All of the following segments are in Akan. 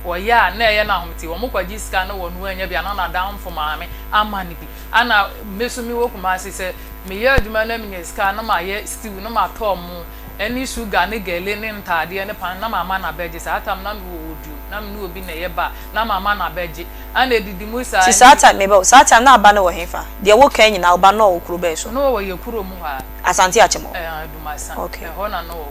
Wɔyɛ a na ɛyɛ no ahomete. Wɔn kɔgye sika na wɔn annya bi a na n'adamfo maame ama no bi. Ana me nso mewɔ Kumasi sɛ meyɛ adwuma na menya sika a na mayɛ stew na matɔ mo ne sugar ne gele ne ntaadeɛ ne pan na mama no abɛgye. Saa tam na mewɔ Oduom na me ne obi na ɛyɛ ba a na mama no abɛgye. Ana ɛdidi mu saa Nti saa nti. time, meba o, saa time na aba no wɔ hefa? Deɛ woka yi nyinaa wo ba no ɔwɔ kuro bɛn so? Na ɔwɔ yɛ kurom hɔ ara. Asante Akyem hɔ? Ɛɛ, Adumasa. Okay. Ɛhɔ na na ɔwɔ.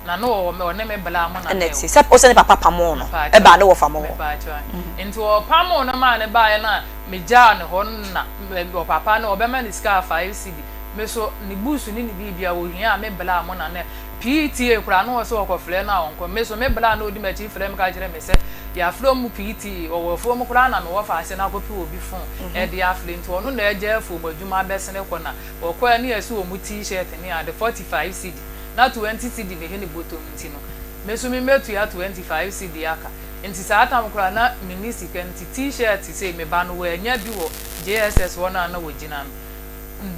Na na ɔwɔ me, ɔne me bla mo na Ɛna na ɛte ɛwɔ. sɛ ɔsɛ ne papa pamoo no Mepaakyɛw, ɛbaa ne wɔfa mo hɔ. mepaakyɛw ae. Nti ɔpamoo no maa no baeɛ no a, megyaa no hɔ no na ɔpapa no ɔbɛma no sika a 5 cedi. Me so ne books ne ne biribia ɔhia a me bla mo na na PTA koraa na ɔsɛ ɔkɔfrɛ no a ɔnkɔ. Me so me bla na ɔdi m'akyi frɛ me ka kyerɛ me sɛ yɛafrɛ ɔmo PTA, ɔwɔ afuom koraa na me wɔfa ase no akɔpɛ obi phone ɛde afrɛ nti ɔno na agya afuom adwuma abɛsene kɔ na ɔkɔɛ ne yɛse ɔmo t-shirt ne ade 45 cedi. Na 20 cedi ne he ne bɔtɔm nti no, me so me mɛtua 25 cedi aka. Nti saa tam koraa na menni sika nti t-shirt sei me ba no wannya bi wɔ JSS hɔ no a na wɔgyina no.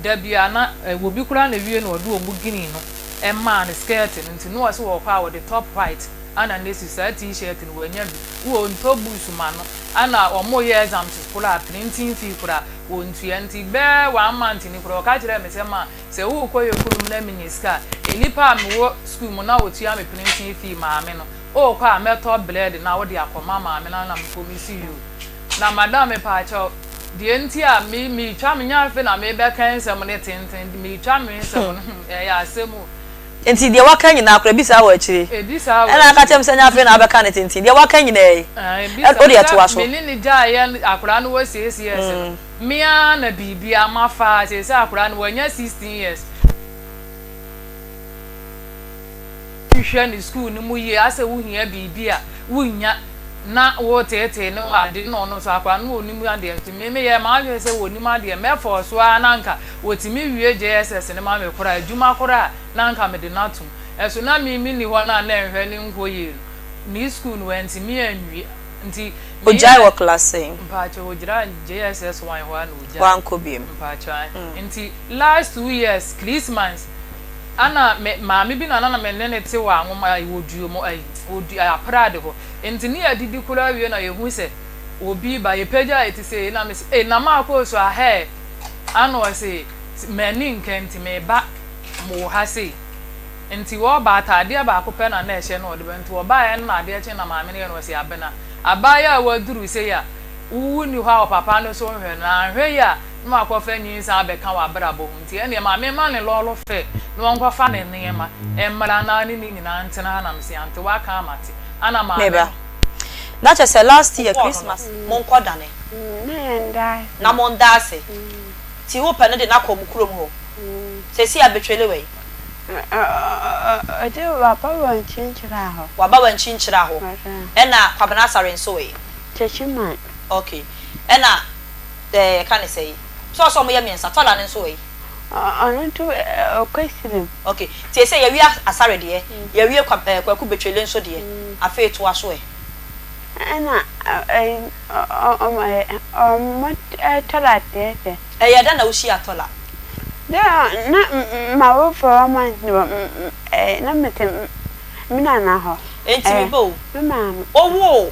Da bi a na obi koraa na wie na ɔde ɔmo guinea no maa no skirt no nti na ɔse ɔɔkɔ a ɔde top white ana na esi saa t-shirt no wannya bi. Wɔ ntɔ boots ma no ana ɔmo yɛ exams koraa printing fee koraa wɔntua nti bɛɛ one month ni koraa ɔka kyerɛɛ me sɛ ma sɛ worekɔ yɛ kurom na menya sika a, nnipa a mewɔ sukuu mu na wɔtua me printing fee maame no, worekɔ a mɛtɔ bread na wode akɔma maame no na mekɔ me si yoo. Na madam mepaakyɛw, deɛ nti a me meretwa me nyɛ afei na merebɛka nsɛm no tenten, meretwa me nsɛm no hmm ɛyɛ asɛm o. Nti deɛ waka nyinaa koraa ebi saa wɔ akyire? Ebi saa wɔ Ɛna aka akyire. kyerɛ me sɛ nyɛ afei na wabɛka no tenten, deɛ waka nyinaa yi, Ebi wo saa, deɛ toa sɛ so. me ne no gyaeɛ akwadaa no wɔ 6 years no, Me ara na biribiara mafa a seesei akwadaa no wanya 16 years. Nhwɛ ne sukuu no mu yie asɛ wohia biribi a wonnya na woteetee no wɔ ade na ɔno nso akwadaa no ɔnim adeɛ nti me meyɛɛ m'adwene sɛ ɔnim adeɛ mɛfɔɔ so ara na anka ɔtumi wie JSS no ma me koraa adwuma koraa na anka mede no atom ɛso na me menni hɔ no a na nhwɛ no nkɔ yie no ne sukuu no wantumi anwie nti Ogyae meyɛɛ wɔ class sɛn? Mpakyɛw ogyina JSS 1 hɔ a na ogyae. Wankɔ biom. Mpakyɛw ae. Nti last 2 years Christmas ana me maame bi na na me ne no te wɔ anwoma ayi wɔ duo mu ayi wɔ du aprade hɔ. Nti ne yɛadidi koraa wie na yɛhu sɛ obi ba yɛpagyaa yɛ ti sei na me se ei na maakɔ so ahɛɛ ana ɔse m'ani nka nti meba mo ha sei. Nti wɔba ataadeɛ baako pɛ na na ɛhyɛ na ɔde ba nti wɔbaeɛ no na adeɛ kye na maame no yɛ no ɔse abena abaayewa a waduru sei a wo nni hɔ a ɔpapa no so nhwɛ no anhwɛ yie a na wakɔfa nyinsɛn abɛka w'abrabɔ ho nti ɛneɛ ma memma no lɔɔre fare na ɔnkɔfa ne nneɛma mmra na ne ne nyinaa ntena ha na mese ante waka a mate ana maame Meba. no Na kyerɛ sɛ last year Wokɔɔ no no, Christmas monkɔ dane. Na yɛn da ase. Na monda ase. Nti wopɛ no de no akɔ mo kurom hɔ. Seesei abɛtwele wai? Ɔde waba wɔ nkyenkyere hɔ. Waba wɔ nkyenkyere hɔ. Ɛna Kwabena Asare nso wai? Kyekyeman. Okay. Ɛna ɛɛ yɛka ne sɛn? Sɛ ɔsɛ ɔmo yɛ mmiɛnsa, Tɔla no nso wai? Ɔno nso ɔkɔ Sirim. Okay. Nti seesei yɛawie Asare deɛ, yɛawie Kwa ɛɛ Kwaku Betwele nso deɛ, afei toa so ɛ. Ɛna ɔmo Tɔla deɛ sɛ. Ɛyɛ dɛn na wohyiaa Tɔla? Dɛ na m'awofo ma na metse me nana hɔ. Enti me ba o, Me maame. ɔwoo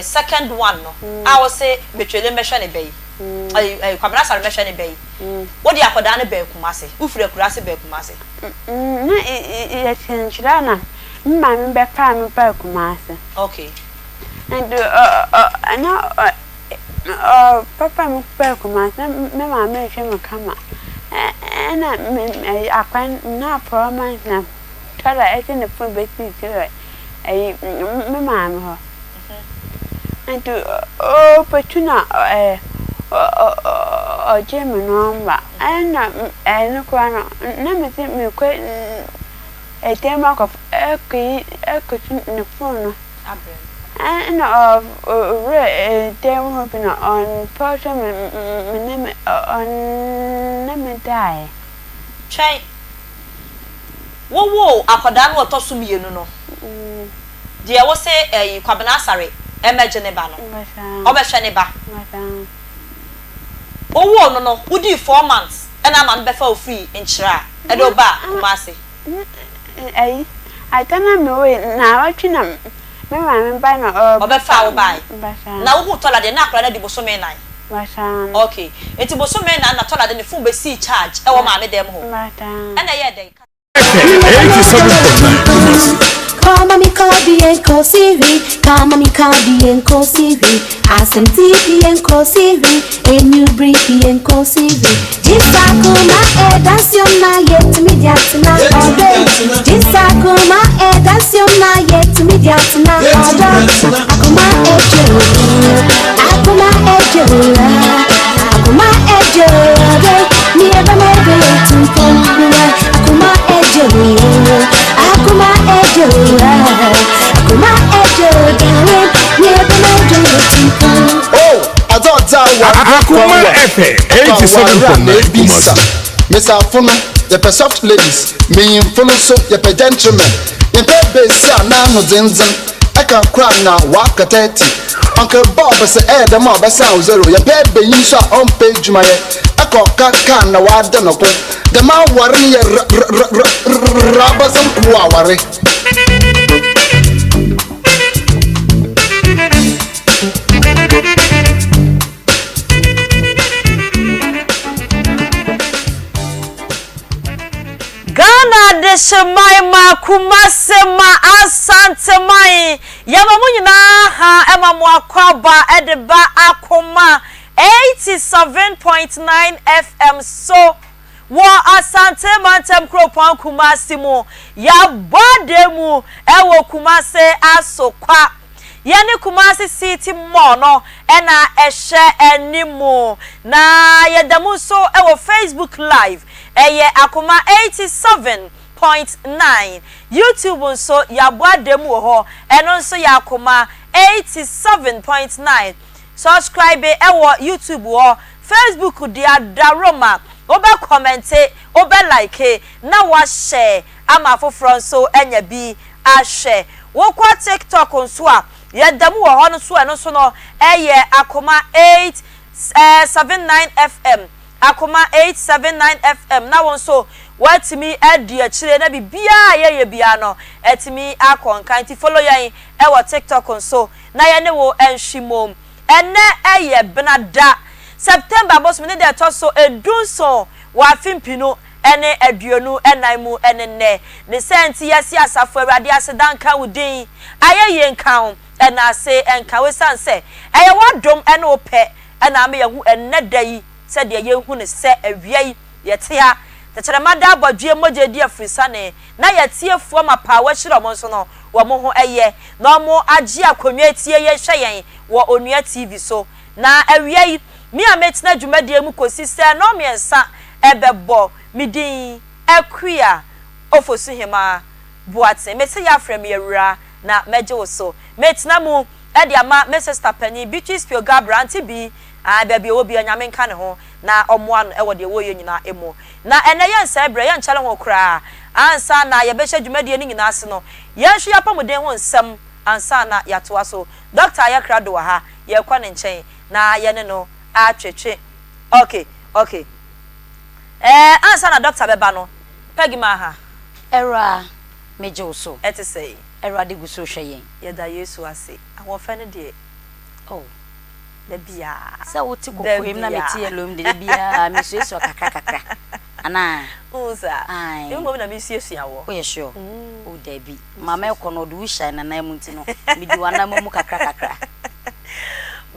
second one no a wose Betwele mmɛhwɛ ne ba yi, ɛyi Kwabena Asare mmɛhwɛ ne ba yi, wode akwadaa no baa Kumasi, wofiri akuraase baa Kumasi? Na yɛte nkyerɛ na me maame bɛfaa me baa Kumasi. Okay. Nti na ɔbɛfaa me baa Kumasi na me maame rehwɛ me kama. Ɛna me akwan na 4 months na Tɔla ɛde ne phone bɛsii so ɛyi me maame hɔ. Nti ɔrebɛtu na ɔgyee me number. Ɛna ɛno koraa no na mese mekɔ ɛdan mu akɔyi akɔtu ne phone no. Ɛna ɔwura dan mu hɔ bi na ɔmfa sɛ me ne me ɔne me daeɛ. Twɛn. Wowoo akwadaa no a ɔtɔ so mmienu no, deɛ wose ɛyi Kwabena Asare mmɛgye ne ba no, ɔbɛhwɛ ne ba. Wowoo no no, wodii 4 months ɛna ama no bɛfa wo firi Nkyira ɛde wo baa Kumasi. Ɛyi, ada na mewɔ yi, naawɔtwe na Me maame ba na ɔba. Ɔbɛfaa wo bae. Basaa. Na wohuu Tɔla deɛ na akwadaa no adi bosome nan. Basaa. Okay. Nti bosome nan na Tɔla de ne phone bɛsii charge ɛwɔ maame dɛm hɔ. Basaa. Ɛna ɛyɛɛ dɛn? 87.9 Kumasi. Akoma FM 87.9 Kumasi. Mesafo no yɛpɛ soft ladies, menyimfo no nso yɛpɛ gentlemen. Yɛmpɛ besi a n'ano dzendzen, ɛka kora na waka 30. Uncle Bob sɛ ɛyɛ dɛm a ɔbɛsan wo zero. Yɛpɛ benyin nso a ɔmpɛ adwumayɛ, ɛkɔ ɔka kaa na wada no ko. Dɛm aware no yɛ rabasɛm kuo aware. Ghana Adehyeman ma Kumase ma Asanteman yɛma mo nyinaa ha ma mo akwaaba de ba Akoma 87.9 FM so wɔ Asante Mantam Kuropɔn Kumasi mu. Yɛabɔ adan mu wɔ Kumase Asokwa. Yɛne Kumasi City Mall no na ɛhyɛ anim. Na yɛda mu nso wɔ Facebook Live, ɛyɛ Akoma 87.9. YouTube nso yɛabɔ adan mu wɔ hɔ, ɛno nso yɛ Akoma 87.9. Subscribe wɔ YouTube hɔ, Facebook deɛ adaworoma, wobɛ kɔmɛnte, wobɛ like na woahyɛ ama afoforɔ nso anya bi ahwɛ. Wokɔ TikTok nso a, yɛda mu wɔ hɔ no nso, ɛno nso no ɛyɛ Akoma 879 FM, Akoma 879 FM, na wo nso woatumi adi akyire na biribiara a yɛyɛ biara no atumi akɔ nkan. Nti follow yɛn wɔ TikTok nso na yɛne wo nhwe mmom. Ɛnnɛ yɛ Benada, September bosome ne da ɛtɔ so edunson wɔ afe mpinu ne 24 mu ne nnɛ. Ne saa nti yɛse Asafo Awurade aseda nka wo din, ayɛyie nka wo, ɛnaase nka wo esiane sɛ ɛyɛ w'adom ne wo pɛ na ama yɛahu ɛnnɛ da yi sɛdeɛ yɛhu no sɛ awia yi yɛte ha tɛkyerɛma da abɔdweɛ mogya adi afurisane na yɛatiefoɔ mapa a wɔahyira wɔn nso no wɔn ho yɛ na wɔn agye akonnwa atie yɛn hwɛ yɛn wɔ Onua TV so. Na awia yi, me a metena dwumadie mu kɔsi sɛ nnɔnmiɛnsa bɛbɔ, me din Akua Ofosuhemaa Boateng. Mese yɛafrɛ me Awuraa na mɛgye wo so. Metena mu de ama me sista panin Beatrice Pioga Aberante bi, ae, baabi a ɔwɔ biara Nyame nka ne ho na ɔmmoa no wɔ deɛ wɔreyɛ nyinaa mu. Na ɛnnɛ yɛnsɛe berɛ, yɛnkyɛre ho koraa ansa na yɛbɛhyɛ dwumadie no nyinaa ase no, yɛnhwɛ yɛn apɔmuden ho nsɛm ansa na yɛatoa so. Dɔkta ayɛ krado wɔ ha, yɛrekɔ ne nkyɛn na yɛne no atwetwe. Ok, ok. Ɛɛ, ansa na dɔkta bɛba no, Peggy Maha. Awuraa, megye wo so. Ɛte sɛn? Awurade gu so rehwɛ yɛn. Yɛda Yesu ase. Ahoɔfɛ no deɛ. Oh. Da biara. Sɛ wote kɔkɔɔ mu na mete yellow mu de, da biara mesuasua kakra kakra. Anaa? Wohu saa? Ae. Me mmom na mesuasua woɔ. Woyɛ sure? Oh, dabi. Maame rekɔ no, ɔde wo hyɛɛ n'anan mu nti no, medi w'anan mu kakra kakra.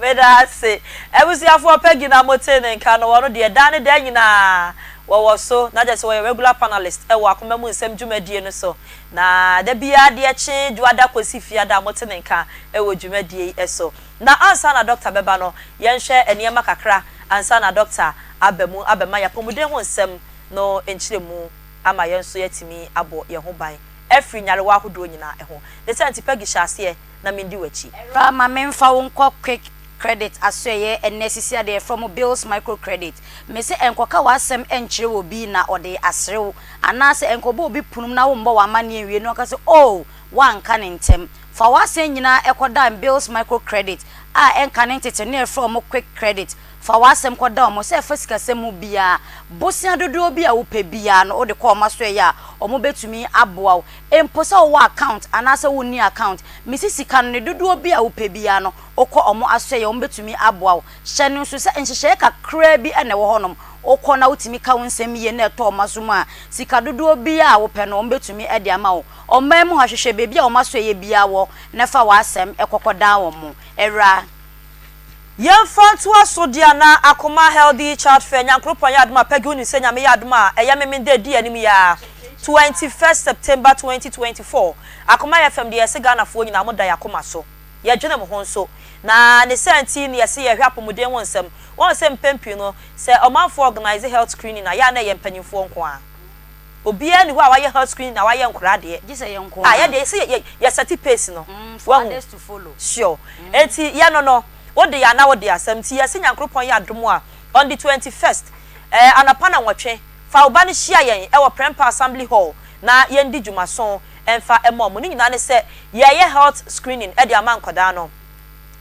Meda ase. Abusuafoɔ, Peggy na motee ne nka no, ɔno deɛ daa ne daa nyinaa wɔwɔ so, na kyerɛ sɛ ɔyɛ regular panelist wɔ Akoma Mu Nsɛm dwumadie no so. Na da biara adeɛ kye Dwoada kɔsi Fiada mote ne nka wɔ dwumadie yi so. Na ansa na dɔkta bɛba no, yɛnhwɛ nneɛma kakra ansa na dɔkta aba mu abɛma yɛn apɔmuden ho nsɛm no nkyerɛmu ama yɛn nso yɛatumi abɔ yɛn ho ban afiri nyarewa ahodoɔ nyinaa ho. Ne saa nti Peggy hyɛ aseɛ na mendi w'akyi. Awuraa ma menfa wo nkɔ quick credit asoɛeɛ ɛnɛ sisi a deɛ yɛfrɛ mo bills micro credit mese ɛnkɔka w'asɛm nkyerɛ obi na ɔde asere wo anaasɛ ɛnkɔbɔ obi punum na wommɔ w'amanneɛ nwie na ɔka sɛ oh woanka no ntɛm fa w'asɛm nyinaa ɛkɔdan bills micro credit. a ɛnka ne ntete no yɛfrɛ wɔn quick credit. Fa w'asɛm kɔda wɔn sɛ ɛfa sikasɛm mu biara, bosea dodoɔ bi a wopɛ biara no wode kɔ wɔn asoɛeɛ a wɔbɛtumi aboa wo. Mpo sɛ wowɔ account anaasɛ wonni account, mese sika no ne dodoɔ bi a wopɛ biara no wokɔ wɔn asoɛeɛ a wɔbɛtumi aboa wo. Hyɛ no nso sɛ nhyehyɛeɛ kakraa bi na ɛwɔ hɔnom, wokɔ na wotumi ka wo nsɛm yie na ɛtɔ wɔn aso mu a, sika dodoɔ biara a wopɛ no wɔbɛtumi de ama wo. Ɔman mu ha, hwehwɛ baabi a wɔn asoɛeɛ biara wɔ na fa w'asɛm kɔkɔdan wɔn. Awuraa. Yɛmfa ntoa so deɛ na Akoma Healthy Child Fair Nyankoropɔn yɛ adom a Peggy wonim sɛ Nyame yɛ adom a ɛyɛ Memenda ɛdi anim yi ara 21st September 2024 Akoma FM deɛ yɛse Ghanafoɔ nyinaa mo da yɛn akoma so yɛdwene mo ho nso na ne saa nti na yɛse yɛhwɛ apɔmuden ho nsɛm Woahu sɛ mpɛn pii no sɛ ɔmanfoɔ organise health screening a yɛ a na ɛyɛ mpanyinfoɔ nko ara Obiara nni hɔ a wayɛ health screening na wayɛ nkoraa deɛ. Gye sɛ yɛn nko Ah, ara. yɛ deɛ yɛsɛ yɛ yɛ sɛte pace no. For Wahu? others to follow. Sure. Enti yɛ no no, wo de anaa wo de asɛm. Nti yɛse Nyankoropɔn yɛ adom a, on the 21st, eh, anɔpa nnɔnwɔtwe, fa wo ba no hyia yɛn wɔ Prempeh Assembly Hall na yɛndi dwumaso mfa mma wɔn. Ne nyinaa ne sɛ yɛreyɛ health screening de ama nkwadaa no.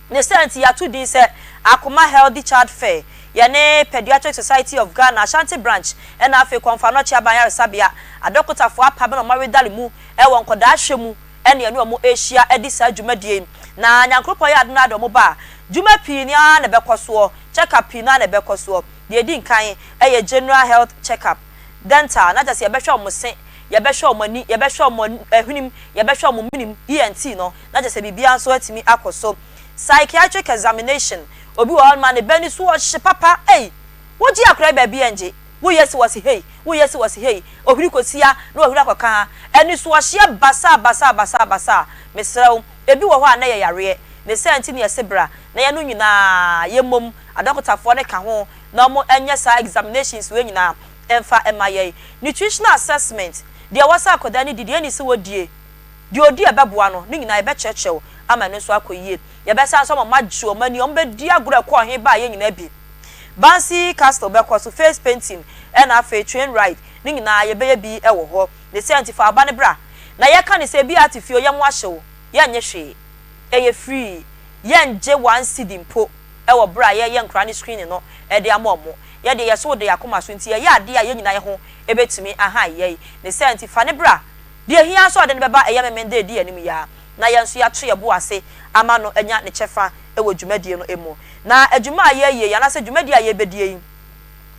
Ne saa nti, yɛato din sɛ Akoma Healthy Child Fair. Yɛne Paediatric Society of Ghana, Ashanti Branch, ɛna afei Komfo Anokye Aban Ayaresabea adɔkotafoɔ apam na wɔawedare mu wɔ nkwadaa hwɛ mu ɛne yɛne wɔn rehyia adi saa dwumadie yi. Na Nyankoropɔn yɛ adom na de wɔn ba a, dwuma pii no ara na ɛbɛkɔ soɔ, check up pii no ara na ɛbɛkɔ soɔ. Deɛ ɛdi nkan yɛ General Health Check up, Dental, na kyerɛ sɛ yɛbɛhwɛ wɔn se, yɛbɛhwɛ wɔn ani, yɛbɛhwɛ wɔn hwenem, yɛbɛhwɛ wɔn menem, ENT no, na kyerɛ sɛ biribiara nso atumi akɔ so. Psychiatric examination, obi wɔ hɔnom a ne ba ani so ɔhye papa, ei, wogye akwadaa yi baabi ɛngye, woyɛ se wɔse hei, woyɛ se wɔse hei, ohuri kɔsi ha na wahuri akɔka ha, anisoɔhyeɛ basaa basaa basaa basaa, mesrɛ wo, ebi wɔ hɔ a na ɛyɛ yareɛ, ne saa nti na yɛse bra na yɛn nyinaa yɛmmom, adɔkotafoɔ no ka ho na wɔnyɛ saa examinations wei nyinaa mfa mma yɛn. Nutritional assessment, deɛ ɛwɔ sɛ akwadaa no di, deɛ ɛnni sɛ wɔdie, Deɛ ɔdi a ɛbɛboa no, ne nyinaa yɛbɛkyerɛkyerɛ wo ama ɛno nso akɔ yie. Yɛbɛsan nso ama wɔagye wɔn ani, wɔbɛdi agorɔ a ɛkɔ ɔhe ba a yɛn nyinaa bi. Bouncy castle bɛkɔ so, face painting, ɛna afei train ride, ne nyinaa yɛbɛyɛ bi wɔ hɔ. Ne saa nti fa wo ba no bra. Na yɛka no sɛ ebia ate fie o, yɛn ho ahye wo, yɛnnye hwee. Ɛyɛ free, yɛngye one cedi mpo wɔ berɛ a yɛreyɛ nkwadaa no screening no de ama wɔn. Yɛn deɛ yɛso wo da yɛn akoma so nti yɛyɛ adeɛ a yɛn nyinaa yɛn ho bɛtumi ahan yɛn. Ne saa nti fa no bra. Deɛ ɛhia ara sɛ ɔde no bɛba ɛyɛ Memenda a ɛdi anim yi ara, na yɛn nso yɛato yɛn bo ase ama no anya ne kyɛfa wɔ dwumadie no mu. Na adwuma a yɛreyɛ yi, anaasɛ dwumadie a yɛrebɛdie yi,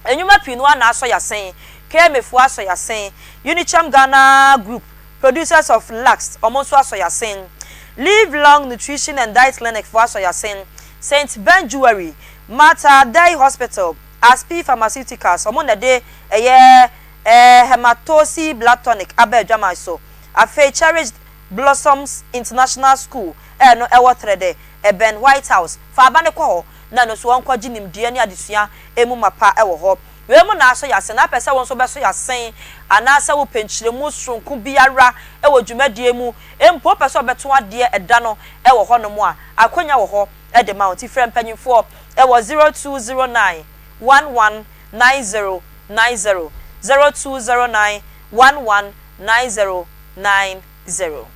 nnwuma pii no ara na asɔ yɛn asen, KMAfoɔ asɔ yɛn asen, Unichem Ghana Group, Producers of Lux, wɔn nso asɔ yɛn asen, Live Long Nutrition and Diet Clinic foɔ asɔ yɛn asen, Saint Ben Jewelry, Mater Dei Hospital, Aspi Pharmaceuticals, wɔn na ɛde ɛyɛ Ɛɛ Hematosi Blood Tonic aba adwaman so. Afei Cherished Blossoms International School a ɛno ɛwɔ Trɛdɛ, ɛbɛn White House. Fa aba no kɔ hɔ na ɛno nso wɔnkɔgye nimdeɛ ne adesua mu mapa wɔ hɔ. Wei mu na asɔ yɛasen. Na apɛ sɛ wo nso wobɛsɔ yɛasen anaasɛ wopɛ nkyerɛmu soronko biara wɔ dwumadie mu, mpo wopɛ sɛ wobɛto adeɛ ɛda no wɔ hɔnom a, akwanya wɔ hɔ de ma wo. Nti frɛ mpanyimfoɔ wɔ 0209 11 90 90 0209 11 90 90.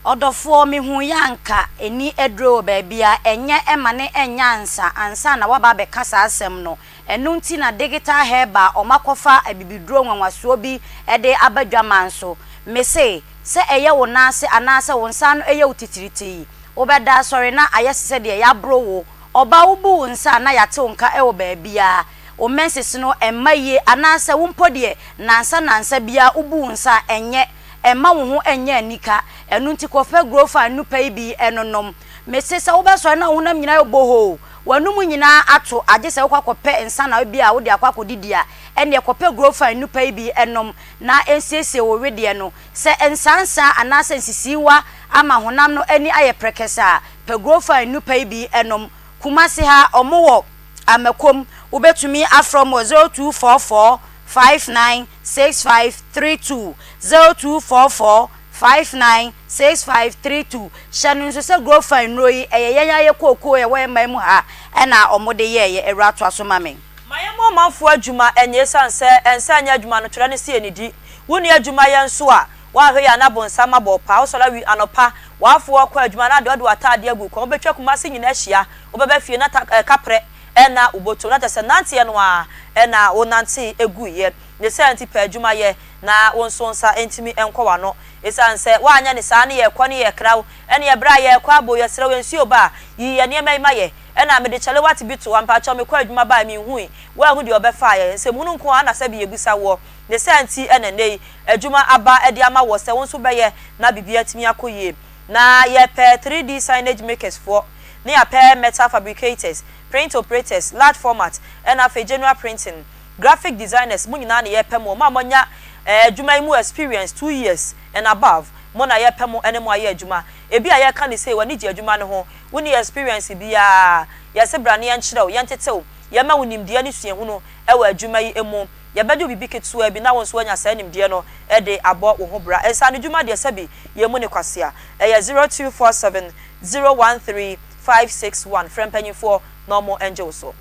Ɔdɔfoɔ, mehuu yɛ anka ɛnni aduro wɔ baabiara, ɛnyɛ ɛma ne ɛnyɛ ansa ansa na woaba abɛka saa asɛm no. Ɛno nti na Digital Herbal a wɔakɔfa abibiduro nwanwasoɔ bi de aba dwaman so. Mese, sɛ ɛyɛ wo nan ase anaasɛ wo nsa ano yɛ wo titiritii, wobɛda asɔre na ayɛ sɛ sɛdeɛ yɛaboro wo Ɔbaa wo bu wo nsa a na yɛate wo nka wɔ baabiara, wo menses no ɛmma yie anaasɛ wo mpo deɛ nansa nansa biara wo bu wo nsa a ɛnyɛ, ɛmma wo ho ɛnyɛ anika, ɛno nti kɔpɛ Growfan nnupa yi bi nonom. Mese sɛ wobɛsɔre na wo honam nyinaa ayɛ bohoo, w'anum nyinaa ato agye sɛ wokɔ akɔpɛ nsa na ebia wode akɔ akɔdidi a, ɛnneɛ kɔpɛ Growfan nnupa yi bi nom na ɛnsiesie wo wedeɛ no. Sɛ nsansa anaasɛ nsisiiwa ama honam no ani ayɛ prɛkɛsɛ a, Pɛ Growfine nnupa yi bi nom. Kumasi ha, ɔmo wɔ Amakom. Wobɛtumi afrɛ ɔmo wɔ 0244 59 65 32, 0244 59 65 32. Hyɛ no nso sɛ Growfine nnuro yi, ɛyɛ yɛn ara yɛ kookoo a ɛwɔ yɛn man mu ha na ɔmo de yɛɛyɛ. Awuraa toa so ma me. Ma yɛmmɔ ɔmanfoɔ adwuma ɛnyɛ ɛsiane sɛ ɛnsa nyɛ adwuma no twerɛ ne sɛ yɛnnidi. Wonni adwuma yɛ nso a, Woanhwɛ yie a na bonsam abɔ wo paa. Wosɔre awi anɔpa, w'afoa kɔ adwuma na deɛ ɔde w'ataadeɛ agu wo kɔn, wobɛtwa Kumasi nyinaa ahyia, wobɛba fie na ta eh, kaprɛ na wobɔtom. Na kyerɛ sɛ nanteɛ no ara na wonantee guiɛ. Ne saa nti pɛ adwuma yɛ na wo nso wo nsa ntumi nkɔ w'ano. Esiane sɛ woanyɛ no saa ne yɛrekɔ ne yɛrekra wo, ɛneɛ berɛ a yɛrekɔ abo yɛsrɛ wo nsuo ba a, yi yɛn nneɛma yi ma yɛ. Ɛna mede kyɛlewate bi to hɔ, mpakyɛw mekɔɔ adwuma baeɛ menhui, woanhu deɛ ɔbɛfaeɛ. Nsɛmhunu nko ara na sɛbe yɛbisa woɔ. Ne saa nti na nnɛ yi adwuma aba de ama woɔ sɛ wo nso bɛyɛ na biribi atumi akɔ yie. Na yɛpɛ 3D signage makers foɔ, ne yɛapɛ metal fabricators, print operators, large format, ɛna afei general printing. Graphic designers mo nyinaa na yɛpɛ mo, mo a moanya adwuma yi mu experience 2 years and above, mo na yɛpɛ mo ne mo ayɛ adwuma. Ebi a yɛka ne sei, w'ani gye adwuma no ho, wonni experience biara, yɛse bra na yɛnkyerɛ wo, yɛntete wo, yɛma wo nimdeɛ ne suahunu wɔ adwuma yi mu. Yɛbɛgye wo biribi ketewa bi na wo nso woanya saa nimdeɛ no de abɔ wo ho bra. Nsaano dwuma deɛ sɛbi yɛn mu ne kwasea. Ɛyɛ 0247 013 561. Frɛ mpanyinfoɔ na wɔn ngye wo so.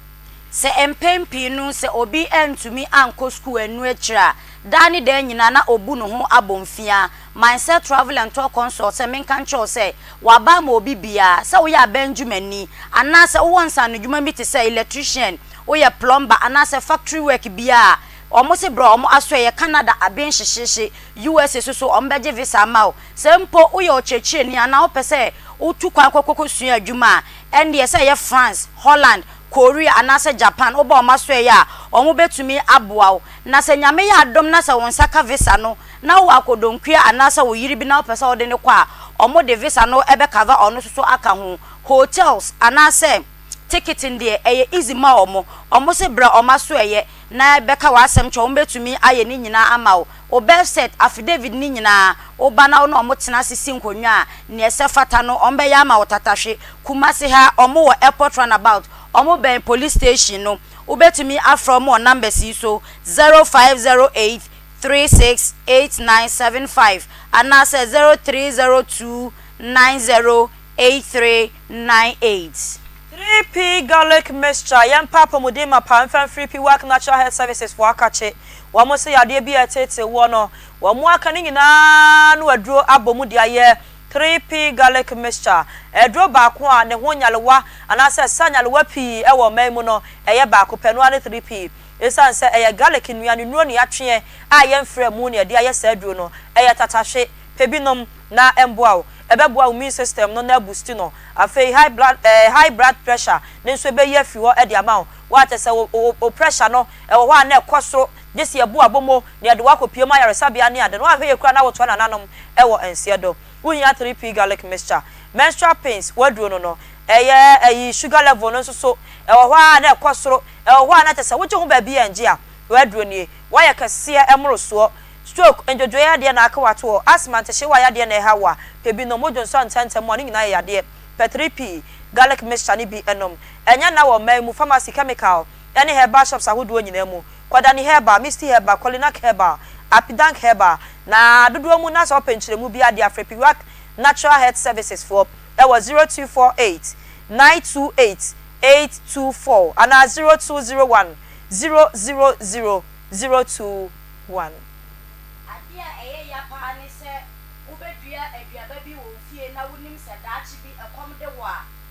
Sɛ mpɛn pii no sɛ obi antumi ankɔ sukuu annu akyiri a, daa ne daa nyinaa na obu ne ho abomfiaa. Mindset Travel and Tour Consult sɛ menka nkyerɛ wo sɛ waba ama obi biara, sɛ woyɛ abɛn dwumani anaasɛ wowɔ nsaanodwuma bi te sɛ electrician, woyɛ plumber anaasɛ factory work biara a, wɔn se brɛ wɔn asoɛeɛ Canada aben hyehyeehye, USA so so wɔn bɛgye visa ama wo. Sɛ mpo woyɛ ɔkyerɛkyerɛni anaa wopɛ sɛ wotu kwan kɔkɔsua adwuma a, ɛndeɛ sɛ ɛyɛ France, Holland, Korea anaasɛ Japan, woba wɔn asoɛeɛ a, wɔn bɛtumi aboa wo. Na sɛ Nyame yɛ adom na sɛ wo nsa ka visa no, na wowɔ akɔdɔnkua anaasɛ wo yere bi na wopɛ sɛ wode no kɔ a, wɔn de visa no bɛ cover ɔno nso so aka ho. Hotels anaasɛ ticketing deɛ, ɛyɛ easy ma wɔn. Wɔn se bra wɔn asoɛeɛ na bɛka w'asɛm kyerɛ wɔn, bɛtumi ayɛ ne nyinaa ama wo. Wo birth cert, affidavit ne nyinaa, woba na wo ne wɔn tena ase si nkonnwa a, nea ɛsɛ fata no, wɔn bɛyɛ ama wo tatahwe. Kumasi ha, wɔn wɔ airport roundabout, wɔn bɛn police station no. Wobɛtumi afrɛ wɔn wɔ numbers yi so, 0508 36 8975 anaasɛ 0302 90 8398. 3P Garlic Mixture, Yɛmpa apɔmuden mapa mfa mfiri Piwak Natural Health Services foɔ akakye. Wɔn se yadeɛ bi a ɛteetee woɔ no, wɔn aka ne nyinaa no aduro abɔ mu de ayɛ 3P Garlic Mixture. Aduro baako a ne ho nyalewa anaasɛ ɛsa nyalewa pii wɔ ɔman mu no, ɛyɛ baako pɛ, ɛno ara ne 3P. Esiane sɛ ɛyɛ garlic nnuane nnuro ne atweɛ a yɛmfrɛ mu na yɛde ayɛ saa aduro no, ɛyɛ tatahwe. Pɛ bi nom na ɛmboa wo. Ɛbɛboa wo immune system no na aboost no. Afei high blood eh, high blood pressure no nso ɛbɛyi afiri hɔ de ama wo. Woate sɛ wo wo wo pressure no ɛwɔ hɔ a na ɛkɔ soro gye sɛ yɛbu abomo na yɛde wo akɔpue mu ayaresabea ne ade no. Woanhwɛ yie koraa na wotoa nananom wɔ nseɛ do. Wohia 3P garlic mixture. Menstrual pains, w'aduro no no, ɛyɛ ɛyi sugar level no nso so ɛwɔ hɔ a na ɛkɔ soro, ɛwɔ hɔ a na kyerɛ sɛ wogye ho baabi a ɛngye a, w'aduro nie. Woayɛ kɛseɛ mmorosoɔ. Stroke, ndwodwoeɛ yadeɛ na aka w'ato hɔ, asthma, ntehyeewa yadeɛ na ɛha wo a, pɛ bi nom. Wodwo nsɔ ntɛmntɛm a, ne nyinaa yɛ yadeɛ. Pɛ 3P garlic mixture no bi nom. Ɛnyɛ nna wɔ ɔman mu pharmacy, chemical, ne herbal shops ahodoɔ nyinaa mu. Kwadani Herbal, Misty Herbal, Kolinak Herbal, Apidank Herbal, na dodoɔ mu na sɛ wopɛ nkyerɛmu biara de afrɛ Piwak Natural Health Services foɔ wɔ 0248 928 824 anaa 0201 000 021. Adeɛ a ɛyɛ ya paa ne sɛ wobɛdua aduaba bi wɔ wo fie na wonim sɛ daakye bi ɛkɔm de wo a,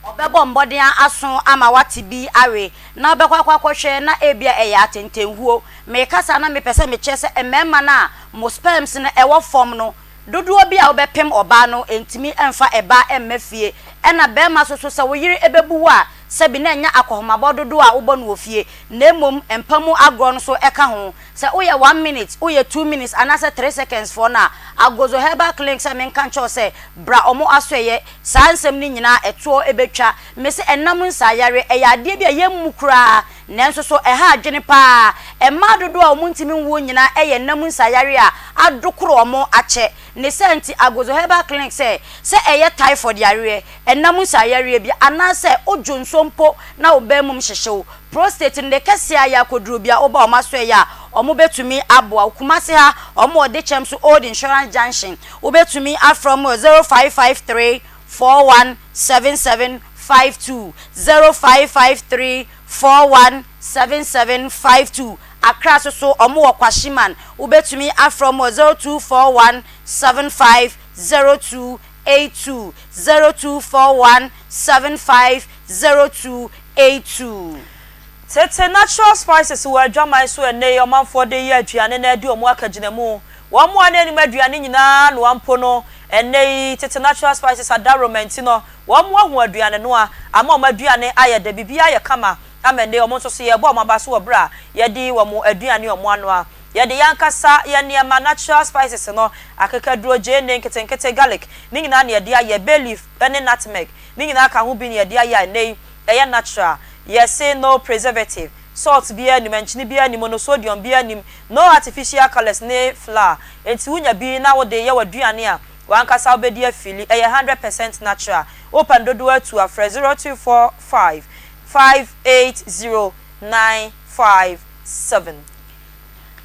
ɔbɛbɔ mmɔden aso ama woate bi awe na wobɛkɔ akɔ akɔhwɛ na ebia ɛyɛ atɛntɛnhuo. Mekasa na mepɛ sɛ mekyerɛ sɛ mmarima no a mo sperms no ɛwɔ fam no, dodoɔ bi a wobɛpem ɔbaa no ntumi mfa ɛba mma fie. Ɛna barima nso so sɛ wo yere bɛbu wo a, sɛbi na ɛnyɛ akɔhomabɔ dodoɔ a wobɔ no wɔ fie na mmom mpa mu agorɔ no nso ka ho. Sɛ woyɛ 1 minute, woyɛ 2 minutes anaasɛ 3 seconds foɔ no a, Agozo Herbal Clinic sɛ menka nkyerɛ wo sɛ bra ɔmo asoɛyɛ. Saa nsɛm no nyinaa ɛtoɔ bɛtwa. Mese ɛnam nsaeyareɛ ɛyɛ adeɛ bi a yɛmmu koraa nanso so ɛha adwene paa. Mmaa dodoɔ a wɔn ntumi nwoɔ nyinaa ɛyɛ nam nsaeyareɛ a adokoro wɔn akyɛ. Ne saa nti Agozo Herbal Clinic sɛ, sɛ ɛyɛ typhoid yareɛ, ɛnam nsaeyareɛ bi anaasɛ wodwo nsuo mpo na wo baa mum hyehye wo, prostate no ne kɛseɛ a ɛyɛ akɔduro bi a woba wɔn asoɛeɛ a wɔn bɛtumi aboa wo. Kumasi ha wɔn wɔ Dekyɛm so Old Insurance Junction. Wobɛtumi afrɛ wɔn wɔ 0553 4177 52, 0553 4177 52. Accra nso so wɔn wɔ Kwashiman. Wobɛtumi afrɛ wɔn wɔ 0241 75 02 82, 0241 75 02 82. Tete natural spices wɔ adwaman so ɛnnɛ yi ɔmanfoɔ de yɛ aduane na adi wɔn akagyinamu. Wɔn a na anim aduane nyinaa noa mpo no, ɛnnɛ yi tete natural spices adaworoma nti no, wɔn ahu aduane noa ama wɔn aduane ayɛ dɛ, biribiara ayɛ kama ama ɛnnɛ yi wɔn nso so yɛrebɔ wɔn aba so wɔ berɛ a yɛde wɔn aduane a wɔanoa. Yɛde yɛn ankasa yɛn nneɛma, natural spices no, akekaduro, gyeene, nketenkete, garlic, ne nyinaa na yɛde ayɛ, bay leaf ne nutmeg, ne nyinaa ka ho bi na yɛde ayɛ a ɛnnɛ yi ɛyɛ natural. Yɛse no preservative, salt biara nnim, nkyene biara nni mu, no sodium biara nnim, no artificial colours ne flour. Enti wonya bi na wode yɛ w'aduane a, w'ankasa wobɛdi afili. Ɛyɛ 100% natural. Wopɛ no dodoɔ atu a, frɛ 0245 580 957.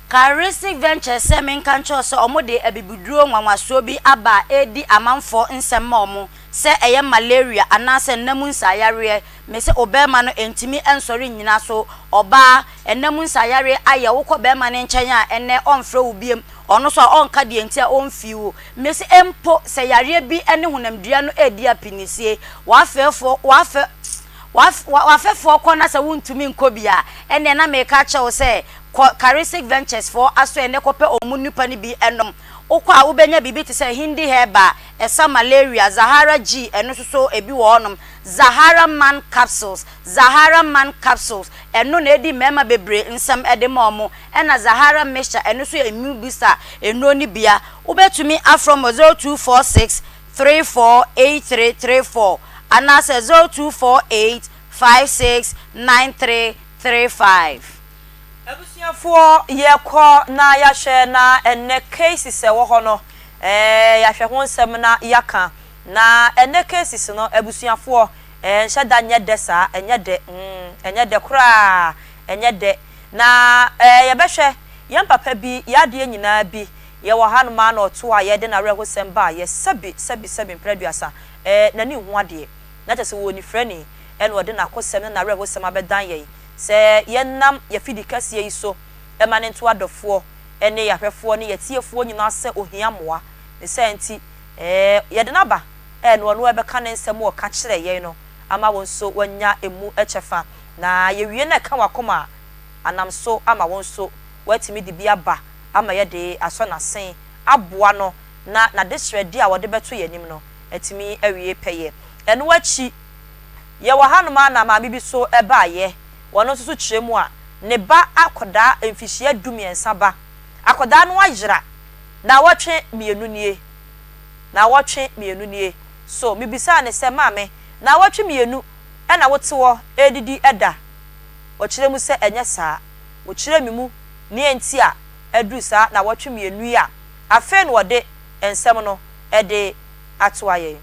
Charistic Ventures sɛ menka nkyerɛ wo sɛ ɔmo de abibiduro nwanwasoɔ bi aba a ɛredi amanfoɔ nsɛm ma ɔmo sɛ ɛyɛ malaria anaasɛ nna mu nsaayareɛ mese obɛɛma no ɛntumi ɛnsɔre nnyina so ɔbaa ɛnna mu nsaayareɛ ayɛ wokɔ bɛɛma no nkyɛn a ɛnnɛ ɔnfrɛ wo biom ɔno nso a ɔnka deɛ nti a ɔnfii wo mese mpo sɛ yareɛ bi ɛne honamdua no ɛredi apinisie w'afɛɛfoɔ w'afɛ w'afɛfoɔ kɔ na sɛ wontumi nkɔ bi a ɛnneɛ na meka akyerɛ wo sɛ Kɔ Charistic Ventures foɔ asoɛe ne kɔpɛ wɔn nnupa no bi nom. Wokɔ a wobɛnya biribi te sɛ Hindi Herbal, ɛsa malaria, Zahara G, ɛno nso so ebi wɔ hɔnom, Zahara Man Capsules, Zahara Man Capsules, ɛno na ɛdi mmarima bebree nsɛm de ma wɔn, ɛna Zahara Mixture, ɛno nso yɛ immune booster nnuro no bia. Wobɛtumi afrɛ wɔn wɔ 0246 34 8334 anaasɛ 0248 56 93 35. Abusuafoɔ yɛkɔ na yɛahwɛ na ɛnnɛ cases ɛwɔ hɔ no ɛɛ yɛahwɛ ho nsɛm na yɛaka na ɛnnɛ cases no abusuafoɔ ɛɛ nhyɛ da nyɛ dɛ saa ɛnyɛ dɛ mm ɛnyɛ dɛ koraa ɛnyɛ dɛ na ɛɛ yɛbɛhwɛ yɛn papa bi yɛn adeɛ nyinaa bi yɛwɔ hanom ara na ɔto a yɛde n'awerɛhosɛm ba a yɛ sɛbi sɛbi sɛbi mprɛ aduasa ɛɛ n'ani nhu adeɛ na kyerɛ sɛ ɔwɔ onifirani ɛna ɔde n'akosɛm ne n'awerɛhosɛm abɛdan yɛn Sɛ yɛnam yɛn fidikɛseɛ yi so ma no nto adɔfoɔ ne yɛn ahwɛfoɔ ne yɛn atiefoɔ nyinaa sɛ ɔhia mmoa. Ne saa nti, yɛde no aba na ɔno rebɛka ne nsɛm a ɔka kyerɛɛ yɛn no ama wo nso woanya ɛmu kyɛfa. Na yɛwie na ɛka w'akoma a, anam so ama wo nso woatumi de bi aba ama yɛde asɔ n'asen aboa no na n'adesrɛdeɛ a ɔde bɛto yɛn anim no atumi awie pɛyɛ. Ɛno akyi, Yɛwɔ hanom ara na maame bi so baeɛ, ɔno nso so kyerɛ mu a, ne ba akwadaa mfihyia dumiɛnsa ba, akwadaa no ayera naawɔtwe mmienu nie, naawɔtwe mmienu nie. So mebisaa no sɛ, maame, naawɔtwe mmienu na wote hɔ redidi da? Ɔkyerɛ mu sɛ ɛnyɛ saa. Ɔkyerɛɛ me mu nea enti a aduru saa naawɔtwe mmienu yi a afei na ɔde nsɛm no de atoa yɛn.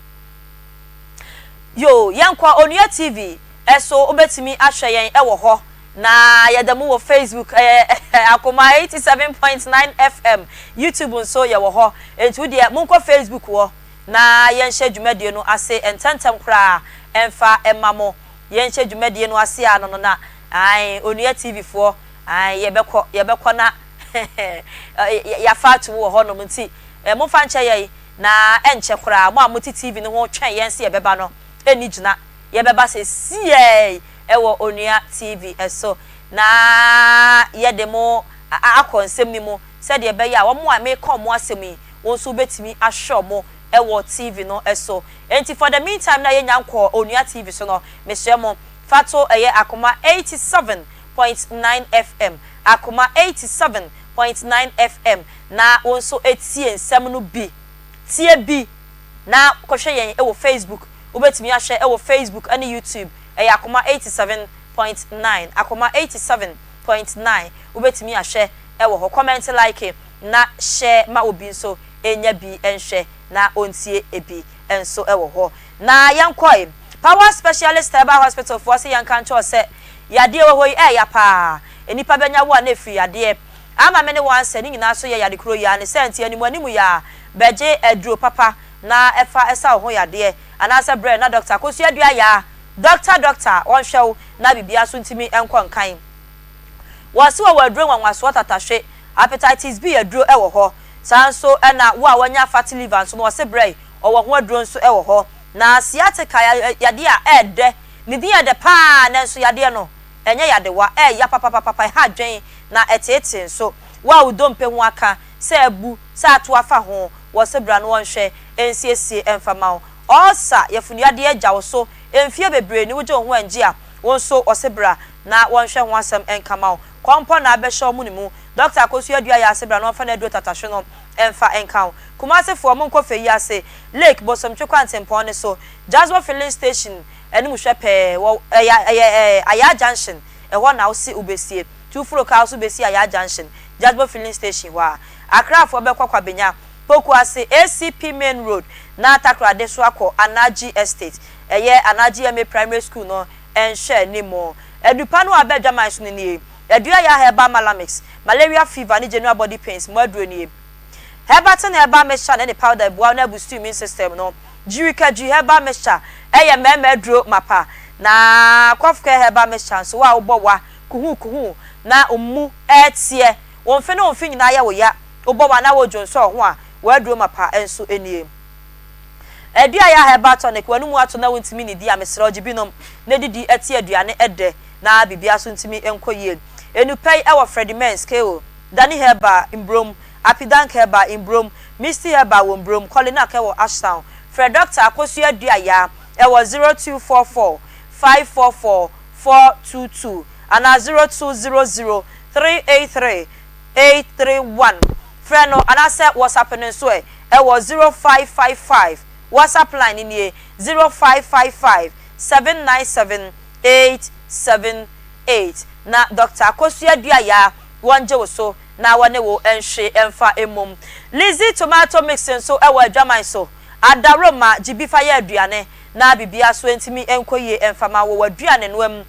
Yoo yɛnkɔ Onua TV so wobɛtumi ahwɛ yɛn wɔ hɔ na yɛda mu wɔ Facebook ɛyɛ Akoma 87.9 FM YouTube nso yɛwɔ hɔ nti wo deɛ monkɔ Facebook hɔ na yɛnhyɛ dwumadie no ase ntɛntɛm koraa ɛmfa ɛma mo yɛnhyɛ dwumadie no ase a no no na ae Onua TV foɔ ae yɛbɛkɔ yɛbɛkɔ na yɛafa ato mu wɔ hɔnom nti momfa nkyɛ yɛn Na ɛnkyɛ koraa, mo a mote TV no ho retwɛn yɛn sɛ yɛbɛba no, ɛnni gyina. Yɛbɛba sesiei wɔ Onua TV so, na yɛde mo akɔ nsɛm no mu sɛdeɛ ɛbɛyɛ a wɔn a mereka wɔn asɛm yi, wo nso wobɛtumi ahwɛ wɔn wɔ TV no so. Enti for the meantime no a yɛnnya nkɔɔ Onua TV so no, mesrɛ mo, fa to ɛyɛ Akoma 87.9 FM, Akoma 87.9 FM, na wo nso tie nsɛm no bi. Tie bi na kɔhwɛ yɛn wɔ Facebook. Wobɛtumi ahwɛ wɔ Facebook ne YouTube. Ɛyɛ Akoma 87.9, Akoma 87.9. Wobɛtumi ahwɛ wɔ hɔ. Comment, like na share ma obi nso nya bi nhwɛ na ɔntie bi nso wɔ hɔ. Na yɛnkɔe. Power Specialist Herbal Hospital foɔ se yɛnka nkyerɛ wo sɛ yadeɛ wɔ hɔ yi ɛɛya paa. Nnipa bɛnya wo a na ɛfiri yadeɛ. Ama me ne wo ansɛ ne nyinaa so yɛ yade koro yi ara ne sɛ nti animu animu yi ara bɛgye aduro papa na fa sa wo ho yadeɛ anaasɛ brɛ na dɔkta kosua dua yaa dɔkta dɔkta ɔnhwɛ wo na biribiara so ntumi nkɔ nkan. Wɔse wɔwɔ aduro nwanwasoɔ tatahwe, Hepatitis B aduro wɔ hɔ. Saa nso na wo a wanya fatty liver nso no wɔse brɛ ɔwɔ ho aduro nso wɔ hɔ. Na sciatica yɛ yadeɛ a ɛɛdɛ, ne din yɛ dɛ paa nanso yadeɛ no ɛnyɛ yadewa, ɛɛya papapapapa, ɛha adwen na ɛteetee nso. Wo a wo dompe ho aka, sɛ abu, sɛ ato afa ho, wɔse bra na wɔnhwɛ nsiesie mfa ma wo. Ulcer, yafunu yadeɛ agya wo so mfie bebree ni wogye wo ho ɛngye a, wo nso wɔse bra na wɔnhwɛ ho asɛm nka ma wo. Kɔmpɔ na abɛhyɛ wo mone mu. Dɔkta Akosua Adua yɛ ase bra na ɔmfa n'aduro tatahwe no mfa nka wo. Kumase foɔ monkɔ Feyi ase, Lake, Bosomtwe kwantempɔn no so, Jasbo filling station anim hwɛ pɛɛ, wɔ ɛyɛ ɛyɛ ɛɛ Ayaa junction, ɛhɔ na wose wobɛsie. Nti woforo kaa wo so bɛsi Ayaa junction, Jasbo filling station hɔ a. Accra foɔ bɛkɔ Kwabenya, Pokuase, ACP main road na Takoradi so akɔ Anaji estate, ɛyɛ Anaji MA primary school no nhwɛ anim. Adupa no a aba adwaman so no nie, Aduaya Herbal Malamix, Malaria Fever ne General Body Pains mu aduro nie. Herbatin Herbal Mixture ne ne powder boa wo na abustu immune system no. Jirikadwi Herbal Mixture yɛ mmarima aduro mapa. Na Cough Care Herbal Mixture nso, wo a wobɔ wa kuhukuhu na wo mu reteɛ, wo mfe ne wo mfe nyinaa yɛ wo ya, wobɔ wa na woredwonsɔ wo ho a, w'aduro mapa nso nie. Aduaya Herbal Tonic, w'anomu ato na wontumi nnidi a, mesrɛ wo gye bi nom na didi te aduane dɛ na biribiara nso ntumi nkɔ yie. Nnupɛ yi wɔ Freddie Mens, KO, Danny Herbal, Mbrom, Apidank Herbal, Mbrom, Misty Herbal wɔ Mbrom, Kolinak wɔ Ashtown. Frɛ Dɔkta Akosua Aduaya wɔ 0244 544 422 anaa 0200 383 831. Frɛ no anaasɛ WhatsApp no nso ɛ wɔ 0555, WhatsApp line no nie, 0555 797 878. Na Dɔkta Akosua Duayaa wɔngye wo so na wɔne wo nhwe mfa mmom. Lizzy Tomato Mix nso wɔ adwaman so. Adaworoma, gye bi fa yɛ aduane na biribiara so ntumi nkɔ yie mfa ma wo wɔ w'aduanenoa mu.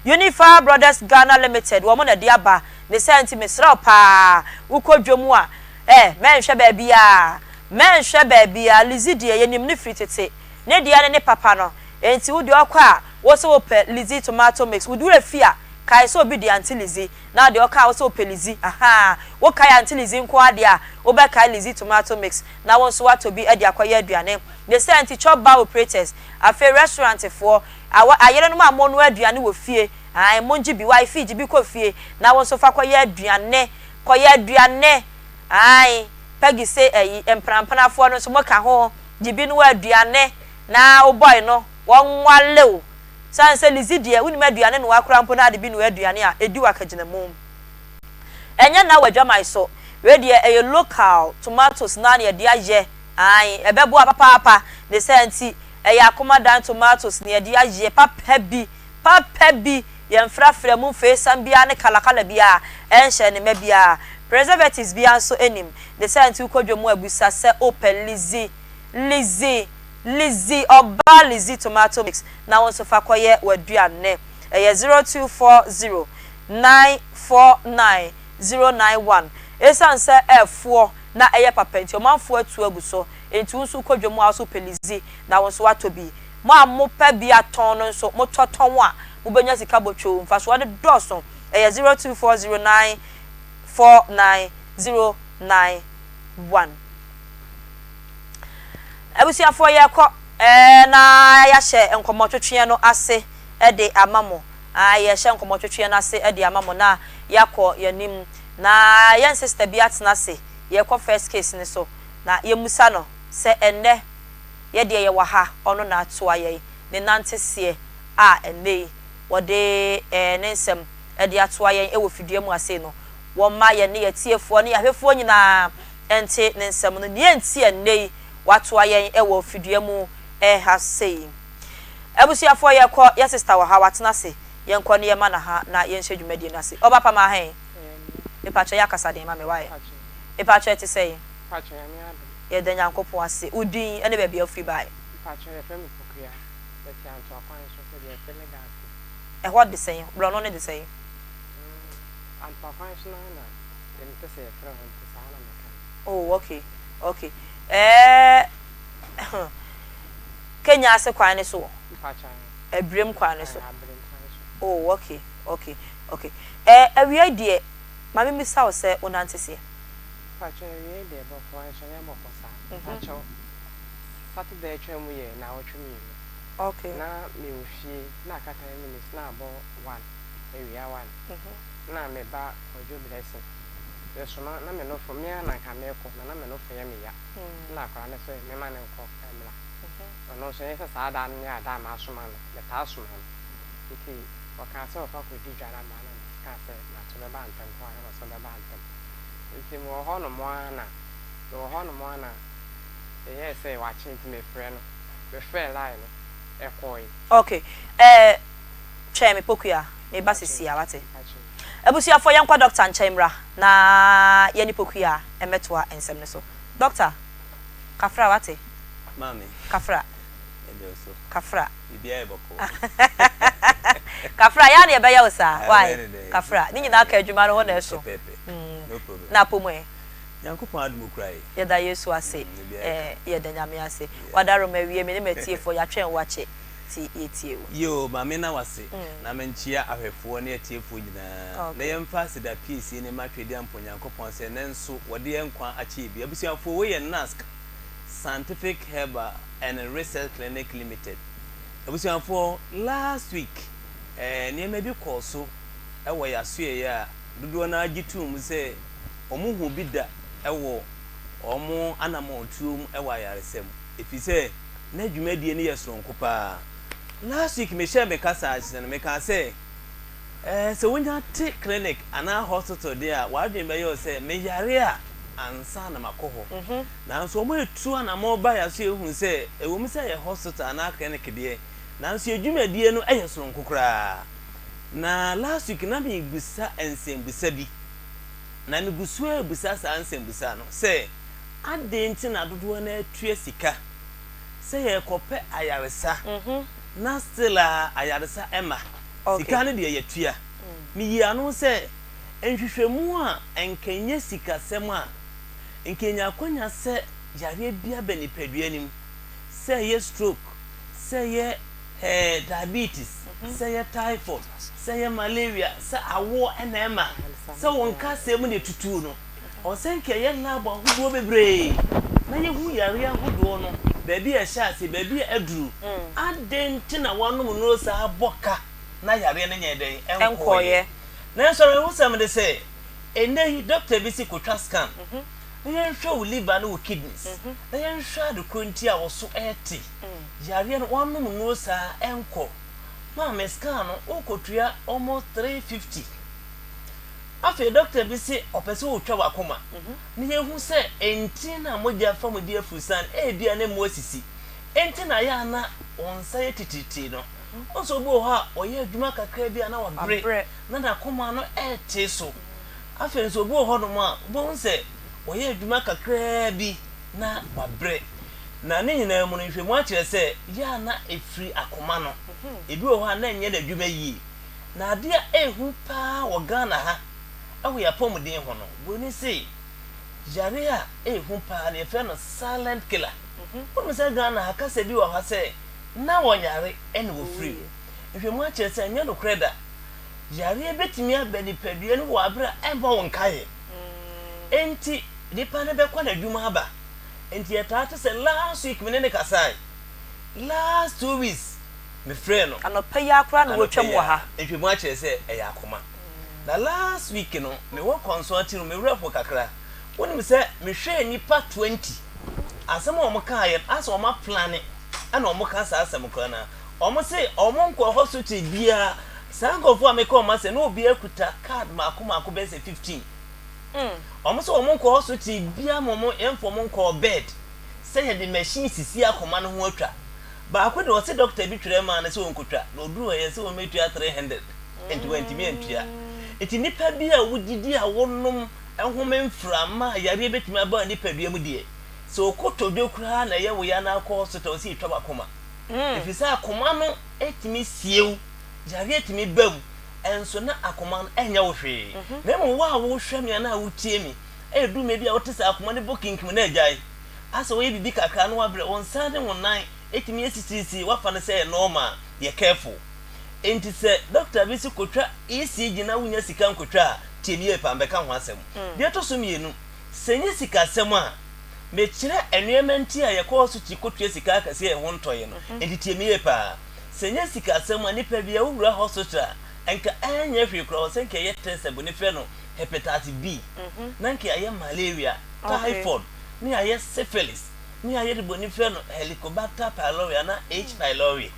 Unifa Brothers Ghana Limited, wɔn na ɛde aba. Ne saa nti mesrɛ wo paa, wokɔ dwom a, eh, mɛnhwɛ baabiara, mɛnhwɛ baabiara. Lizzy deɛ, yɛnim no firi tete. Ne deɛ ne ne papa no. Enti wo deɛ ɔkɔ a, wo se wopɛ Lizzy tomato mix. Wo werɛ fi a, kae sɛ obi de Auntie Lizzy. Na deɛ ɔka a, wo se wopɛ Lizzy. Ahaa, wokae Auntie Lizzy nko ara deɛ a, wobɛkae Lizzy tomato mix na wo nso woatɔ bi de akɔyɛ aduane. Ne saa nti, chop bar operators, afei restaurant foɔ, awɔ, ayerenom a monoa aduane wɔ fie, ae, mongye bi, wifey gye bi kɔ fie na wo nso fa kɔyɛ aduane, kɔyɛ aduane, ae, Peggy se ayi, mpenampenafoɔ no nso moka ho, gye bi noa aduane na wo boy no wɔnwale wo, sane sɛ Lizzy deɛ wonim aduane noa koraa mpo na ade bi noa aduane a ɛdi wo akagyinamu. Ɛnyɛ nna wɔ adwaman so, wei deɛ ɛyɛ local tomatoes no ara na yɛde ayɛ, ae, ɛbɛboa papaapa, ne saa nti ɛyɛ akomadan tomatoes na yɛde ayɛ papa bi, papa bi, yɛmfrafra mu mfeesam biara ne kala kala biara ɛnhyɛ ne ma biara, preservatives biara nso nnim, ne saa nti wokɔ dwam a bisa sɛ wopɛ Lizzy, Lizzy, Lizzy, ɔbaa Lizzy tomato mix na wo nso fa kɔyɛ w'aduane. Ɛyɛ 0240 949 091. Esiane sɛ ɛfoɔ na ɛyɛ papa nti, ɔmanfoɔ atu agu so. Enti wo nso wokɔ dwam a, wo nso wopɛ Lizzy na wo nso woatɔ bi. Mo a mopɛ bi atɔn no nso, motɔ tɔn a, mobɛnya sika botwoo. Mfasoɔ no dɔɔso. Ɛyɛ 0240 949 091. Abusuafoɔ yɛkɔ ɛɛ na yɛahyɛ nkɔmmɔtwetweɛ no ase de ama mo. Ae yɛrehyɛ nkɔmmɔtwetweɛ no ase de ama mo na yɛakɔ yɛn anim. Na yɛn sister bi atena ase, yɛrekɔ first case no so na yɛmmisa no sɛ ɛnnɛ yɛ deɛ yɛwɔ ha ɔno na atoa yɛn ne nanteseɛ a ɛnnɛ yi wɔde ɛɛ ne nsɛm de atoa yɛn wɔ fidua mu ase no. Wɔmma yɛne yɛn atiefoɔ ne yɛn ahwɛfoɔ nyinaa nte ne nsɛm no, nea enti a nnɛ yi watoa yɛn wɔ fidua mu ha sei. Abusuafoɔ yɛkɔ, yɛ sister wɔ ha, watena ase, yɛnkɔ ne yɛma no ha na yɛnhyɛ dwumadie no ase. Ɔba pa ma hɛn? Mepakyɛ yɛ akasa den ma me wai? Mepakyɛ ɛte sɛn? Yɛda Nyankopɔn ase. Wo din ne baabi a wofiri baeɛ? Ɛhɔ de sɛn? Borɔno no de sɛn? Deɛ mepɛ sɛ yɛfrɛ ho nti saa na meka no. Oh okay okay ɛɛ huh Kenya ase kwan no so wɔ? Mpakyɛ ahe. Abirem kwan no so. Ae Abirem kwan so. Oh okay okay. Ok. Eh, awiei deɛ, ma me mmisa wo sɛ wo nante seɛ? Mpakyɛw awiei deɛ bɔkɔɔ nso nyɛ bɔkɔ saa. Mpakyɛw, Saturday atwa mu yɛ naawɔtwe mienu. Ok. Na me wɔ fie na aka 10 minutes na abɔ one, awia one. Na me ba Kwadwo Blessing, me soma na me nofo, me ara na nka mekɔ na na me nofo yɛ me ya. Na akwadaa no sɛ me ma no nkɔ mmra. Ɔno nso ɛnyɛ sɛ saa da no nyɛ da a masoma no, metaa soma no. Nti ɔkaa sɛ ɔkɔ akɔdi dwa no aba na mekaa sɛ mate ɔbɛba ntɛm kɔ ara na ɔsɛ ɔbɛba ntɛm. Nti mewɔ hɔnom ara na mewɔ hɔnom ara na ɛyɛɛ sɛ wakye nti mefrɛ no. Mefrɛɛ line no, ɛkɔe. Ok, eh, twɛn me Pokuya, meba sesie a, wate? Abusuafoɔ yɛnkɔ doctor nkyɛn mmra na yɛne Pokuya mmɛtoa nsɛm no so. Doctor, kafra wate? Maame. Kafra. Ɛdeɛ wo so. Kafra. Biribiara yɛ bɔkɔɔ. Kafra, yɛa na yɛbɛyɛ wo saa, why? Ɛbɛyɛ ne dɛn? Kafra, ne nyinaa ka adwuma no ho na ɛso. Pɛpɛɛpɛ. No problem. Na apɔ mu ɛ? Nyankopɔn adom okura yɛ. Yɛda Yesu ase Biribiara yɛ eh, kama. yɛda Nyame ase. Yeah. W'adarom awie, me ne m'atiefoɔ yɛatwɛn wo akyɛ nti yɛtie wo. Yoo, Maame na wase, na menkyea ahwɛfoɔ ne atiefoɔ nyinaa, na Okay. yɛmfa aseda piesie ne mma Twedeampɔ Nyankopɔn sɛ nnɛ nso wɔde yɛn nkwa akyɛ yɛ bi. Abusuafoɔ, wei yɛ NASC Scientific Herbal and Research Clinic Limited. Abusuafoɔ, last week eh, nneɛma bi kɔɔ so wɔ yɛn asoɛeɛ a dodoɔ no ara gye toom sɛ wɔnhuu bi da wɔ wɔn anammɔntuo mu wɔ ayaresa mu, ɛfiri sɛ na dwumadie no yɛ soronko pa ara. Last week mehyɛɛ me kasa ase no, mekaa sɛ, eh, sɛ wonya te clinic anaa hospital deɛ a, w'adwene bɛyɛ wo sɛ meyare a ansa na makɔ hɔ. Nanso wɔatu anammɔn baeɛ so yɛhunu sɛ ɛwom sɛ ɛyɛ hospital anaa clinic deɛ, nanso yɛn dwumadie no yɛ soronko koraa. Na last week na merebisa nsɛmbisa bi, na megu so ara rebisa saa nsɛmbisa no sɛ, adɛn nti na dodoɔ no ara tua sika sɛ yɛrekɔpɛ ayaresa na still a ayaresa mma? Sika no deɛ yɛtua. Meyii ano sɛ nhwehwɛmu a anka ɛnyɛ sikasɛm a, nka yɛnya akwanya sɛ yareɛ bi aba nipadua no mu, sɛ ɛyɛ stroke, sɛ ɛyɛ eh, diabetes, sɛ ɛyɛ typhoid, sɛ ɛyɛ malaria, sɛ awoɔ na ɛma, sɛ wo nkasɛɛ mu na ɛtutu no, ɔwɔ sɛ nka yɛyɛ lab ahodoɔ bebree na yɛhu yareɛ ahodoɔ no, baabi a ɛhyɛ aseɛ, baabi a aduru. Adɛn nti na woanom nnuro saa bɔ ka na yareɛ no nyɛɛ dɛn? Ɛnkɔeɛ. Nanso awerɛhosɛm ne sɛ, Ɛnnɛ yi, dɔkta bi se kotwa scan na yɛnhwɛ wo liver ne wo kidneys na yɛnhwɛ ade koro nti a wo so rete. Yareɛ no, woanom nnuro saa ɛnkɔ. Maame, scan no, worekɔtua almost 350. Afei dɔkta bi se ɔpɛ sɛ ɔtwa w'akoma na yɛhu sɛ ntini no a mogya fa mu di afurusan no, ebia na emu asisi. Enti na ayɛ a na wo nsa yɛ titiritii no. Wohu sɛ obi wɔ hɔ a, ɔyɛ adwuma kakra bi a na wabrɛ. na n'akoma no rete so. Afei nso, obi wɔ hɔnom a, wobɛhu sɛ ɔyɛ adwuma kakraa bi na wabrɛ. Na ne nyinaa mu no, nhwehwɛmu akyerɛ sɛ, yɛ a na ɛfiri akoma no. Ebi wɔ hɔ a, na ɛnyɛ n'adwuma yie. Na adeɛ a ɛyɛ hu paa wɔ Ghana ha wɔ yɛn apɔmuden ho no, buroni se yareɛ a ɛyɛ hu paa no, yɛfrɛ no silent killer. Wonim sɛ Ghana ha, kasa bi wɔ ha sɛ, na wɔyare na wɔfiri mu. Nhwehwɛmu akyerɛ sɛ ɛnyɛ nokorɛ da. Yareɛ bɛtumi aba nipadua no wɔ aberɛ a ɛmmɔ wo nkaeɛ. Enti nipa no bɛkɔ n'adwuma aba. Enti yɛtaa te sɛ last week me ne no kasae, last 2 weeks mefrɛɛ no. Anɔpa yi ara koraa na Anɔpa wɔatwam yi wɔ ha. ara, nhwehwɛmu akyerɛ sɛ ɛyɛ akoma. Na last week no, mewɔ kɔnsɔn no, me werɛ ho kakra. Wonim sɛ mehwɛɛ nnipa 20, asɛm a wɔkaeɛ no, asɛ wɔaplane ɛna wɔka saa asɛm koraa no a. Wɔn se wɔn nkɔ hospital biara. Saa nkurɔfoɔ a meka wɔn asɛm na obiara kuta card mako mako bɛyɛ sɛ 15. Wɔn se wɔn nkɔ hospital biara ma wɔn yɛmfa wɔn nkɔɔ bed sɛ yɛde machine sisi akoma no ho atwa. Baako deɛ ɔse doctor bi twerɛ maa no sɛ ɔnkɔtwa na ɔduru hɔ yɛse wɔmmɛtua 300 nti wantumi antua. Nti nipa bi a wodidi a wonom home mframa a yareɛ bɛtumi aba wo nipadua mu deɛ sɛ ɔkotodwe koraa na ɛyɛ wo ya na akɔ hospital ɔse yɛtwa w'akoma. Ɛfiri sɛ akoma no tumi sie wo, yareɛ tumi ba mu, nso na akoma no nyɛ wo hwee. Na mmom wo a wohwɛ me anaa wotie me, ɛdu mmerɛ bi a wote sɛ akoma no bɔ kinkim na agyae, asɛ woyɛ biribi kakra na wabrɛ, wo nsa ne wo nan tumi asisisisi, woafa no sɛ ɛyɛ normal, yɛ careful. Enti sɛ dɔkta bi se kotwa ECG na wunnya sika nkotwa a, tie me yie paa, mebɛka ho asɛm. Deɛ ɛtɔ so mmienu, sɛ ɛnyɛ sikasɛm a, mekyerɛ nneɛma nti a yɛkɔ hospital kɔtua sika akɛseɛ a ɛho ntɔ yɛn no. Enti tie me yie paa. Sɛ ɛnyɛ sikasɛm a, nipa bi a wowura hospital a, nka ɛnyɛ hwee koraa, wɔ sɛ nka ɛyɛ test a bɔne frɛ no hepatitis B, na nka yɛayɛ malaria, typhoid, ne yɛayɛ syphilis, ne yɛayɛ de bɔne frɛ no helicobacter pylori anaa H pylori.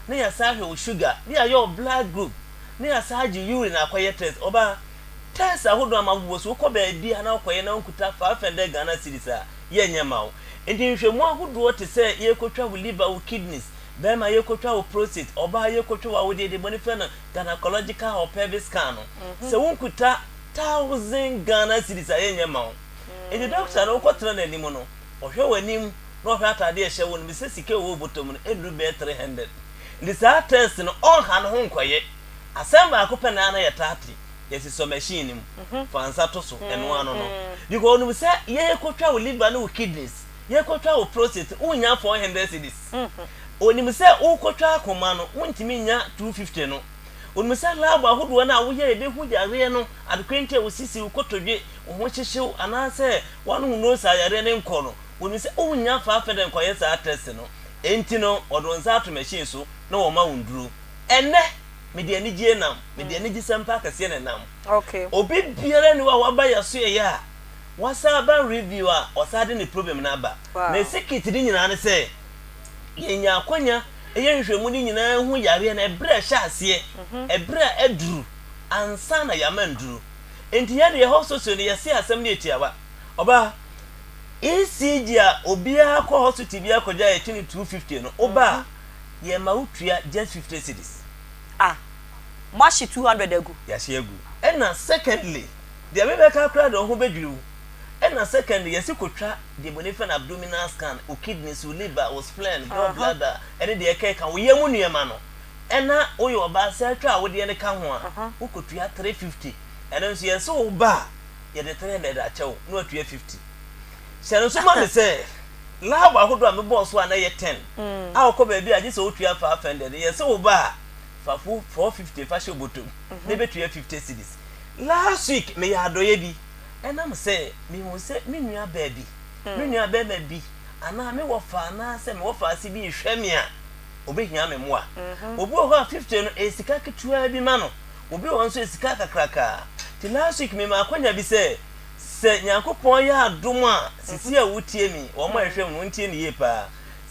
na yɛasan ahwɛ wo sugar, na yɛayɛ wo blood group, na yɛasan agye urine akɔyɛ test. Ɔbaa, test ahodoɔ a mabobɔ so, wokɔ baabi a na wokɔyɛ na wonkuta 500 Ghana cedis a, yɛnyɛ mma wo. Nti nhwɛmu ahodoɔ te sɛ yɛrekɔtwa wo liver, wo kidneys, bɛrima yɛrekɔtwa wo prostate, ɔbaa yɛrekɔtwa wo awodeɛ, deɛ bɔne frɛ no gynecological or pelvic scan no, sɛ wonkuta 1000 Ghana cedis a, yɛnyɛ mma wo. Nti doctor no wokɔtena n'anim no, ɔhwɛ w'anim, na ɔhwɛ atade a ɛhyɛ wo no, mesɛ sika a ɛwɔ wo bɔtɔ mu no ɛnnuru bɛyɛ 300. Nti saa test no ɔnha ne ho nkɔyɛ. Asɛm baako pɛ na na yɛtaa te, yɛse sɔ machine no mu, fa nsa to so, ɛno ano no. Because ɔnim sɛ yɛrekɔtwa wo liver ne wo kidneys, yɛrekɔtwa wo prostate, wonnya 400 cedis. Ɔnim sɛ worekɔtwa akoma no, wontumi nnya 250 no. Ɔnim sɛ lab ahodoɔ no a woyɛ a yɛbɛhu yareɛ no, adekorɛ nti a wo sisi, wo kotodwe, wo ho hyehye wo, anaasɛ woanom nnuro saa yareɛ no nkɔ no, Wonim sɛ wonnya faafɛ dɛ nkɔyɛ saa test no, enti no wɔde wo nsa ato machine so na wɔma wo nnuro. Ɛnnɛ, mede anigyeɛ nam, mede anigyesɛm pa akɛseɛ na ɛnam. Obi biara nni hɔ a waba yɛasoɛeɛ a wasan aba review a ɔsan de ne problem no aba. Na secret no nyinaa ne sɛ, yɛnya akwanya yɛ nhwehwɛmu no nyinaa hu yareɛ no ɛberɛ a ɛhyɛ aseɛ, ɛberɛ a aduru, ansa na yɛama nnuro. Enti yɛn deɛ yɛhɔ soso no yɛse asɛm no yɛ tiawa. Ɔbaa, ECG a obiara kɔ hospital biara kɔgye a yɛtwe no 250 no, woba a, yɛma wo tua just 50 cedis. Ah, moahye 200 agu? Yɛahye agu. Ɛna secondly, deɛ mebɛka koraa deɛ wo ho bɛdwiri wo. Ɛna secondly, yɛse kɔtwa deɛ bɔne frɛ no abdominal scan, wo kidneys, wo liver, wo spleen, gall bladder, ɛne deɛ ɛkeka, wo yam nneɛma no. Ɛna woyɛ ɔbaa sɛ atwa a wodeɛ no ka ho a, wokɔtua 350. Ɛno nso yɛse wo ba a, yɛde 300 akyɛ wo na watua 50. Hyɛ no nso ma me sɛ lab ahodoɔ a mebɔɔ so a na ɛyɛ 10 a wokɔ baabi a gye sɛ wotua 500 no, yɛse wo ba a fa 450 fa hyɛ wo bɔtɔ mu na ɛbɛtua 50 cedis. Last week meyɛ adɔeɛ bi ɛnam sɛ mehuu sɛ me nua baa bi, me nua bɛrima bi anaa me wɔfa anaasɛ me wɔfa ase bi rehwɛ me a ɔbɛhia me mmoa. Obi wɔ hɔ a 50 no ɛyɛ sika ketewaa bi ma no. Obi wɔ hɔ nso sika kakraka. Nti last week me maa akwanya bi sɛ, sɛ Nyankopɔn yɛ adom a, sisi a wotie me, wɔn a ɛhwɛ me no, wɔntie me yie paa.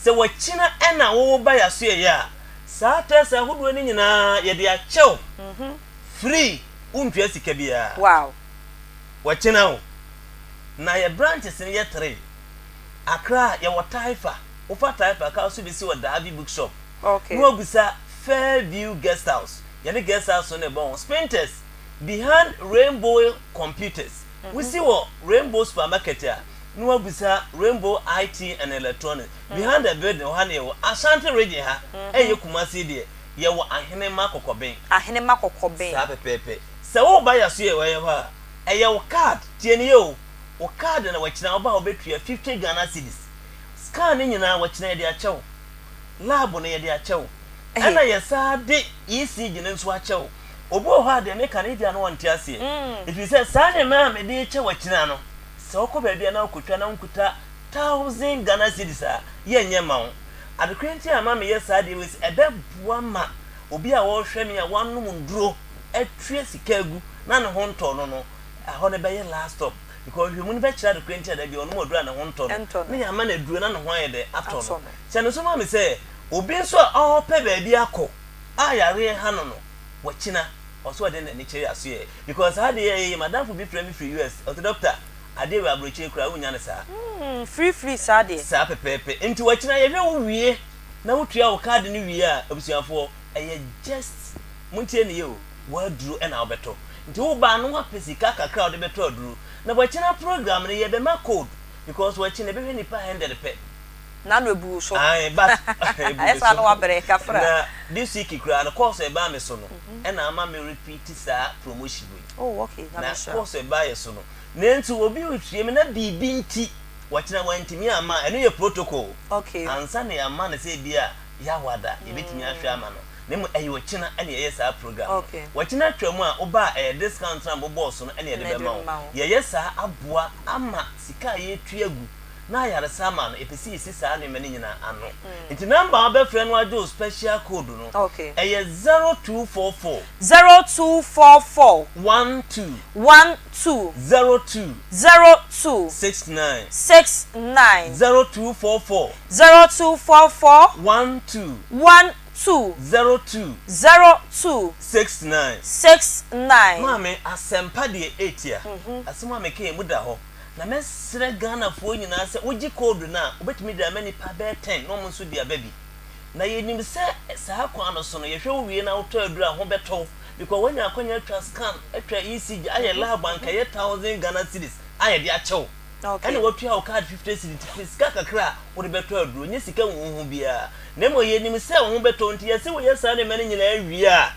Sɛ wɔkyena ɛna wo ba yasoɛeɛ a, saa test ahodoɔ no nyinaa yɛde akyɛ wo free, wontua sika biara. Wow. Wɔkyena o. Na yɛ branches no yɛ three. Accra yɛwɔ Taifa, wofa Taifa car so bɛsi wɔ Daabi bookshop. Okay. Na wabisa Fairview guest house. Yɛne guest house no na ɛbɔ ho. Spintex, behind Rainbow Computers. Wosi wɔ Rainbow Supermarket a, na wabisa Rainbow IT and Electronics. Behind the building, hɔ ha na yɛwɔ. Ashanti region ha, ɛnyɛ Kumasi deɛ, yɛwɔ Ahenema Kɔkɔben. Ahenema Kɔkɔben. Saa pɛpɛɛpɛ. Sɛ woreba yɛn so yɛ hɔ a, ɛyɛ wo card, tie no yie o, wo card na wɔkyena woba a wobɛtua 50 Ghana cedis. Scan no nyinaa wɔkyena yɛde akyɛ wo. Lab no yɛde akyɛ wo. Ɛna yɛsan de ECG no nso akyɛ wo. Obi wɔ hɔ a deɛ meka no ebia na ɔnte aseɛ. Ɛfiri sɛ saa nneɛma a mede rekyɛ wo akyina no, sɛ wokɔ baabi a na wokɔtwa na wonkuta thousand Ghana cedis a, yɛnyɛ mma wo. Adekorɔ nti a ɛma meyɛ saa adeɛ wei sɛ ɛbɛboa ma obi a ɔrehwɛ me a wanom nnuro atua sika agu na ne ho ntɔ no no, ɛhɔ no bɛyɛ last stop. Because nhwehwɛmu no bɛkyerɛ adekorɔ nti a da bi ɔnom aduro a ne ho ntɔ no, na yɛama no aduro na ne ho ayɛ dɛ atɔ no. Hyɛ no nso ma me sɛ obi nso a ɔrepɛ baabi akɔ a yareɛ ha no no, wakyina, ɔsɛ ɔde n'ani kyerɛ asoɛɛ because saa adeɛ yi madamfo bi frɛ me firi US, ɔse doctor adeɛ wei aburokyire koraa wonnya no saa. Hmm, free free saa deɛ. Saa pɛpɛɛpɛ, nti wakyina yɛhwɛ wo wie na wotua wo card no wie a, abusuafoɔ ɛyɛ just, montie no yie o, w'aduro na wobɛtɔ, nti woba a na woapɛ sika kakra a wode bɛtɔ aduro, na wakyina program no yɛbɛma code because wakyina yɛbɛhwɛ nnipa hundred pɛ. N'ano ebu wo so. Ae but ebu me Ayɛ saa so. na wabrɛ kafra. Na this week koraa no course a ɛbaa me so no ɛna ama me repeat saa promotion wei. Oh okay, Nyame Na nhyira wo. course a ɛbaeɛ so no nanso obi retie me na biribi nti wɔkyena wantumi amma a ɛno yɛ protocol. Okay. Ansa na yɛama no sɛ ebi a Yawada yɛbɛtumi ahwɛ ama no. Na mmom ɛyɛ ɔkyena na yɛyɛ saa program no. Ɔkyena twam a woba a ɛyɛ discount no a mobɔɔ so no na yɛde bɛma wo. Yɛyɛ saa aboa ama sika a yɛretua agu na ayaresa ama no, yɛpɛ sɛ yɛsi saa nneɛma no nyinaa ano. Nti number a wobɛfrɛ no agye wo special code no, ɛyɛ 0244. 0244. 12. 12. 02. 02. 69. 69. 0244. 0244. 12. 12. 02. 02. 69. 69. Maame, asɛmpa deɛ ɛtia. Asɛm a meka yi, emu da hɔ. Na mɛsrɛ Ghanafoɔ nyinaa sɛ wogye code no a, wobɛtumi de ama nnipa bɛyɛ ten na wɔn nso de aba bi. Na yɛnim sɛ saa kwan no so no, yɛhwɛ wo wie na wotɔ aduro a, ho bɛtɔ wo because woanya akwanya atwa scan, atwa ECG, ayɛ lab a anka ɛyɛ thousand Ghana cedis a yɛde akyɛ wo. Ɛna woatua wo card 50 cedis nti sika kakra a wode bɛtɔ aduro, nyɛ sika huhuhu biara. Na mmom yɛnim sɛ wo ho bɛtɔ wo nti yɛse woyɛ saa nneɛma no nyinaa wie a,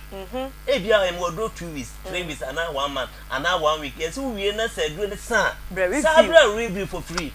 ebia yɛma wo aduro two weeks, three weeks anaa one month. Anaa one week yɛse wo wie na sɛ aduro no sa a saa bra review for free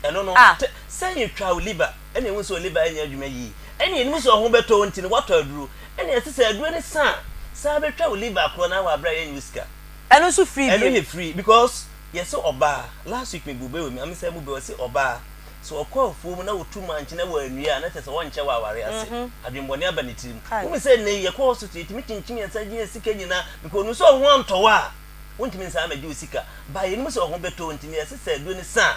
ɛno no te sɛ yɛ twa wo liver ɛna ehu sɛ wo liver ɛnyɛ adwuma yie ɛna yɛnim sɛ ɔho bɛtɔ wo nti no watɔ aduro ɛna yɛse sɛ aduro no sa a saa bɛtwa wo liver korɔ na wɔ abira yɛnyɛ wo sika Ɛno nso free ɛno bio. yɛ free because yɛse ɔbaa last week me bu bɛ wɔ mi ame sɛ mu bɛ ɔse ɔbaa sɛ ɔkɔ afuo mu na ɔtu mankyene wɔ anua a na kyerɛ sɛ ɔnkyɛ wɔ aware ase adwenbɔne aba ne tirim wohu sɛ nnɛ yi yɛkɔ hospital yɛtumi kyinkyim yɛn nsa gye yɛn sika nyinaa because onim sɛ ɔho antɔ wo a wontumi nsan mmɛgye wo sika but yɛnim sɛ ɔho bɛtɔ wo nti nea ɛsɛ sɛ aduro no sa a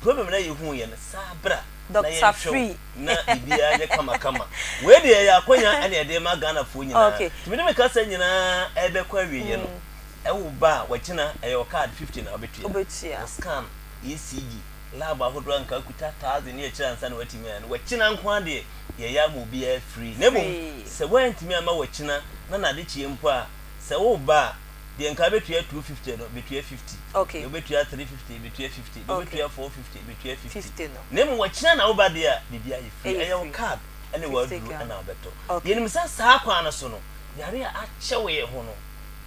problem no a yɛhuu yɛ no saa bra na Doctor yɛnhwɛ wo Free. na biribiara nyɛ kamakama wei deɛ ɛyɛ akwanya ɛna yɛde ma Ghanafoɔ nyinaa Okay. nti mede me kasa nyinaa ɛbɛkɔ awieɛ no ɛwo ba a wakyina ɛyɛ wo card 50 na wobɛtua Wobɛtua. wo scan ECG Lab ahodoɔ a nka akuta thousand ne akyire ansa na watumi ayɛ no, wakyina nko ara deɛ yɛyɛ ama obiara free. Na mmom sɛ woantumi amma wakyina na n'adekyeɛ mpo a, sɛ woreba a, deɛ nka wobɛtua 250 no, bɛtua 50. Deɛ wobɛtua 350, bɛtua 50. Deɛ wobɛtua 450, bɛtua 50. Na mmom wakyina na woba deɛ a, biribiara yɛ free. Ɛyɛ wo card ne w'aduro na wobɛtɔ. Yɛnim sɛ saa kwan no so no, yareɛ a akyɛ wɔ yɛn ho no,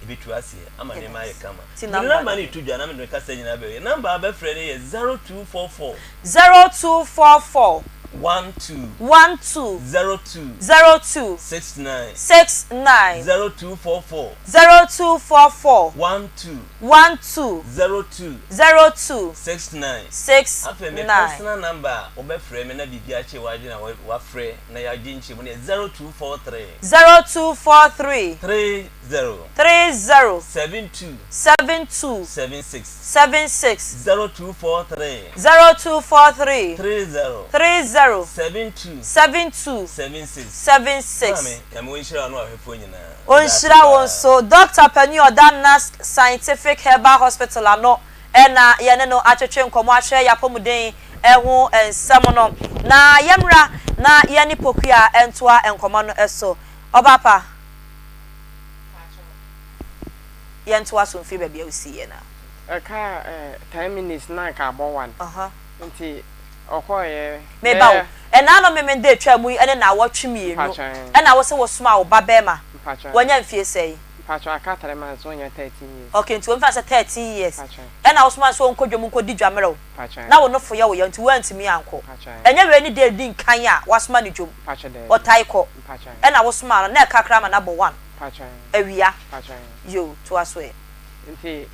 Ebetu aseɛ ama nneɛma ayɛ kama. Ti Mede number number no. no reto dwa na mede me kasa nyinaa bɛwie. Number a wobɛfrɛ no yɛ 0244. 0244. 12. 12. 02. 02. 69. 69. 0244. 0244. 12. 12. 02. 02. 69. 69. Afei me personal number a wobɛfrɛ me na biribi akyere w'adwene a wafrɛ na yɛagye nkyerɛmu no yɛ 0243. 0243. 30. 30. 72. 72. 76. 76. 0243. 0243. 30. 30. 72. 72. 76. 76. Maame, Nyame ɔnhyira wo ne w'ahwɛfoɔ nyinaa. Ɔnhyira wo nso. Dɔkta panin a ɔda Nask Scientific Herbal Hospital ano na yɛne no atwetwe nkɔmmɔ ahwɛ y'apɔmuden ho nsɛm no. Na yɛmmra na yɛne Pokuaa ntoa nkɔmmɔ no so. Ɔbaapa, yɛntoa so mfiri baabi a wosiiɛ no a. Ɛkaa eh, ten minutes na anka abɔ one. Nti ɔkɔeɛ Meba o, bɛyɛ. ɛna ano Memenda a ɛtwaa mu yi ne naawɔtwe mmienu Mpakyɛ. ɛna wo se wosomaa wo ba bɛɛma, Mpakyɛ. wanya mfie sɛn? Mpakyɛ aka three months ɔnya 13 years. Okay, nti wɔmfa no sɛ 13 years Mpakyɛ. ɛna wosomaa no sɛ ɔnkɔ dwam nkɔdi dwammerɛw Mpakyɛ. na wo nofo yɛ wo yaw nti woantumi ankɔ. Mpakyɛ. Ɛnyɛ wei ne da a ɛdi nkan a woasoma no dwam, Mpakyɛ daabi. ɔtae kɔ Mpakyɛ. ɛna wosomaa no na ɛka koraa ma no abɔ one Mpakyɛ. awia. Mpakyɛ. Yoo, toa so ɛ. Nti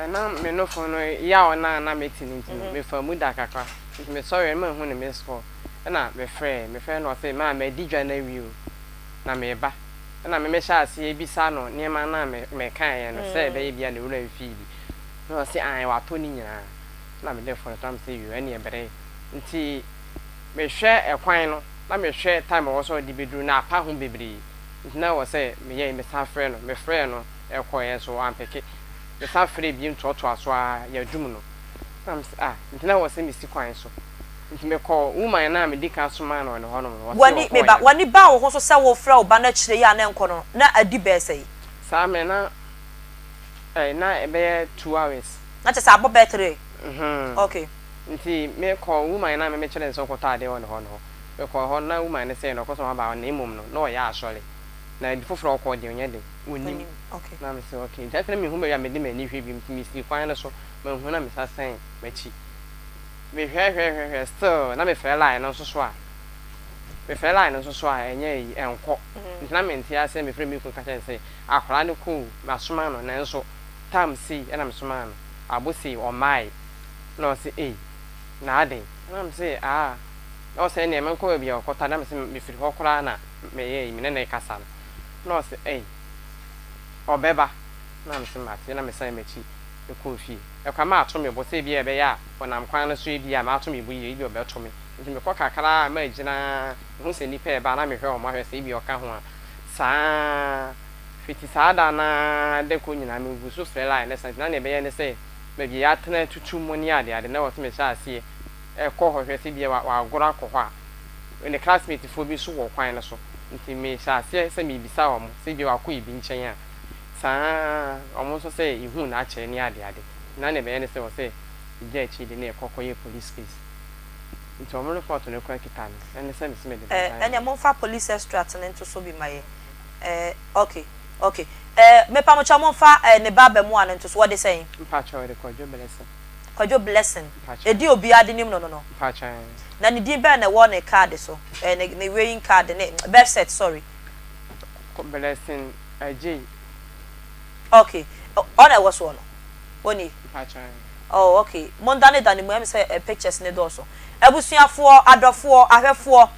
na me nofo no yaw no a na mete no nti no, mefaa mu da kakra. Nti mesɔreɛ no manhu ne missed call. Ɛna mefrɛɛ, mefrɛɛ no ɔse maa madi dwa no awie o, na mereba. Ɛna me mehyɛɛ aseɛ bisa no nneɛma no a me mekaeɛ no sɛ ɛbɛyɛ bi a ne werɛ mfii bi. Ɛna ɔse aane watɔ ne nyinaa. Ɛna mede phone no to na mese yoo ɛneɛ bere. Nti mehwɛ ɛkwan no na mehwɛ time a ɛwɔ sɛ ɔde bɛduru no apa ho bebree. Nti na ɛwɔ sɛ meyɛ mesan frɛ no. Mefrɛɛ no ɛkɔeɛ nso wampeke. Mesan frɛɛ bio toatoa so ara yɛadum no. Ɛna mese ah nti na ɛwɔ sɛ mesi kwan so. Nti mekɔɔ woman no a medi kan somaa no wɔ ne hɔnom no, ɔse W'ani, me ba, ɔkɔeɛ no. w'ani baa wo ho so sɛ worefrɛ wo ba no akyire yi a na ɛnkɔ no, na adi bɛyɛ sɛn? Saa mmerɛ na ɛɛ na ɛbɛyɛ two hours. Na kyerɛ sɛ abɔ bɛyɛ three? Mm-hmm. Okay. Nti mekɔɔ woman no a me mekyerɛɛ no sɛ ɔnkɔtɔ adeɛ wɔ ne hɔ no hɔ. Mekɔɔ hɔ no na woman no sɛ ɔkɔ so aba hɔ na mmom no na ɔyɛ asɔre. Na baabi foforɔ a ɔkɔ deɛ ɔnyɛ den, ɔnnim. Okay. Na mese okay. Nti afei na menhu baabi a mede m'ani hwɛ bio nti mesii kwan no so, manhu na mesan sɛn m'akyi. Mehwɛhwɛhwɛhwɛ still na mefrɛ line no nso so a, Mefrɛ line no nso so a ɛnyɛ ayi, ɛnkɔ. Nti na mente aseɛ mefrɛ me kunu ka kyerɛ no sɛ akwadaa no kɔ o, masoma no nanso tam sei na mesomaa no, abo sei ɔmmaeɛ. Na ɔse ei, na adɛn? Na mese aa, na ɔse ɛnneɛ menkɔ baabi a ɔkɔtɔ na mese mefiri hɔ koraa na meyɛ ayi, me ne no rekasa no. Na ɔse ei, ɔbɛba. Na mese mate, na mesan m'akyi kɔɔ fie. Ɛkwan mato me bo sɛ ebia ɛbɛyɛ a ɔnam kwan no so ebia mato me bo yie, ebia ɔbɛto me. Nti mekɔ kakra a magyina mehu sɛ nnipa reba a na mehwɛ wɔn ahwɛ sɛ ebia ɔka ho a. Saa ara, fiti saa da no ara de kɔ nyinaa megu so frɛ line no sa nti na nea ɛbɛyɛ ne sɛ baabi a yɛatena atutu mu ne adeade na ɛwɔ sɛ mehyɛ aseɛ kɔ hɔ hwɛ sɛ ebia wagoro akɔ hɔ a. Ne classmate foɔ bi nso wɔ kwan no so nti mehyɛ aseɛ sɛ merebisa wɔn sɛ ebia wakɔ ebi nkyɛn a. Saa ara, wɔn nso sɛ yɛhuu n'akyɛ ne adeade na nea ɛbɛyɛ ne sɛ ɛwɔ sɛ yɛgya akyiri de no yɛkɔ kɔyɛ police case. Nti ɔmo report no koraa kita me, ɛne sɛ mese mede Eh, bɛdan ɛneɛ no. momfa police extract no nto so bi ma yɛn. Eh, ok, ok. Eh, mepamokyɛw momfa eh, ne ba abamuwa no nto so. Wɔde sɛn? Mpakyɛw, yɛde Kwadwo Blessing. Kwadwo Blessing. Mpakyɛw. Edin a obiara de nim no no no. Mpakyɛw. Na ne din bɛn na ɛwɔ ne card so? Eh, ne, ne weighing card ne, birth cert, sorry. Blessing Adjei. Ok, ɔna ɛwɔ soɔ no? Ɔnie? Mpakyɛw. Oh ok, mondanedane mu, ɛyɛ me sɛ pictures no dɔɔso. Abusuafoɔ, adɔfoɔ, ahwɛfoɔ,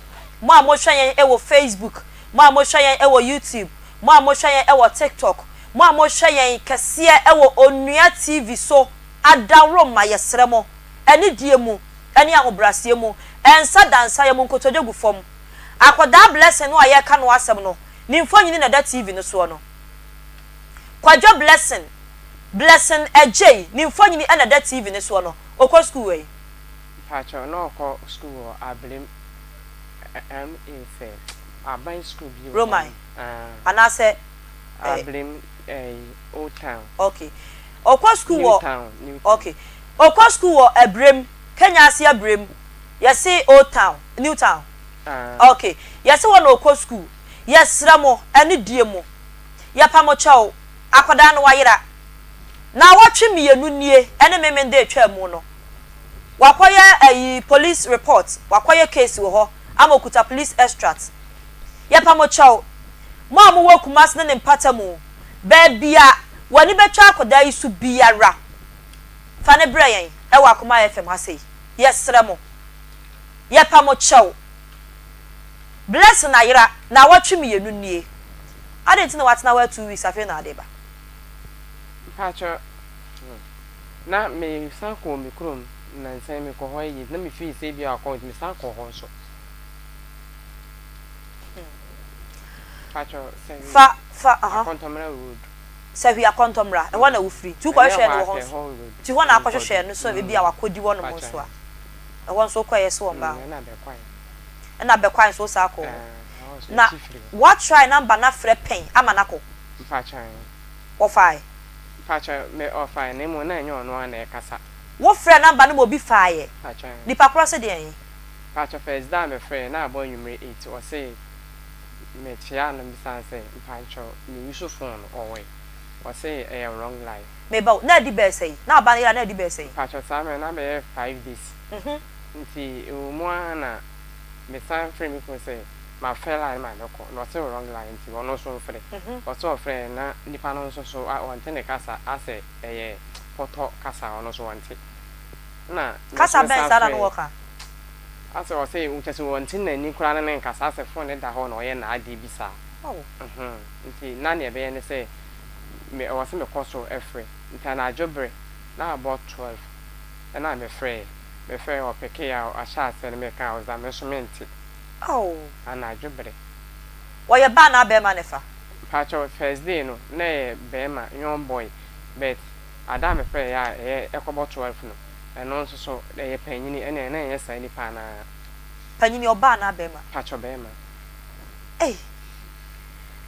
mo a mohwɛ yɛn wɔ Facebook, mo a mohwɛ yɛn wɔ YouTube, mo a mohwɛ yɛn wɔ TikTok, mo a mohwɛ yɛn kɛseɛ wɔ Onua TV so, adaworoma, yɛsrɛ mo, anidie mu ne ahobraseɛ mu, nsa da nsa, yɛ mo nkotodwe gu fam. Akwadaa Blessing no a yɛreka no asɛm no, ne mfonini na ɛda TV no soɔ no. Kwadwo Blessing. Blessing Adjei ne mfonini na ɛda TV no soɔ no, ɔkɔ sukuu wɔ he? Mpakyɛw na ɔkɔ sukuu wɔ Ablem MA sɛ aban sukuu bi wɔ hɔ Roman nom aah. anaasɛ eh. Ablem ɛyi Old Town. Ok ɔkɔ sukuu New wɔ Town New Town. ok ɔkɔ sukuu wɔ Abrem Kenya ase Abrem yɛse Old Town New Town Aah. ok yɛse hɔ na ɔkɔ sukuu yɛsrɛ mo anidie mu yɛpa mo kyɛw Akwadaa no wayera. Naawɔtwe mienu nie ɛne Memenda etwaa mu no, wakɔyɛ ayi police report, wakɔyɛ case wɔ hɔ ama okuta police extract. Yɛpa mo kyɛw, mo a mowɔ Kumasi ne ne mpata mu, baabi a w'ani bɛtwa akwadaa yi so biara, fa no brɛ yɛn ɛwɔ Akoma FM ha sei. Yɛsrɛ mo. Yɛpa mo kyɛw. Blessing ayera, naawɔtwe mienu nie. Adɛn nti na woatena hɔ 2 weeks afei na ade ba? Mpakyɛ hmm na me san kɔɔ me kurom nansa yi me kɔ hɔ ayi na me feel sɛ ebia wakɔ nti me san kɔɔ hɔ nso. Mpakyɛ Sahwi Fa fa aha. Akɔntɔmmra road. Sahwi Akɔntɔmmra ɛhɔ na wofiri nti wokɔ Ɛnyɛ hwehwɛɛ hɔ no wɔ a hɔ sɛ nso hɔ road nti hɔ na akɔ Nkɔdu hwehwɛɛ no sɛ ebia mm wakɔdi hɔ nom mpakyɛ nso a ɛhɔ nso wokɔɛ yɛse wɔn baa mm hɔ ɛna bɛkwae. Ɛna bɛkwae nso wosan kɔɔ hɔ Ɛɛ ɛhɔ nso na yɛkyi firi hɔ. wa try number no afrɛ pɛn ama no akɔ? Mpakyɛ. Wɔfae? Mpakyɛ me ɔfae na mmom na ɛnyɛ ɔno ara na ɛkasa. Wo frɛɛ number no ma obi faeɛ? Mpakyɛ. Nipa korɔ se deɛn? Mpakyɛ first da a me frɛɛ na abɔ anwummere 8 ɔse me kyea no bisa no sɛ mpakyɛ me use phone no ɔwɔ he? Ɔse ɛyɛ wrong line. Me ba o, na adi bɛɛ sɛn? Na aba no yera na adi bɛɛ sɛn? Mpakyɛ saa mmerɛ no na bɛyɛ 5 days nti ɛwɔ mu ara na me san frɛɛ me kunu sɛ mafrɛ line ma no kɔ na ɔse wrong line nti ɔno nso mfrɛ. Ɔse ɔfrɛɛ na nipa no nso so ɔnte ne kasa asɛ ɛyɛ pɔtɔ kasa ɔno nso ɔnte. Ɛna me nso Kasa me bɛn san saa na na frɛɛ wɔka? asɛ ɔse kyerɛ sɛ ɔnte n'ani koraa ne ne nkasa asɛ phone no da hɔ na ɔyɛ n'adeɛ bi saa. Mhmm nti na neɛ ɛbɛyɛ ne sɛ me ɛwɔ sɛ mekɔ so frɛ nti anadwo berɛ na abɔ 12 ɛna mefrɛɛ mefrɛɛ ɔpekee a ɔhyɛɛ aseɛ no meka a ɔse me nso mente. Aww. Anadwo bere. Ɔyɛ baa anaa bɛɛma ne fa? Mpakyɛw first day no na ɛyɛ bɛɛma young boy but ada a mefrɛɛ yɛ a ɛyɛ ɛkɔbɔ 12 no ɛno nso so ɛyɛ panyini ɛne na ɛnyɛ saa nipa anaa. Panyini ɔbaa anaa bɛɛma? Mpakyɛw bɛɛma. Ei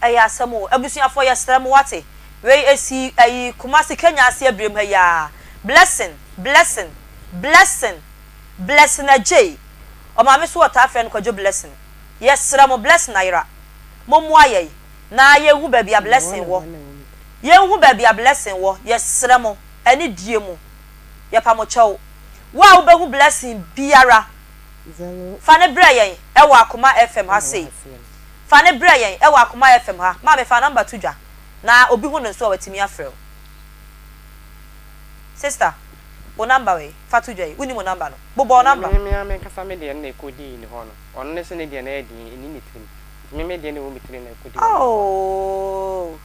ɛyɛ asɛm o abusuafoɔ yɛsrɛ mo wate wei ɛsi ɛyi Kumasi Kenya ase abirem ha yi aa Blessing Blessing Blessing Blessing Adjei Ɔmaame so wɔtaa frɛ no Kwadwo Blessing. Yɛsrɛ mo Blessing ayera. Mommoa yɛn na yɛnhu baabi a Blessing wɔ. Yɛnhu baabi a Blessing wɔ. Yɛsrɛ mo, anidie mu. Yɛpa mo kyɛw. Wo a wobɛhu Blessing biara, Fa no brɛ yɛn wɔ Akoma FM ha sei. Fa no brɛ yɛn wɔ Akoma FM ha. Maame fa number to dwa na obi hu no nso a watumi afrɛ wo. Sister, wo number wei, fa to dwa yi. Wonim wo number no? Bobɔ wo number. Me me ara menkasa me deɛ no na ɛkɔdii ne hɔ no. Ɔno ne se ne deɛ no ɛyɛ den, ɛnni ne tirim. Nti me me deɛ na ɛwɔ me tirim na ɛkɔdii ɔno hɔ. Oh.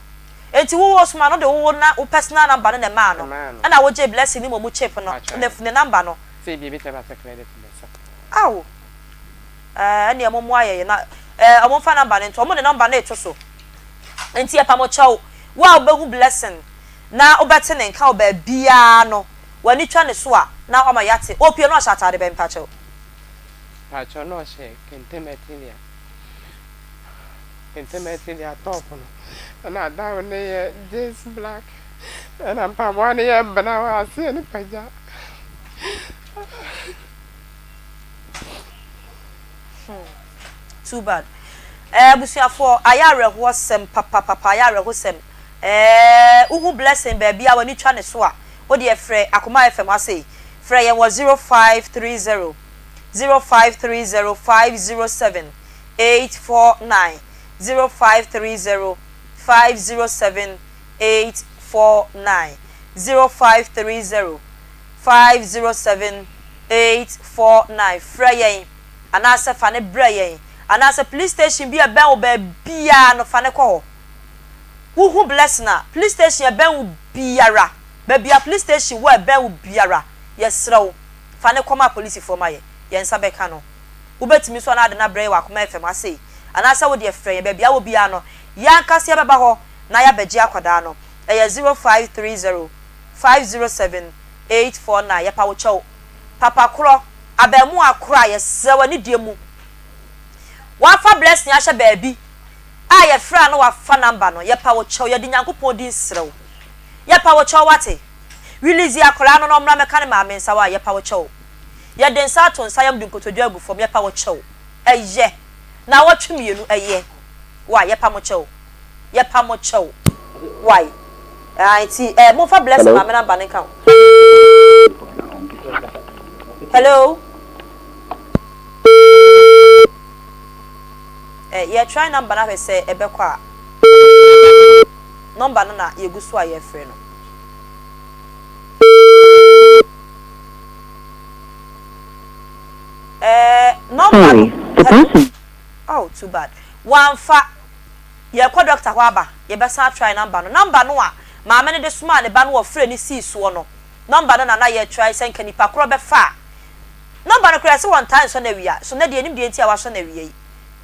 Enti wo wo soma no de wo wo na wo personal number no na ɛmaa no. Ɛmaa no. Ɛna wogyee Blessing ne momu chip no, Pakyɛ. ne ne number no. Sɛ ebia ebetumi aba sɛ credit bɛsa. Ao ɛɛ ɛneɛ mo moa yɛn na ɛɛ ɔmo nfa number no nto ɔmo de number no reto so nti yɛpa mo kyɛw wo a wobɛhu blessing na wobɛte ne nka wɔ baabiaa no w'ani twa ne so a na wama yɛate opie no ɔhyɛ ataade bɛn mpakyɛw. Mpakyɛw na ɔhyɛ kente material kente material top no ɛna down no yɛ jeans black ɛna mpaboa no yɛ brown aseɛ no pagya. Hmm too bad eh abusuafoɔ ayɛ awerɛhoɔ sɛm papapapa ayɛ awerɛhosɛm eh wohu blessing baabi a w'ani twa ne so a wodeɛ frɛ Akoma FM ha sei frɛ yɛn wɔ 0530 0530 507 849 0530 507 849 0530 507 849 Frɛ yɛn anaasɛ fa no brɛ yɛn anaasɛ police station bi a ɛbɛn wo baabiara no fa no kɔ hɔ. Wohu Blessing a, police station a ɛbɛn wo biara, baabi a police station wɔ a ɛbɛn wo biara, yɛsrɛ wo, fa no kɔma apolisifoɔ ma yɛn. Yɛn nsa bɛka no. Wobɛtumi nso anaa de no abrɛ yɛn wɔ Akoma FM ha sei, anaasɛ wo deɛ frɛ yɛn baabi a wɔ biara no, yɛn ankasa yɛbɛba hɔ na yɛabɛgye akwadaa no. Ɛyɛ 0530 507 849 yɛpa wo kyɛw papa korɔ abɛɛmoa korɔ a yɛsrɛ wo anidie mu wafa blessing ahyɛ baabi a yɛfrɛ a na wafa number no yɛpa wo kyɛw yɛde Nyankopɔn din srɛ wo yɛpa wo kyɛw wate release akwadaa no na ɔmmra mɛka ne maame nsa wa yɛpa wo kyɛw yɛde nsa ato nsa yam de nkotodwe agu fam yɛpa wo kyɛw ɛyɛ naawɔtwe mienu ɛyɛ wa yɛpa mo kyɛw. Yɛpa mo kyɛw wai aah nti eh momfa blessing maame number no nka ho. Hello eh yɛ try number no ahwɛ sɛ ɛbɛkɔ a number no na yɛgu so a yɛfrɛ no. Eh number no hello oh too bad wamfa. Yɛrekɔ dɔkta hɔ aba, yɛbɛsan atry number no. Number no a maame no de somaa ne ba no ɔfrɛɛ no sii soɔ no, number no na na yɛretry sɛ nka nipa korɔ bɛfa a. Number no koraa yɛse wɔntaa nsɔ no awia, so nnɛ deɛ yɛnim deɛ nti a wasɔ no awia yi.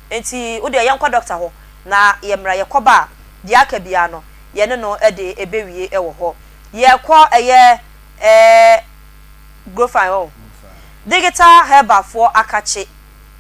Enti wo deɛ yɛnkɔ dɔkta hɔ na yɛmmra, yɛkɔba a deɛ aka biara no yɛne no de ɛbɛwie wɔ hɔ. Yɛrekɔ ɛyɛ ɛɛ Grofine hɔ o. Digital Herbal foɔ akakye,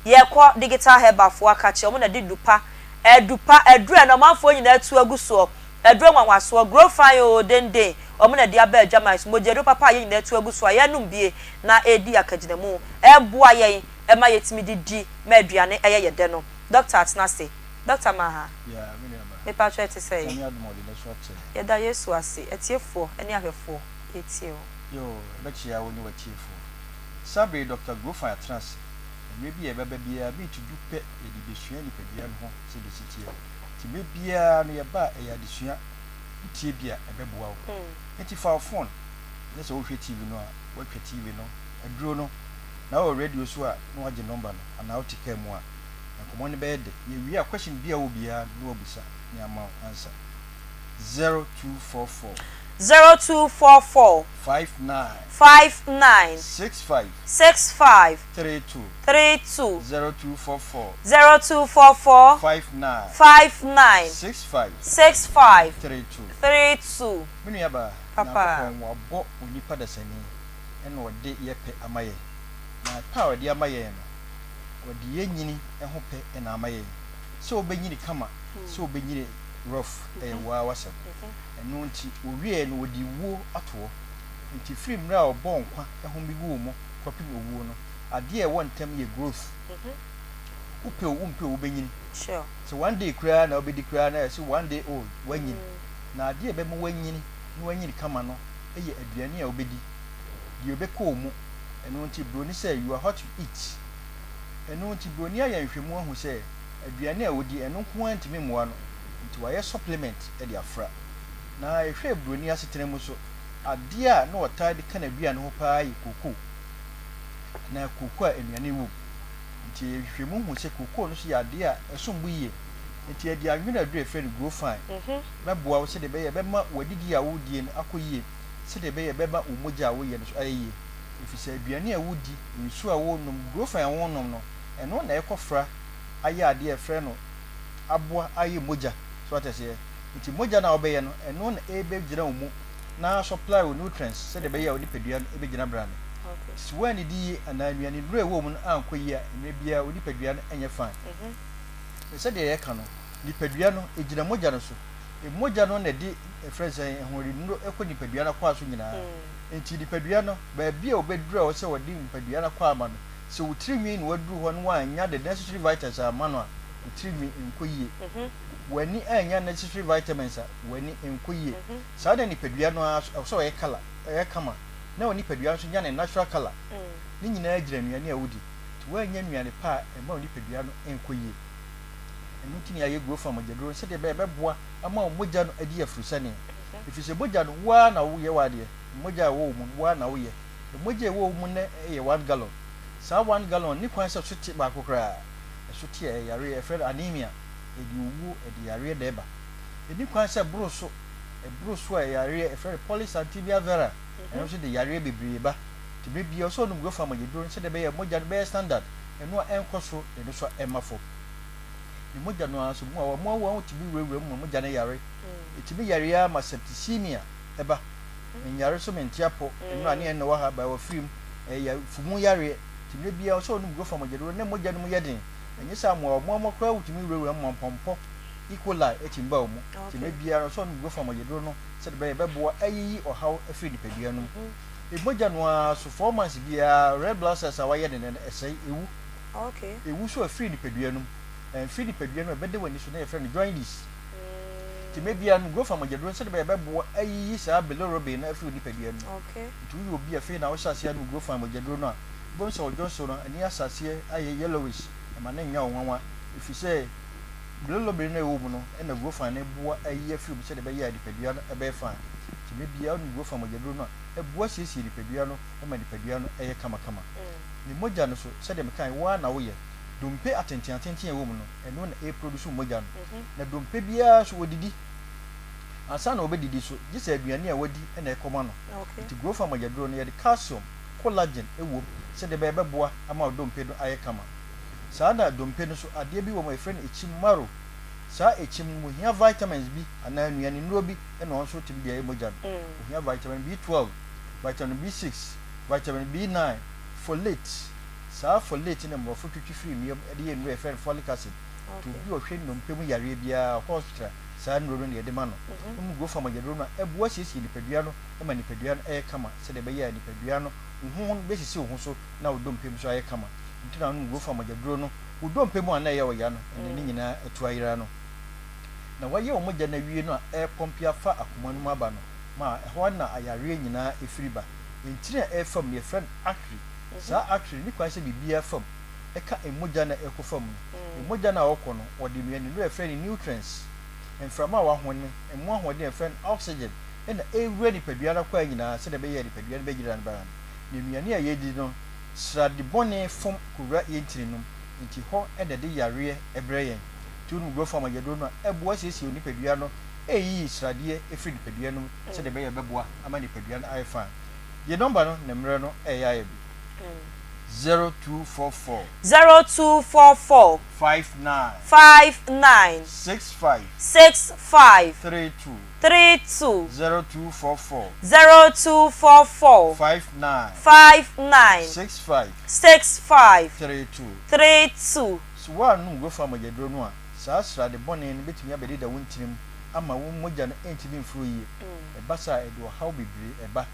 yɛrekɔ Digital Herbal foɔ akakye, wɔn na de dupa Adu pa, aduru a na ɔmanfoɔ nyinaa atu agu soɔ, aduro nwanwasoɔ, grow fine oo, denden, wɔn na ɛde aba adwaman so, mogyaduro papa a yɛn nyinaa atu agu so a yɛnom bie na ɛredi akagyinamu, ɛreboa yɛn ma yɛtumi de di ma aduane yɛ yɛn dɛ no. Dɔkta atena ase. Dɔkta Maha, Yeah, me nua ba. mepakyɛ ɛte sɛn? Nyame adom a ɔde n'asu akyɛ yɛn. Yɛda Yesu ase. Atiefoɔ ne ahwɛfoɔ, yɛtie wo. Yoo, yɛbɛkyea wo ne w'atiefoɔ. Saa bere yi Dɔkta Grofan atena ase. Mmerɛ bi a yɛbɛba biara, miniti du pɛ yɛde besua nipadua no ho sɛdeɛ ɛsi teɛ. Nti mmerɛ biara no yɛba a ɛyɛ adesua, wotie bi a ɛbɛboa wo. Nti fa wo phone, nyɛ sɛ wohwɛ TV no a, woatwa TV no aduro no, na wowɔ radio so a na woagye number no, anaa wote car mu a, nkɔmmɔ no bɛyɛ dɛ. Yɛwie a question bi a wowɔ biara no na woabusa na yɛama wo answer. 0244. 0244. 59. 59. 65. 65. 32. 32. 0244. 0244. 59. 59. 65. 65. 32. 32. Me nua baa, Papa. Nyankopɔn wabɔ onipa dasani ɛna ɔde yɛ pɛ ama yɛn. Na pɛ a ɔde ama yɛn no, ɔde yɛn nyini ho pɛ na ama yɛn. Sɛ wobɛnyini kama, sɛ wobɛnyini rough, ɛyɛ wo ara w'asɛm. Ɛno nti, ɔwieɛ no ɔde wuo ato hɔ. Nti firi mmerɛ a ɔbɔɔ nkwa home guu mu kɔpem owuo no, adeɛ a ɛwɔ ntam yɛ growth. Wopɛ o wompɛ o wobɛnyini. Sɛ one day koraa na wobɛdi koraa na yɛse one day old, woanyini. Na adeɛ a ɛbɛma woanyini na woanyini kama no yɛ aduane a wobɛdi, deɛ ɛbɛkɔ wo mu. Ɛno nti broni sɛ you are what you eat. Ɛno nti buroni ayɛ nhwɛmu ahu sɛ aduane a ɔdi ɛno nko ara ntumi mmoa no, nti wayɛ supplement de afra. Na yɛhwɛ buroni asetena mu nso, adeɛ a na ɔtaa de ka n'aduane ho pa ara yɛ kookoo anaa kookoo a nnuane wom. Nti nhwehwɛmu hu sɛ kookoo no nso yɛ adeɛ a ɛsom bo yie. Nti yɛde anwene aduro a yɛfrɛ no Growfine bɛboa wo sɛdeɛ ɛbɛyɛ a ɛbɛma w'adidie a woredie no akɔ yie, sɛdeɛ ɛbɛyɛ a ɛbɛma wo mogya a woyɛ no nso ayɛ yie. Ɛfiri sɛ aduane a wodi, nsuo a wonom, Growfine a wonom no, ɛno na ɛkɔfra ayɛ adeɛ a yɛfrɛ no aboa ayɛ mogya. So wate aseɛ? Nti mogya no a wobɛyɛ no, ɛno na ɛbɛgyina wo mu na supply wo nutrients sɛdeɛ ɛbɛyɛ a wo nipadua no bɛgyina brane. Sɛ woannidi yie anaa nnuane nnuro a ɛwɔ mu no ankɔ yie a, mmerɛ biara wo nipadua no nyɛ fine. Na sɛdeɛ yɛka no, nipadua no, ɛgyina mogya no so. Mogya no na ɛde, yɛfrɛ no sɛn, ahoɔdennuro kɔ nipadua no akwaa so nyinaa. Nti nipadua no, baabi a ɔbɛduru a ɛwɔ sɛ wɔde nipadua no akwaa ma no, sɛ wo tirinwi na waduru hɔ na woannya the necessary vitals amma no a, wo tirinwi nkɔ yie. W'ani annya necessary vitamins a, w'ani nkɔ yie. Saa na nipadua no ara nso, ɛwɔ sɛ ɔyɛ colour, ɛyɛ kama, na wo nipadua nso nya ne natural colour. Ne nyinaa gyina nnuane a wodi. Nti woannya nnuane pa a, ɛmma wo nipadua no nkɔ yie. Ɛno nti na yɛayɛ Grow Farm mogyaduro no sɛdeɛ ɛbɛyɛ ɛbɛboa ama wo mogya no adi afurusɛne. Ɛfiri sɛ mogya no, wo ara na woyɛ w'adeɛ. Mogya a ɛwɔ wo mu no, wo ara na woyɛ. Mogya a ɛwɔ wo mu nnɛ yɛ one gallon. Saa one gallon nni kwan sɛ ɛso te baako koraa. Ɛso te a, ɛyɛ yareɛ. Yɛfrɛ no anemia. Ɛde owuo, ɛde yareɛ na ɛba. Ɛnni kwan sɛ ɛboro so. Ɛboro so a, ɛyɛ yareɛ. Yɛfrɛ no polycythemia vera. Ɛno nso de yareɛ bebree ba. Nti berɛ biara, ɛwɔ sɛ wonom Grow-Farm mogyaduro no sɛdeɛ ɛbɛyɛ a mogya no bɛyɛ standard. Ɛno a ɛnkɔ soro na ɛno nso a ɛmma fam. Ne mogya no ara nso, mmoawa tumi wurawura mu ma mogya no yare. Ɛtumi yare ara ma septicemia ba. Menyare nso mente apɔ, ɛno a ne ɛnnɔ wɔ ha, but wafiri mu. Ɛyɛ fumu yareɛ. Nti mmerɛ biara ɔsɛ ɔnom Grofa mogyaduro na mogya no mu yɛ den. Ɛnyɛ saa mmoawa mmoawa koraa wotumi wurawura mu ma mpɔmpɔ, E. coli, tumi ba wo mu. Nti mmerɛ biara ɔsɛ ɔnom Grofa mogyaduro no sɛdeɛ ɛbɛyɛ ɛbɛboa ayiyi ɔhaw afiri nipadua no mu. Mogya no ara nso, 4 months biara red blood cells a wayɛ no nnɛ no ɛsɛe, ɛwu. Ɛwu nso ɛfiri nipadua no mu. Ɛmfiri nipadua no mu a ɛbɛda w'ani so na yɛfrɛ no jaundice. Nti mmerɛ biara no Grofa mogyaduro no sɛdeɛ ɛbɛyɛ ɛbɛboa ayiyi saa bilirubin no afiri wo nipadua no mu. Nti woyɛ obi a afei na wohyɛ aseɛ anom Grofa mogyaduro no a, wobɛhu sɛ wo dwonso no ani ahyɛ aseɛ ayɛ yellowish, ɛma no nyɛ wo nwanwa ɛfiri sɛ bilirubin no a ɛwɔ mu no na Grofa no boa ayi afiri mu sɛdeɛ ɛbɛyɛ a nipadua no bɛyɛ fine. Nti mmerɛ biara wonom Grofa mogyaduro no a, ɛboa siesie nipadua no ma nipadua no yɛ kamakama. Ne mogya no nso, sɛdeɛ mekaeɛ, wo ara na woyɛ. Dompe atentenatenten a ɛwɔ mu no, ɛno na ɛreproduce mogya no. Na dompe biara nso, wɔdidi. Ansa na wɔbɛdidi nso, gye sɛ aduane a wɔadi na ɛkɔma no. Nti Grofa mogyaduro no, yɛde calcium, collagen wom sɛdeɛ ɛbɛyɛ ɛbɛboa ama wo dompe no ayɛ kama. Saa na dompe no nso, adeɛ bi wɔ mu a yɛfrɛ no ekyim, marrow. Saa ekyim no, wɔhia vitamins bi anaa nnuane nnuro bi na wɔn nso tumi de ayɛ mogya no. Wɔhia vitamin B12, vitamin B6, vitamin B9, folate. Saa folate no na mmorɔfo twetwe firi nnua mu de yɛ nnuro a yɛfrɛ no folic acid. Nti obi a ɔhwɛ nnompe mu yareɛ biara, ɔkɔ hospital a, saa nnuro no na yɛde ma no. Wonom Grofa mogyaduro no a, ɛboa siesie nipadua no ma nipadua no yɛ kama sɛdeɛ ɛbɛyɛ a nipadua no, wo ho no bɛsisi wo ho so na wo dompe mu nso ayɛ kama. Nti na wonom Grofa mogyaduro no, wo dompe mu a na ɛyɛ wo ya no, ɛnna ne nyinaa atu ayera no. Na wɔayɛ wo mogya no awie no a ɛrepɔmpe afa akoma no mu aba no ma ɛhɔ na ayareɛ nyinaa firi ba. Ntini a ɛrefa mu no yɛfrɛ no artery. Saa artery no, ne kwan sɛ biribiara fa mu, ɛka mogya no a ɛrekɔfa mu no. Mogya no a ɔkɔ no, wɔde nnuanennuro a yɛfrɛ no nutrients, mframa a wɔahome, ɛmu ahoɔden a yɛfrɛ no oxygen na ɛrewura nipadua no akwaa nyinaa sɛdeɛ ɛbɛyɛ a nipadua no bɛgyina ne nan. Na nnuane a yɛdi no, srade bɔne fam kɔwura yɛn ntini no mu, enti hɔ na ɛde yareɛ brɛ yɛn. Nti wonom Growth Farm agyaduro no a, ɛboa siesie wo nipadua no, ɛreyiyi sradeɛ firi nipadua no mu sɛdeɛ ɛbɛyɛ a ɛbɛboa ama nipadua no ayɛ fine. Yɛn nɔmba no ne mmerɛ no reyɛ ayɛ bi, 0244. 0244. 59. 59. 65. 65. 32. 32. 0244. 0244. 59. 59. 65. 65. 32. 32. So woannom Gofa mogyaduro no a, saa srade bɔne no bɛtumi abɛdeda wo ntini mu ama wo mogya no antumi mforo yie. Ɛba saa a, ɛde ɔhaw bebree ba.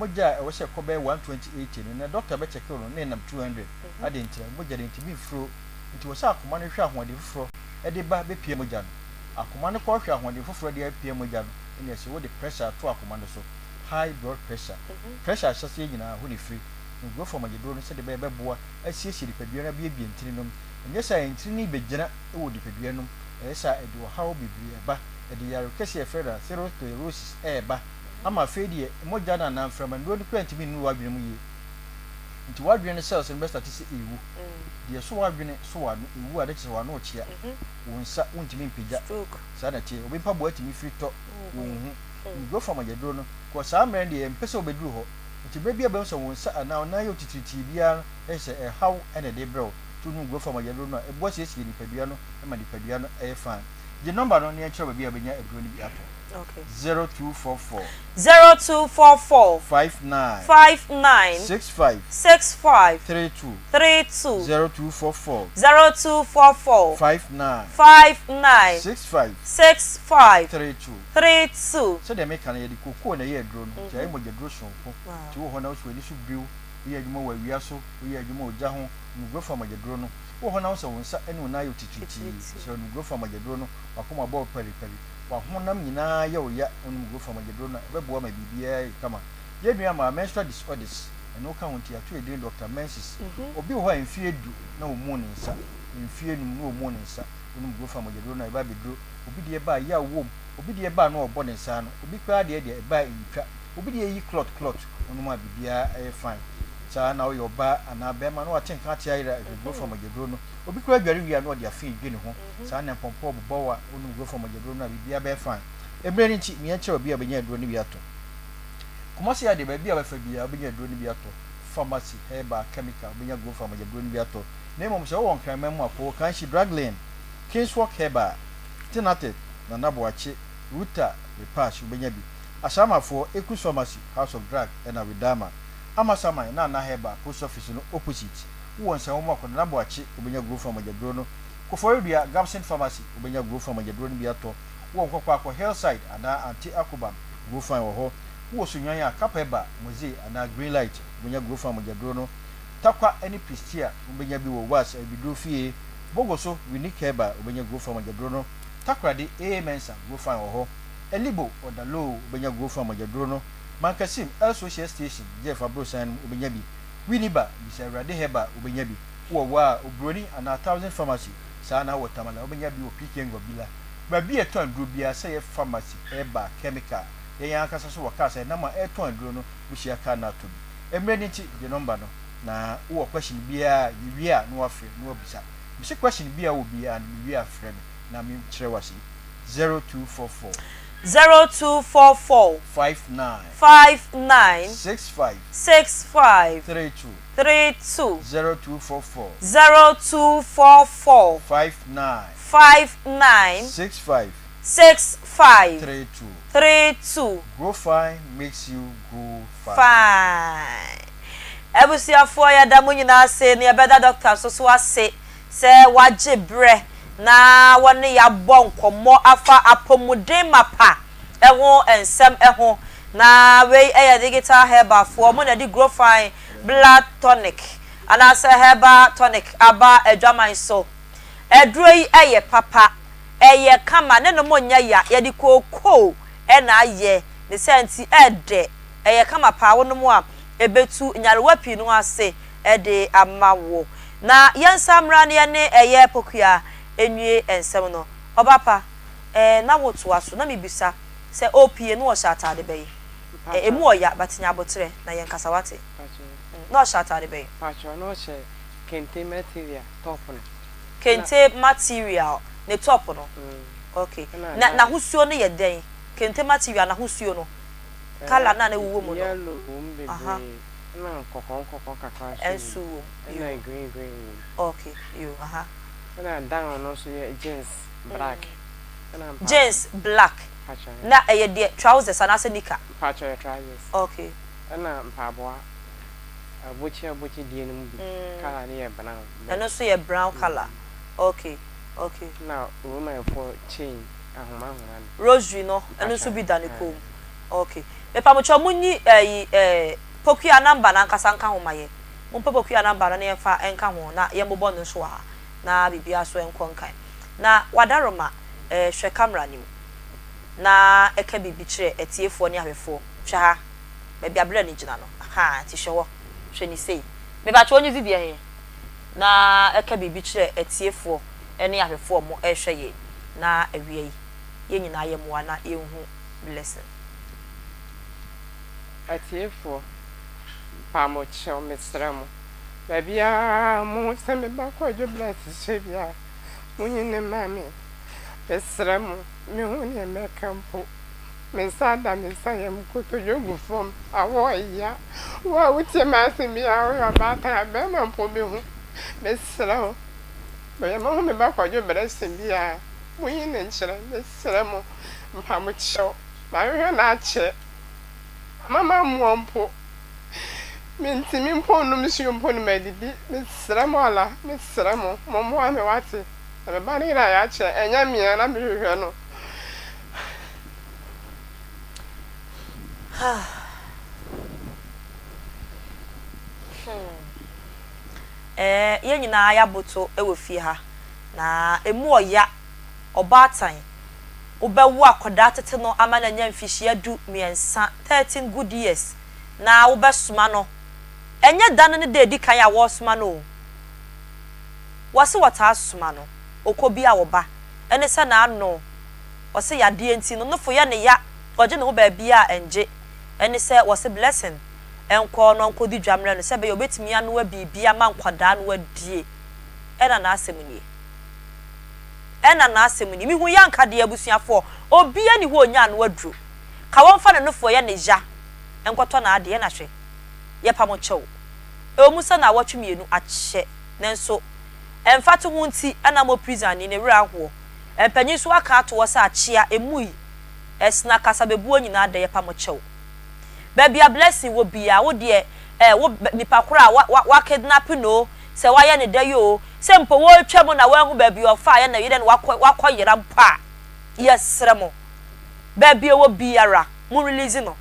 Mogya a ɛwɔ sɛ ɛkɔ bɛyɛ 120, 80 no, nnɛ dɔkta bɛkyɛke wo no, na ɛnam 200. Adɛn ntira? Mogya no ntumi mforo. Nti wɔ sɛ akoma no hwehwɛ ahoɔden foforɔ de ba bɛpia mogya no. Akoma no kɔ hwɛ ahoɔden foforɔ de apia mogya no, ɛnna ɛsɛ wode pressure to akoma no so, high blood pressure. Pressure ahyɛseɛ nyinaa, ɛhɔ na ɛfiri. Nom Growth mogyaduro no sɛdeɛ ɛbɛyɛ ɛbɛboa asiesie nipadua no abuebue ntini nom. Ɛnyɛ saa a ntini no bɛgyina wɔ nipadua nom. Ɛyɛ saa a ɛde ɔhaw bebree ba. Ɛde yare kɛseɛ a yɛfrɛ no atherosclerosis ɛreba ama afei deɛ mogya no anaa mframa nnuro no koraa ntumi nnuru w'adwene mu yie. Nti w'adwene no cells no bɛstarte sɛ ɛrewu. Deɛ ɛso w'adwene so w'ano ɛwu a na kyerɛ sɛ w'ano rekyea. Wo nsa wontumi mpagya. Saa na ɛteɛ. Obi mpaboa tumi firi tɔ wo ho. Nnuro fa mogyaduro no kɔ saa mmerɛ no deɛ yɛmpɛ sɛ wobɛduru hɔ. Nti berɛ biara a wobɛhu sɛ wo nsa anaa wo nan yɛ wo titiritii biara no na kyerɛ sɛ ɛhaw na ɛde rebrɛ wo. Nti wonom Growth mogyaduro no a, ɛboa siesie nipadua no ma nipadua no yɛ fine. Gye nɔmba no na yɛnkyerɛ wo baabi a wobɛnya aduro no bi atɔ. 0244. 0244. 59. 59. 65. 65. 32. 32. 0244. 0244. 59. 59. 65. 65. 32. 32. Sɛdeɛ meka no, yɛde kokoo na ɛyɛ aduro no, nti ɛyɛ mogyaduro sononko. Nti wowɔ hɔ na wo sɛ w'ani so biriw, woyɛ adwuma wɔ awia so, woyɛ adwuma wɔ ogya ho, nom Growfa mogyaduro no. Wowɔ hɔ na wo sɛ wo nsa ne wo nan ayɛ wo titiritii, mesrɛ wo nom Growfa mogyaduro no, w'akoma bɔ wo paripari, w'ahonam nyinaa yɛ wo ya, wonom Growfa mogyaduro no a, ɛbɛboa ma biribiara ayɛ kama. Yɛn nua maa menstrual disorders, ɛno ka ho nti yɛato yɛn din Doctor Menses. Obi wɔ hɔ a mfeɛ du na ɔmmuu ne nsa, mfeɛ num na ɔmmuu ne nsa, wonom Growfa mogyaduro no a, ɛba abɛduro. Obi deɛ ba a yaw wom, obi deɛ ba a na ɔbɔ ne nsa ano, obi koraa deɛ deɛ ɛba a ɛntwa, obi deɛ yi clot clot, wonom a biribiara ɛyɛ fine. Saa na woyɛ ɔbaa anaa bɛɛma na wate nka ate ayera adwaduro fa mogyaduro no, obi koraa dware wie a na ɔde afe redwi ne ho, saa na mpɔmpɔ bobɔ wo a wonom duro fa mogyaduro no a biribiara bɛyɛ fine. Mmerɛ no nti meɛ nkyerɛ obi a ɔbɛnya aduro no bi atɔ. Kumasi ha deɛ baabi a wobɛfa biara wobɛnya aduro no bi atɔ, pharmacy, herbal, chemical wobɛnya guro fa mogyaduro no bi atɔ. Na mmom sɛ wowɔ Nkraman mu a kɔ Kanshi Drug Lane. Kingswalk Herbal, Tinatet, Nana Boakye, Ruta, Repash wobɛnya bi. Ashamafoɔ, Ekus Pharmacy, House of Drug ɛna Widama. Amasaman, Nana Herbal, Post Office no opposite. Wowɔ Nsawam a kɔ Nana Boakye wobɛnya Growfa mogyaduro no. Koforidua, Gabson Pharmacy wobɛnya Growfa mogyaduro no bi atɔ. Wowɔ Nkɔkɔ a kɔ Hillside anaa Ante Akobam, Growfan wɔ hɔ. Wowɔ Sunyani a Cap Herbal, Moze anaa Greenlight wobɛnya Growfa mogyaduro no. Tarkwa ne Prestea wobɛnya bi wɔ Was Abibiduro Fie. Bogo so Winnie Kerber obenya Grow Farm mogyaduro no, Takoradi AA Mensah Grow Farm wɔ hɔ, Elibo Odaloo obenya Grow Farm mogyaduro no, Mankasim El Social Station Jeff Aborosan no mu obenya bi, Winneba Bisa Awurade Herbal obenya bi, wowɔ Waa, Oburoni anaa Thousand Pharmacy, saa na wɔ Tamale wobenya bi wɔ PK Ngobila. Baabi a yɛtɔn aduro biara sɛ ɛyɛ pharmacy, herbal, chemical, yɛn ankasa nso wɔ cars a yɛnam a ɛretɔn aduro no, wohyia car no atɔ bi. Mmerɛ no nti gye number no. Na wowɔ question biaa a yɛwie a na wafrɛ na wabisa. Mese question biaa wowɔ biaa no mewie a frɛ me na me kyerɛ wo ase 0244. 0244. 59. 59. 65. 65. 32. 32. 0244. 0244. 59. 59. 65. 65. 32. 32. Grow fine makes you grow fine. Fine. Abusuafoɔ yɛda mo nyinaa ase na yɛbɛda Doctor nso so ase sɛ wagye berɛ na wɔne yɛabɔ nkɔmmɔ afa apɔmuden mapa ho nsɛm ho. Na wei yɛ Digital Herbal foɔ, mo na ɛde Growfine Blood Tonic anaasɛ Herbal Tonic aba adwaman so. Aduro yi yɛ papa, ɛyɛ kama, ne nom nyɛ ya, yɛde kookoo na ayɛ, ne saa nti ɛdɛ, ɛyɛ kama paa, wonom a ɛbɛtu nyarewa pii no ase de ama wo. Na yɛnsan mmra na yɛne ɛyɛ Pokuaa nwie nsɛm no. Ɔba pa, eh, na wotoa so, na mebisa sɛ ɔrepue no ɔhyɛ ataade bɛn? Eh, ɛmu ɔya, but nya aboterɛ na yɛnkasa, wate? Mm, na ɔhyɛ ataade bɛn? Pakyɛ, na ɔhyɛ kente material top no. Kente material ne top no? Ok. Na n'ahosuo no yɛ dɛn? Kente material n'ahosuo no? Colour no a na ɛwowɔ mu no. Yellow wɔ mu bebree, ɛna nkɔkɔɔ nkɔkɔɔ kakra nso wɔ mu, ɛna green green wɔ mu. Okay, yo, aha. Ɛna down no nso yɛ jeans black. Ɛna mpaboa. Jeans black. Na ɛyɛ deɛ trousers anaasɛ nika? Mpakyɛ ɛyɛ trousers. Okay. Ɛna mpaboa abokye abokye deɛ no mu bi colour no yɛ brown. Ɛno nso yɛ brown colour. Okay, okay. Ɛna Romanfoɔ chain ahoma ahoma no. Rosary no ɛno nso bi da ne kɔn mu. Ok mepamokyɛw monyi ɛyi eh Pokuya number no ankasa nka ho ma yɛn. Mompɛ Pokuya number no na yɛmfa nka ho na yɛmbobɔ no nso wɔ ha na biribiara nso nkɔ nkan. Na Wadaroma eh hwɛ camera no mu na ɛka biribi kyerɛ atiefoɔ ne ahwɛfoɔ. Hwɛ ha, baabi a berɛ no gyina no, ahaa nti hwɛ hɔ. Hwɛ no sei. Mepakyɛ w'enyi dzi deɛ he na ɛka biribi kyerɛ atiefoɔ ne ahwɛfoɔ a ɔmo ɛɛhwɛ yɛn na awia yi yɛn nyinaa yɛ mmoa na yɛnhu Blessing. Atiefoɔ, mpamokyɛw mesrɛ mo, baabiara mohu sɛ me ba Kwadwo Bless hyɛ biara, monyi no mma me. Mesrɛ mo, menhu deɛ mɛka mpo. Me nsa da me nsa yam, nkotodwe gu fam, awɔ ɛya. Wo a wotie m'asɛm biara, woyɛ ɔbaatan a, barima mpo bɛhu. Mesrɛ wo, baabi a moahu me ba Kwadwo Blessing biara, monyi no nkyerɛ. Mesrɛ mo, mpamokyɛw, mahwehwɛ no akyɛ. Ama mammoa mpo. Mentumi mpo nnom nsuo mpo na madidi. Mesrɛ mo Allah, mesrɛ mo, mommoa me wate. Na me ba no yeraeɛ akyɛ, ɛnyɛ me a na mehwehwɛ no. Hmm. Ɛɛ, yɛn nyinaa yɛaboto wɔ fie ha, na emu ɔya, ɔbaatan. Wobɛwo akwadaa tete no ama no anya mfihyia du mmiɛnsa, 13 good years, na wobɛsoma no. Ɛnyɛ da no ne da a edi kan a wɔresoma no o. Wɔse wɔtaa soma no, ɔkɔ bi a ɔba. Ɛne sɛ n'ano, wɔse yadeɛ nti no, nofo yɛ ne ya, ɔgye ne ho baabiara a ɛngye. Ɛne sɛ wɔse Blessing nkɔ na ɔnkɔdi dwa mmrɛ no sɛ ɛbɛyɛ a ɔbɛtumi anoa biribi ama nkwadaa no adie. Ɛna n'asɛm nie. Ɛna n'asɛm nie. Mehu ya nka deɛ abusuafoɔ, obiara nni hɔ a ɔnya ano aduro. Ka wɔmfa ne nofo ɛyɛ ne ya nkɔtɔ n'adeɛ ɛna hwɛ. Yɛpa mo kyɛw. Ɛwɔ mu sɛ naawɔtwe mmienu akyɛ nanso mfatoho nti na mo prison ni ne werɛ ahoɔ. Mpanyin nso aka ato hɔ sɛ akyea, emui, ɛsena kasabebuo nyinaa dɛ yɛpa mo kyɛw. Baabi a Blessing wɔ biaa wo deɛ eh wo nipa koro a wa wa wa kidnap no o, sɛ wayɛ no dɛ oo, sɛ mpo wɔretwa mu na wanhu baabi a ɔfaeɛ na yerɛ no wakɔ wakɔ yera mpo a, yɛsrɛ mo baabi a ɔwɔ biara mo release no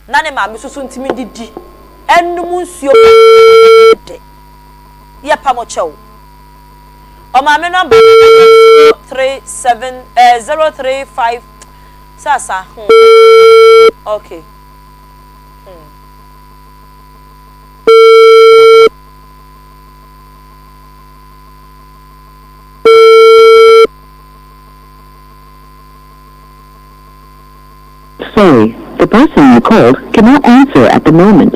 na ne maame nso so ntumi ndidi nnom nsuo pa dɛ. Yɛpa mo kyɛw. Ɔmaame nɔmba no yɛ 037 eh 035 sɛ asa hmm okay hmm. Sorry, the person you called cannot answer at the moment.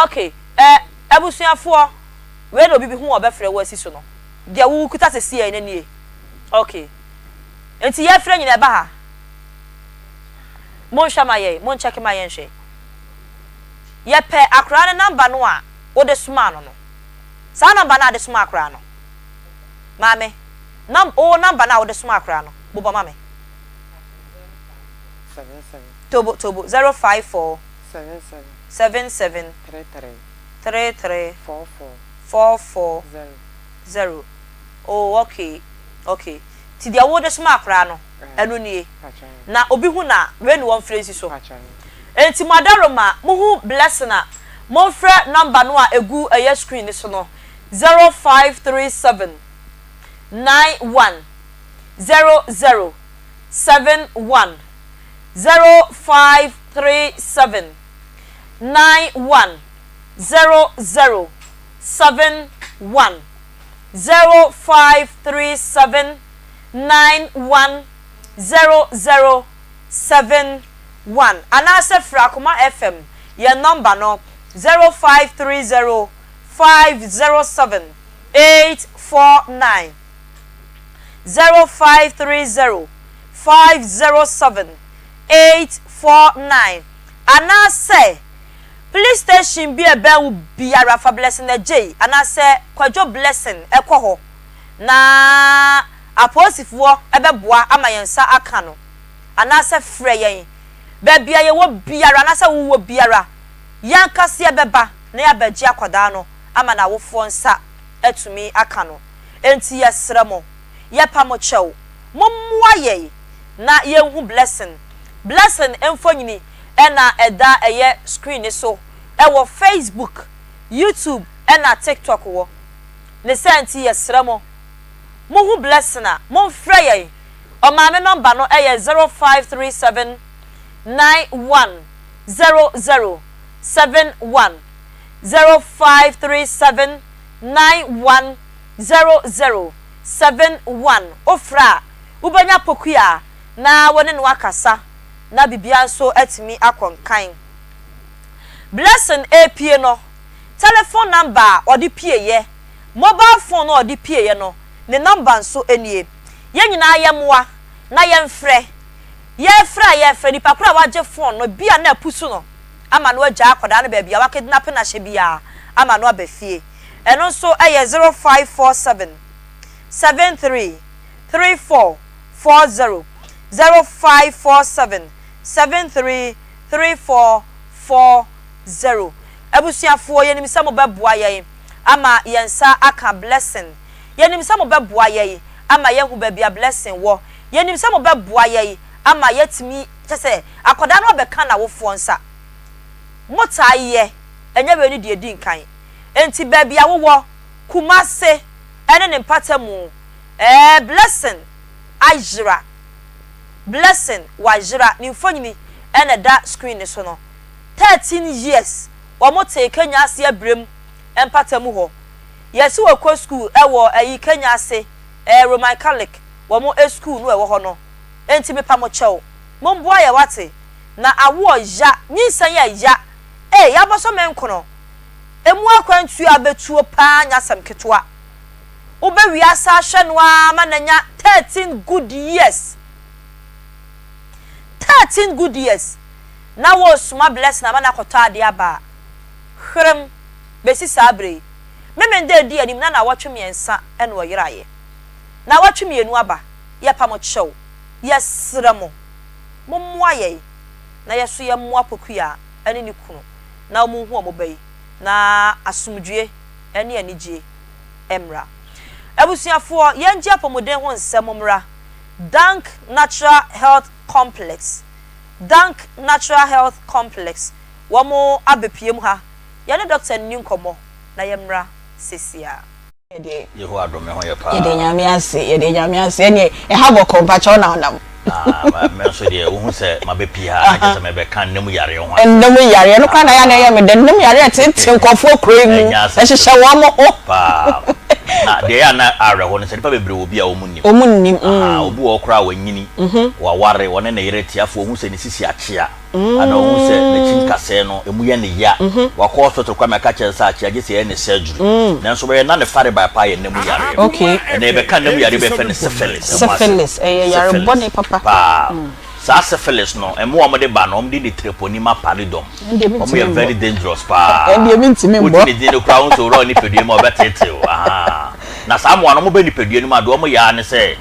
Okay eh abusuafoɔ wei na obi bi hu ɔbɛfrɛ wo asi so no deɛ wo kuta sesiɛ no nie okay nti yɛfrɛ nyina ɛba ha monhwɛ ma yɛn mon check ma yɛn hwɛ yɛpɛ akoraa no number no a wode somaa no no saa number no a wode somaa akoraa no maame num wo number no a wode somaa akoraa no bobɔ ma me tobo tobo 054 77 33 44 0 oh okay okay nti deɛ wode soma akoraa no ɛno nie na obi hu na wei ne wɔmfrɛ nsi so nti mo adaroma mohu Blessing a momfrɛ number no a ɛgu ɛyɛ screen no so no 0537 91 00 71 0537 91 00 71 0537 91 00 71 anaasɛ frɛ Akoma FM yɛn nɔmba no 0530 507 849 0530 507 849 anaasɛ Police station bi a ɛbɛn wo biara fa Blessing Adjei anaasɛ Kwadwo Blessing kɔ hɔ na apolisifoɔ bɛboa ama yɛn nsa aka no anaasɛ frɛ yɛn baabi a yɛwɔ biara anaasɛ wowɔ biara yɛn ankasa yɛbɛba na yɛabɛgye akwadaa no ama n'awofoɔ nsa atumi aka no. Enti yɛsrɛ mo, yɛpa mo kyɛw, mommoa yɛn na yɛnhu Blessing. Blessing mfonini na ɛda ɛyɛ screen no so wɔ Facebook, YouTube ɛna TikTok wɔ. Ne saa nti yɛsrɛ mo, mohu Blessing a, momfrɛ yɛn. Ɔmaame nɔmba no yɛ 0537 91 00. 71, 0537 91 00 71. Wofrɛ a, wobɛnya Pokuya na wo ne no akasa na biribiara nso atumi akɔ nkan. Blessing repue no, telephone number a ɔde pieeɛ, mobile phone a ɔde pieeɛ no, ne number nso nie. Yɛn nyinaa yɛmmoa na yɛmfrɛ. Yɛrefrɛ a yɛrefrɛ, nipa korɔ a wagye phone no, ebia na apusu no ama no agyaa akwadaa no baabi a wakidnape no ahyɛ biara ama no aba fie. Ɛno nso yɛ 0547 73 34 40, 0547 73 34 40. Abusuafoɔ, yɛnim sɛ mobɛboa yɛn ama yɛn nsa aka Blessing. Yɛnim sɛ mobɛboa yɛn ama yɛahu baabi a Blessing wɔ. Yɛnim sɛ mobɛboa yɛn ama yɛatumi, kyerɛ sɛ, akwadaa no abɛka n'awofoɔ nsa. Motaa yɛ, ɛnyɛ wei ne deɛ ɛdi nkan. Enti baabi a wowɔ, Kumase ne ne mpatamu, ɛɛ, Blessing ayera. Blessing wayera, ne mfonini na ɛda screen no so no. 13 years, wɔtee Kenya ase abirem mpatamu hɔ. Yɛse wɔkɔ school wɔ ɛyi Kenya ase, ɛɛ Roman Catholic wɔn school no ɛwɔ hɔ no. Enti mepa mo kyɛw, momboa yɛ wate. Na awoɔ ya, nyinsɛn yɛ ya, ee yabɔsɔ me nkono. Emu akwantuo a bɛtuo paa nyɛ asɛm ketewa. Wobɛ wiase ahwɛ no ara ma no anya 13 good years. 13 good years na woresoma Blessing ama no akɔtɔ adeɛ aba a, hwerem, bɛsi saa berɛ yi. Memenda a ɛdi anim na naawɔtwe mmiɛnsa na ɔyeraeɛ. Naawɔtwe mmienu aba, yɛpa mo kyɛw, yɛsrɛ mo, mommoa yɛn na yɛso yɛmmoa Pokuyaa ne ne kunu na wɔnhu wɔn ba yi na asomdwoeɛ ne anigyeɛ mmra. Abusuafoɔ, yɛngye apɔmuden ho nsɛm mmra Dank Natural Health Complex, Dank Natural Health Complex, wɔn abɛpue mu ha. Yɛne dɔkta nni nkɔmmɔ na yɛmmra sesia. Yehowa dɔ me ho yɛ paa. Yɛde Nyame ase, yɛde Nyame ase. Ɛneɛ ɛha bɔkɔɔ, mpakyɛ wo na wonam. Ah, me nso deɛ wohu sɛ mabɛpie ha na kyerɛ sɛ mebɛka nna mu yareɛ ho asɛm. Nna mu yareɛ, ɛno koraa na ɛyɛ a na ɛyɛ me dɛ. Nna mu yareɛ tete nkurɔfoɔ kuro yi mu, ɛhyehyɛ wɔn ho. Paa. Na deɛ ɛyɛ a na awerɛho ne sɛ nnipa bebree wɔ bi a wɔn nnim. Wɔn nnim, mm. Aha, obi wɔ hɔ koraa a wanyini, waware, ɔne ne yere te, afei ohu sɛ ne sisi akyea. Ana ohu sɛ n'akyi nkasɛɛ no, emu yɛ no ya. Wakɔ hospital koraa ma yɛaka kyerɛ no sɛ akyea gye sɛ yɛyɛ no surgery. Nanso bɛyɛ na ne farebae paa yɛ nna mu yareɛ. Ɛnnɛ yɛbɛka nna mu yareɛ bi a yɛfrɛ no syphilis ho asɛm. Syphilis, ɛyɛ yare bɔne papa. Paa. Saa syphilis no, mmoa a wɔde ba no, wɔde di Treponema pallidum. Wɔyɛ very dangerous paa. Wote ne din no koraa, wohu sɛ owura wɔ nipadua mu a, ɔbɛteetee wo. Ahaa. Na saa mmoa no, wɔba nipadua no mu a, deɛ wɔyɛ ara ne sɛ,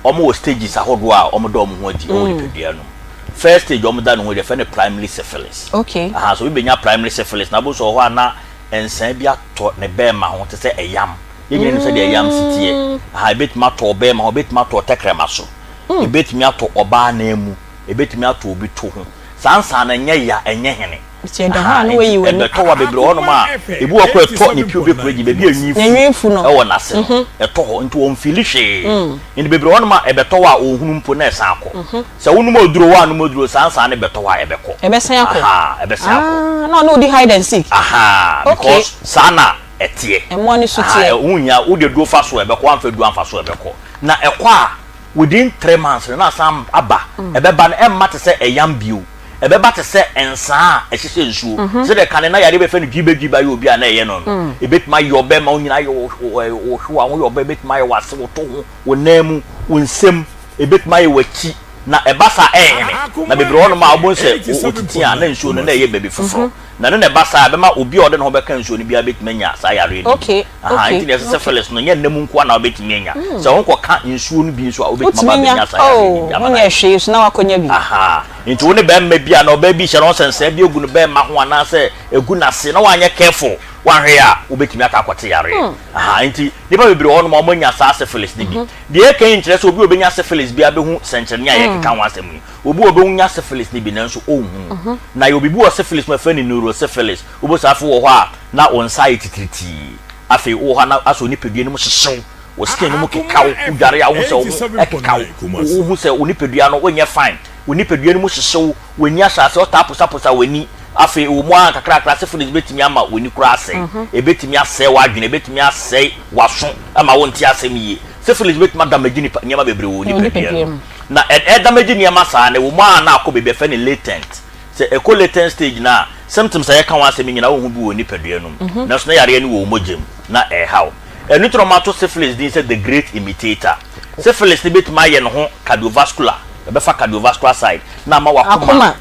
wɔwɔ stages ahodoɔ a wɔda wɔn ho adi wɔ nipadua no mu. First stage a wɔda ne ho adi, yɛfrɛ no primary syphilis. Okay. Aha, so obi bɛnya primary syphilis na abom sɛ wɔ hɔ a na nsaa bi atɔ ne bɛɛma ho te sɛ ɛyam. Yɛn nyinaa nim sɛdeɛ ɛyam si teɛ. Mm. Aha, ebɛtumi atɔ ɔbɛɛma ho, ebɛtumi atɔ tɛkrɛma so, mm. ebɛtumi atɔ ɔbaa nan mu, ebɛtumi atɔ obi to ho. Saa nsaa no ɛnyɛ ya, ɛnyɛ hene. Nti ɛda hɔ a na wayi w'ani. Ɛbɛtɔ wa bebree wɔ hɔnom a, ebi wɔ kora ɛtɔ ne pubic region, baabi a enwi fu ɛwɔ n'ase no, mhm. ɛtɔ hɔ, nti wɔnfili hwee. Mm. Nti bebree wɔ hɔnom a ɛbɛtɔ hɔ a ɔnhunu mpo na ɛsan akɔ. Mhm. Sɛ wonom aduro woannom aduro saa nsaa no bɛtɔ hɔ a ɛbɛkɔ. Ɛbɛsan akɔ. Ahaa ɛbɛsan akɔ. Ah na ɔne wo di hide and seek. Ahaa because saa na ɛteɛ. Mmoa no su teɛ. Ahaa ɛho nhia wode aduro fa so a ɛbɛkɔ woamfa aduro amfa so a ɛbɛkɔ. Na ɛkɔ a within 3 months no na asan aba. Ɛbɛba no ɛmma te sɛ ɛyam bio. Ɛbɛba te sɛ nsaa a ɛhyehyɛ nsuo. Sɛdeɛ kane na yareɛ bɛfɛ no dwibɛdwibɛ ayɛ obi a na ɛyɛ no no. Ɛbɛtumi ayɛ ɔbɛma wo nyinaa ayɛ wo wo hwewa ho yɛ ɔbɛ ɛbɛtumi ayɛ w'ase wo to ho wo nan mu wo nsam. Ebetumi ayɛ w'akyi, na ɛba saa a ɛnhene. Na bebree wɔ hɔnom a wobɛhu sɛ wotete a na nsuo no na ɛyɛ baabi foforɔ. Na ɛno na ɛba saa a, ɛbɛma obi a ɔde ne ho bɛka nsuo no biara bɛtumi anya saa yareɛ no bi. Ahaa, nti deɛ ɛsɛ syphilis no, ɛnyɛ nna mu nko ara na wobɛtumi anya. Sɛ wokɔka nsuo no bi nso a, wobɛtumi aba abɛnya saa yareɛ no bi ama no ayɛ. Ahaa, nti wo ne barima bi anaa ɔbaa bi hyia na ɔsɛ nsaa bi agu ne barima ho anaasɛ agu n'ase na woanyɛ careful, woanhwɛ a, wobɛtumi akɔ akɔte yareɛ. Ahaa, nti nnipa bebree wɔ hɔnom a wɔanya saa syphilis no bi. Deɛ yɛreka yi nkyerɛ sɛ obi a ɔbɛnya syphilis biara bɛhu sɛnkyerɛnne a yɛrekeka ho asɛm yi. Obi wɔ hɔ ɔbɛnya syphilis no bi nanso ɔnhunu. Na yɛwɔ biribi wɔ syphilis mu a yɛfrɛ no neurosyphilis. Wobɛhu sɛ afei wɔ hɔ a na wo nsa ayɛ titiritii. Afei wowɔ hɔ a na asɛ wo nipadua no mu hyehye wo, wo skin no mu keka wo, wodware a wohu sɛ wo ho keka wo, wohu sɛ wo nipadua no wonyɛ fine, wo nipadua no mu hyehye wo, w'ani ahyɛ aseɛ, wotaa posaposa w'ani. Afei ɛwɔ mu ara nkakrakra syphilis bɛtumi ama w'ani koraa asɛe. Ɛbɛtumi asɛe w'adwene, ɛbɛtumi asɛe w'aso ma wonte asɛm yie. Syphilis bɛtumi adamage nipa nneɛma bebree wɔ wo nipadua no mu. Na ɛdamage nneɛma saa no, ɛwɔ mu ara na akɔ baabi a yɛfrɛ no latent. Sɛ ɛkɔ latent stage no a, symptoms a yɛka ho asɛm yi nyinaa wonhu bi wɔ wo nipadua no mu. Nanso na yareɛ no wɔ wo mogya mu na ɛreha wo. Ɛno nti na wɔato syphilis din sɛ the great imitator. Syphilis no bɛtumi ayɛ ne ho cardiovascular, ɛbɛfa cardiovascular side na ama w'akoma,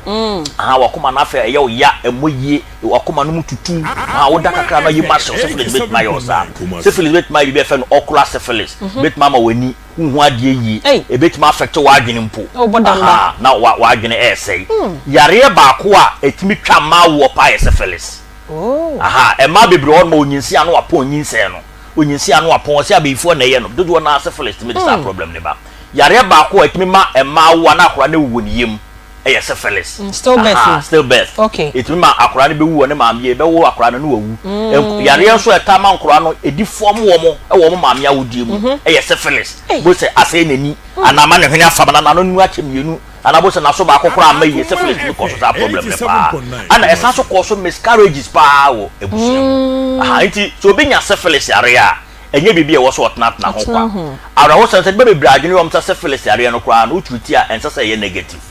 aha, w'akoma no afei ɛyɛ wo ya, ɛmmɔ yie, w'akoma no mu tutu, aha, woda kakra na yam ahye wo, syphilis bɛtumi ayɛ wo saa. Syphilis bɛtumi ayɛ biribi a yɛfrɛ no ocular syphilis, ɛbɛtumi ama w'ani, wonhu adeɛ yie, ɛbɛtumi affect w'adwene mpo, aha, na w'adwene ɛresɛe. Yareɛ baako a ɛtumi twa mmaa woɔ paa yɛ syphilis. Aha, mmaa bebree wɔ hɔ nom a onyinsen ano apɔn nyinsɛn no, onyinsen ano apɔn, ɔsɛ abayifoɔ na ɛyɛ no, dodoɔ no ara syphilis tumi de saa problem no ba. Yareɛ baako a ɛtumi ma mmaa wo a na akwadaa no awu wɔ ne yam yɛ syphilis. Stillbirth Aha, no. stillbirth. Okay. Ɛtumi ma akwadaa no bɛwu wɔ ne maame yam, ɛbɛwo akwadaa no na wawu. Yareɛ nso a ɛtaa ma nkwadaa no ɛdi fam wɔn wɔ wɔn maame awodeɛ mu yɛ syphilis. Bohu sɛ asɛe n'ani, anaa ama ne hwene afam, anaa n'ano nu akyɛ mmienu. Anaa bo sɛ n'aso baako koraa amma yie, syphilis tumi kɔ so saa problem no paa. Ɛna ɛsan so kɔ so miscarriages paa wɔ abusua mu. Aha, nti sɛ obi nya syphilis yareɛ a, ɛnyɛ biribi a ɛwɔ sɛ ɔtenatena ho kwa. Awerɛhosɛm sɛ nnipa bebree adwene yɛ wɔn sɛ syphilis yareɛ no koraa no, wo treat a ɛnsɛ sɛ ɛyɛ negative.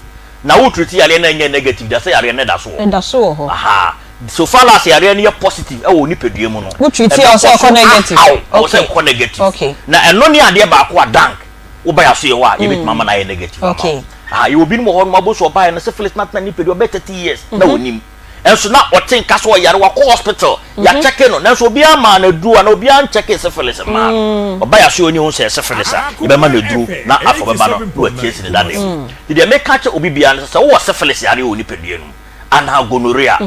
Na wo treat yareɛ no a ɛnyɛ negative deɛ, sɛ yareɛ no da so wɔ hɔ. Aha, so far as yareɛ no yɛ positive wɔ wo nipadua mu no, ɛbɛkɔ so ahaw, ɛwɔ sɛ ɛkɔ negative. Na ɛno ne adeɛ baako a dank Wo ba yɛ aso yɛ hɔ a, yɛbɛtumi ama no ayɛ negative ama wo. Aha, yɛwɔ binom wɔ hɔ nom, abɔ so ɔbaeɛ no, syphilis no atena ne nipadua bɛyɛ 30 years, na ɔnim. Ɛnso na ɔte nka sɛ ɔyare, wakɔ hospital, yɛakyɛke no, nanso obiara mmaa no aduro anaa obiara nkyɛkee syphilis mmaa no. Ɔba yɛ aso yɛ hɔ ne yɛhu sɛ ɛyɛ syphilis a, yɛbɛma no aduro na afei ɔbɛba no na watie asi ne dadeɛ mu. Nti deɛ meka akyerɛ obi biara ne sɛ, sɛ wowɔ syphilis yareɛ wɔ wo nipadua no mu, anaa gonorrhea,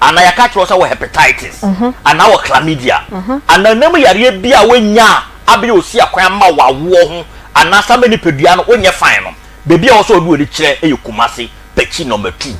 anaa yɛaka akyerɛ wo sɛ wɔ hepatitis, anaa wɔ chlamydia, anaa nam yareɛ bi a woanya a abɛyɛ osi akwan ama w'awoɔ ho anaasɛ ama nipadua no wonyɛ fine no, baabi a ɛwɔ sɛ wode w'ani kyerɛ yɛ Kumasi, Pekyi Number 2,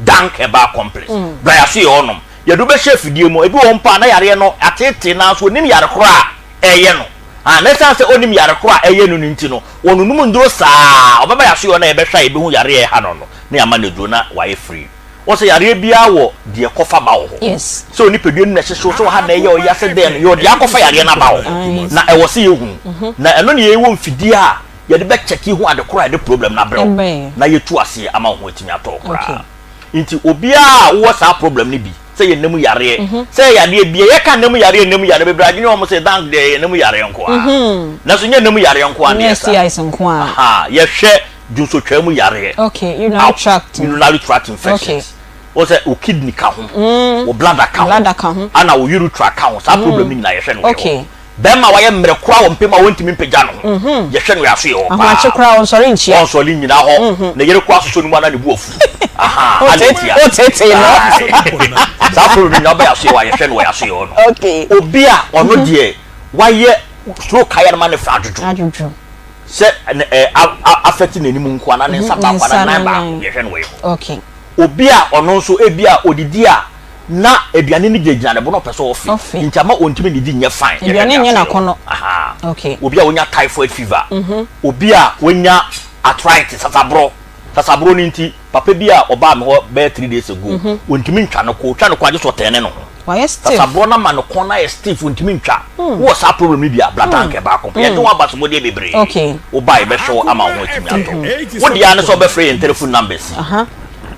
Dank Herbal Complex. Bra yɛaso yɛ hɔnom. Yɛde wo bɛhyɛ afidie mu. Ebi wɔ hɔ mpo a na yareɛ no ateetee nanso ɔnnim yare korɔ a ɛreyɛ no. Ah, na ɛsiane sɛ ɔnnim yare korɔ a ɛreyɛ no no nti no, ɔnonom nnuro saa. Ɔbɛba yɛaso yɛ hɔ na yɛbɛhwɛ a yɛbɛhu yareɛ a ɛha no no na yɛama no aduro na wayɛ free. Wɔn sɛ yareɛ biara wɔ deɛ ɛkɔfa ba wɔ hɔ. Sɛ onipadua no na ɛhyehye wo, sɛ ɔha na ɛyɛ ɔya sɛ dɛn no, yɛwɔ deɛ akɔfa yareɛ no aba wɔ hɔ. Na ɛwɔ sɛ yɛhunu. Na ɛno na yɛwɔ mfidie a yɛde bɛ check hu ade korɔ a ɛde problem no abrɛ wo na yɛtu aseɛ ama wo ho atumi atɔ wo koraa. Nti obiara a wowɔ saa problem no bi, sɛ yɛ nna mu yareɛ, sɛ yɛ yadeɛ biara, yɛka nna mu yareɛ, nna mu yareɛ, bebree adwene wɔn sɛ thank deɛ yɛ nna mu yareɛ nko ara. Nanso nyɛ nna mu yareɛ nko ara na yɛsa. Ahaa, yɛhwɛ dwonsotwaa mu yareɛ. Okay, urinary tract. Urinary tract infections. Wọ́n sɛ o kidney ka ho, o bladder ka ho, bladder ka ho, ana o urethra ka ho. Saa problem no nyinaa yɛhwɛ no wɔ hɔ. Bɛrima a wayɛ mmerɛ koraa wɔ mpem a wɔntumi mpagya ne ho, yɛhwɛ no yɛ aso yɛ hɔ paa. Ahomakye koraa ɔnsɔre nkyia. Ɔnsɔre nnyina hɔ. Ne yere koraa sosɔ ne mu ana ne bo afu. Aha, ana ntia. Wotetee no. Saa problem no nyinaa wobɛyɛ aso yɛ hɔ a yɛhwɛ no wɔ yɛ aso yɛ hɔ no. Okay. Obi a ɔno deɛ wayɛ stroke ayɛ no ma ne fa adwodwo. Adwodwo. Sɛ ɛ affect n'anim nko anaa ne nsa baako anaa nan baako, yɛhwɛ no wɔ yɛ hɔ. Okay. Obi a ɔno nso ebi a odidi a na aduane no gyinagyina ne bo na ɔpɛ sɛ ɔfe nti ama ɔntumi nnidi nyɛ fine. Aduane nyɛ n'akɔnnɔ. Okay. Obi a onya typhoid fever, obi a wanya arthritis, sasaborɔ, sasaborɔ no nti papa bi a ɔbaa me hɔ bɛyɛ 3 days ago, ɔntumi ntwa ne kɔn, ɔtwa ne kɔn agye sɛ ɔtɛne ne ho. Wayɛ stiff. Sasaborɔ no ama ne kɔn no ayɛ stiff, ɔntumi ntwa. Wowɔ saa problem no bi a, bra tank baako pɛ. Yɛgye ho abasobɔdeɛ bebree. Okay. Woba a yɛbɛhwɛ wo ama wo ho atumi atɔ wo. Wo deɛ ara ne sɛ wobɛfrɛ yɛn telephone numbers yi.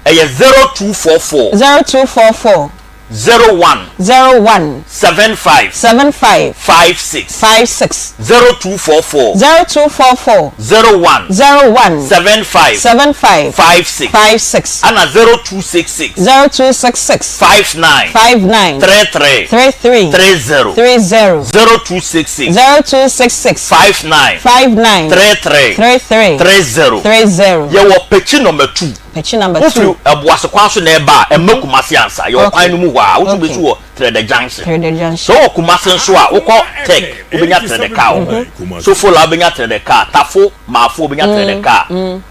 Ɛyɛ 0244. 0244. 01. 01. 75. 75. 56. 56. 0244. 0244. 01. 01. 75. 75. 56. 56. Ɛna 0266. 0266. 59. 59. 33. 33. 30. 30. 0266. 0266. 59. 59. 33. 33. 30. 30. Yɛwɔ Pekyi number 2. Pekyi number 2. Wofiri Ɛboase kwan so na ɛba a, ɛmma Kumasi ansa. Yɛwɔ kwan no mu hɔ a, wotu bɛsi wɔ Trɛdɛ Junction. Trɛdɛ Junction. Sɛ wowɔ Kumasi nso a, wokɔ Tech, wobɛnya Trɛdɛ car wɔ hɔ. Sofola wobɛnya Trɛdɛ car, Tafo, Maafo wobɛnya Trɛdɛ car,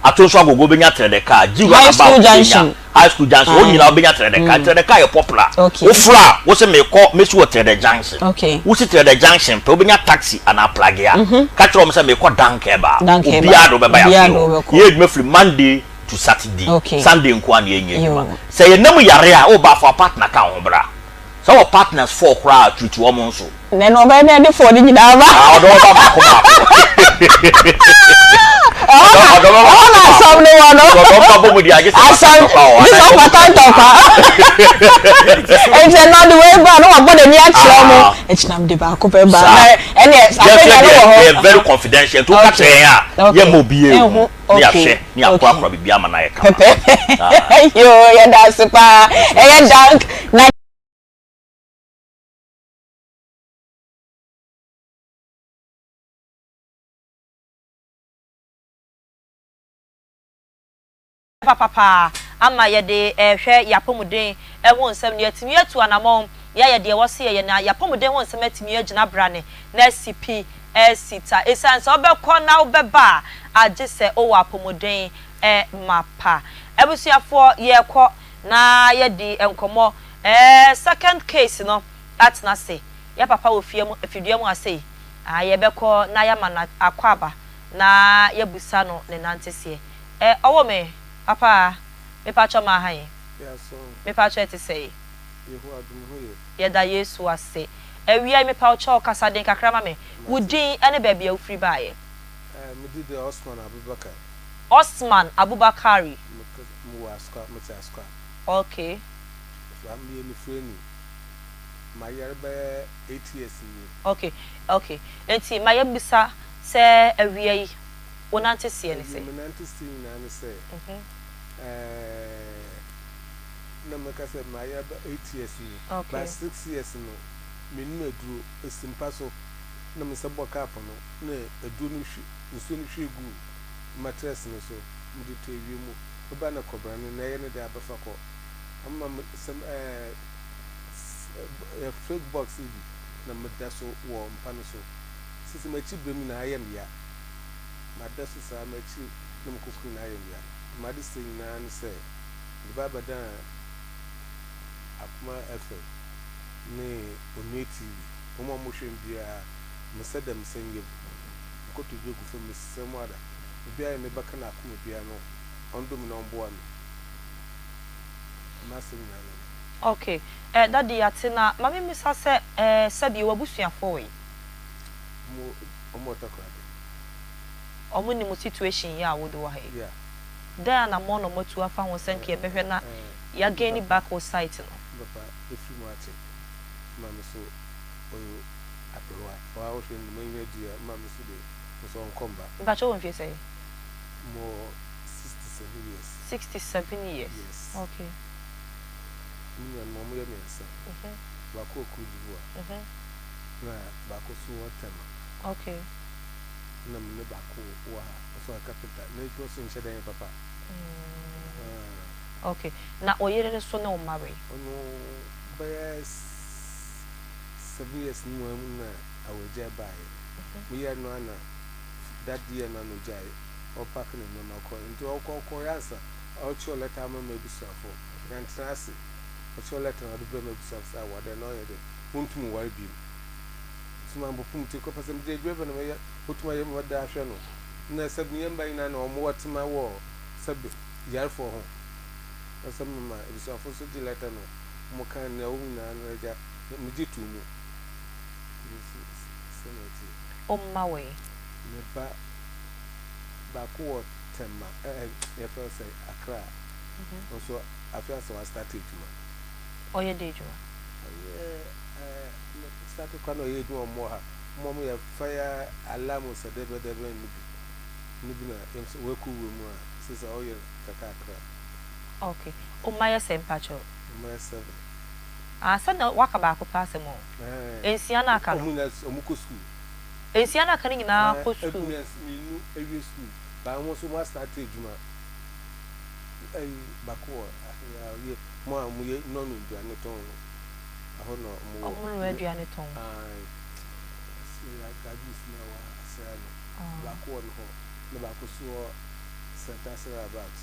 Atonso Agogo wobɛnya Trɛdɛ car, Gyi High Runabout School wobɛnya, Junction. High School Junction, hɔ nyinaa wobɛnya Trɛdɛ car. Trɛdɛ car yɛ popular. Wofrɛ a, wose merekɔ, mɛsi wɔ Trɛdɛ Junction. Wosi Trɛdɛ Junction pɛ, wobɛnya taxi anaa Pragea. Ka kyerɛ wɔn sɛ merekɔ Dankɛba. Dankɛba. Obiara de wo bɛba Obiara yɛn de wo asoɛeɛ hɔ. bɛkɔ. Yɛyɛ adwuma firi Monday. to Saturday. Okay. Sunday nko ara na yɛnyɛ adwuma. Yoo. Sɛ yɛnam yare a, woba fa wo partner ka wo ho bra. Sɛ wɔ partners four koraa a, treat wɔn nso. Na ɛno ɔbɛyɛ dɛ de four no nyinaa ba. Ah, ɔdɔ bɛba baako baako. Ɛhɔ na Ɔdɔ bɛba ɛhɔ na baako asɛm baako. no wɔ no. Sɛ ɔdɔ ba bɔ mu deɛ agye sɛ Asɛm ɔfata ntɔkwa o, gye sɛ anaa ɔfata ntɔkwa. Nti ɛno ɔde wei ba na wabɔ n'ani akyerɛ mo. Ah. Nti na mede baako bɛba. Saa. Na ɛneɛ Yɛn nso akwanya no yɛ wɔ hɔ. yɛ very confidential nti woka kyerɛ yɛn a Okay. yɛmma obiara Ɛnhu. nhu ne Okay. yɛahwɛ ne Okay. yɛakorakora biribi ama no ayɛ kama. Pɛpɛɛpɛ. Ah. Yoo, yɛda ase paa. Ɛyɛ dank na. Papapa ama yɛde rehwɛ y'apɔmuden ho nsɛm no, yɛatumi atu anamɔn, yɛayɛ deɛ ɛwɔ sɛ yɛyɛ na y'apɔmuden ho nsɛm atumi agyina brane na asi pi asi ta. Ɛsiane sɛ wobɛkɔ na wobɛba a, agye sɛ wowɔ apɔmuden mapa. Abusuafoɔ, yɛrekɔ na yɛadi nkɔmmɔ. Ɛɛ, second case no atena ase. Yɛ papa wɔ fie mu, fidua mu ha sei. Ah, yɛbɛkɔ na yɛama no akwaaba na yɛabusa no ne nanteseɛ. Eh ɔwɔ me papa mepakyɛw ma ha yi mepakyɛw ɛte sɛi yɛda yesu ase awia yi mepakyɛw kasa den kakra ma me wo din ɛne baabi a wofiri baayɛ. Eh me din de Osman Abubakar. Osman Abubakari. Me wɔ Asukwa me te Asukwa. Okay. Me yɛ nifurani ma yare bɛyɛ 8 years nie. Okay okay nti ma yɛ bisa sɛ awia yi. Wo nante seɛ ne sɛ? Deɛ me nante seɛ nyinaa ne sɛ, ɛɛɛ, na mɛka sɛ mayɛ aba 8 years ni, but 6 years no, menum aduro, ɛsi mpa so, na me nsa bɔ cup no, na aduro no hwie, nsuo no hwie guu mattress no so, mede too awia mu, meba na kɔbra no, na ɛyɛ ne dɛ abɛfa kɔ, ama me sɛ ɛɛ, ɛɛ, fake box no bi na meda so wɔ mpa no so, sisi m'akyi berɛ mu nyinaa ayɛ me ya. Mada so saa, m'akyi ne me koko nyinaa yɛ me ya. M'adesrɛ nyinaa ne sɛ mede ba abɛdan Akoma FM ne Onua TV. Wɔn a wɔhwɛ me biara, me nsa da me nsa yam, me kotodwe gu fam, mesrɛ mo ara, obiara a ne bɛka n'akoma biara no, ɔndɔ me na ɔmboa me. M'asɛm nyinaa ne no. Ok eh daddy yɛate na ma me mmisa sɛ eh sɛbi w'abusuafoɔ wɔ he? Wɔn wɔ Takoradi. Wɔn nim wo situation yi a wode wɔ ha yi? Yeah. Dɛn anamɔn na wɔatu afa ho sɛ nka yɛbɛhwɛ na yɛ gain back wo sight no? Me papa efiri mu akyɛ. Me maame so ɔyɛ aberewa. Ɔa wohwɛ no m'enyi adi a me maame so deɛ nso ɔnkɔ mba. Mpakyɛ wowɔ mfie sɛn? Mewɔ 67 years. 67 years? Yes. Okay. Me nuanom wɔn yɛ miɛnsa. Baako wɔ Cote d'Ivoire. Na baako nso wɔ Tema. Okay. Ɛna me ne baako wɔ ha, ɔso ɔyɛ carpenter. N'adwuma nso nhyɛ da nyɛ papa. Mm. Okay. Na oyere no so ne wo mma wei? Ɔno bɛyɛ 7 years no mu na awɔgyae baeɛ. Meyɛɛ no ana that year no ana ogyae. Ɔpack ne nneɛma kɔe. Nti ɔkɔ ɔkɔeɛ ansa ɔkyerɛw lɛta ama m'abusuafoɔ. Yɛantena ase. Ɔkyerɛw lɛta na ɔde brɛɛ m'abusuafo sɛ awadeɛ no ɔyɛ dɛ. Wontum nware bio. So mampopo me tsir kɔ pɛ sɛ medze edwuma bɛn na mɛyɛ botum ayɛ ma ɔda ahwɛ no na sɛ menye mba nyina na wɔwɔ tsema wɔ sɛbe yarfo ho na sɛ mema ebusuafo so gye lɛtɛ no wɔkaa nea ɔwɔ mu nyina no agya megye too mu ntsi sɛnea ɛtse. Wo mma wɔ he? Me ba baako wɔ Tema ɛɛ yɛfrɛ no sɛn Accra ɔno nso afei ansa wastarte edwuma. Ɔyɛ dɛn edwuma? Ɔyɛ ɛɛ start koraa na ɔyɛ adwuma ɔmo wɔ ha ɔmo ɔmo yɛ fire alarm sɛ dɛbɛ dɛbɛ no bi no bi na yɛm sɛ wɔakɔ wura mu a sɛ sɛ ɔyɛ kakrakra. Ok wo mma yɛ sɛn mpakyɛw? Me mma yɛ seven. Ah sɛ na waka baako pɛ asɛm o. Ɛɛ. Nsia na aka no. Ɔmo nyinaa ɔmo kɔ school. Nsia na aka no nyinaa kɔ school. Ɛɛ mmienu awie school baako nso ɔmo astart adwuma ɛyi baako wɔ ɔyɛ mo a mo yɛ nɔɔno aduane tɔn no. Ɛhɔ na ɔmo wɔ. Ɔmo noa aduane tɔn. Ae. Graduates na ɛwɔ asra no. Baako wɔ ne hɔ na baako nso wɔ Santase roundabout.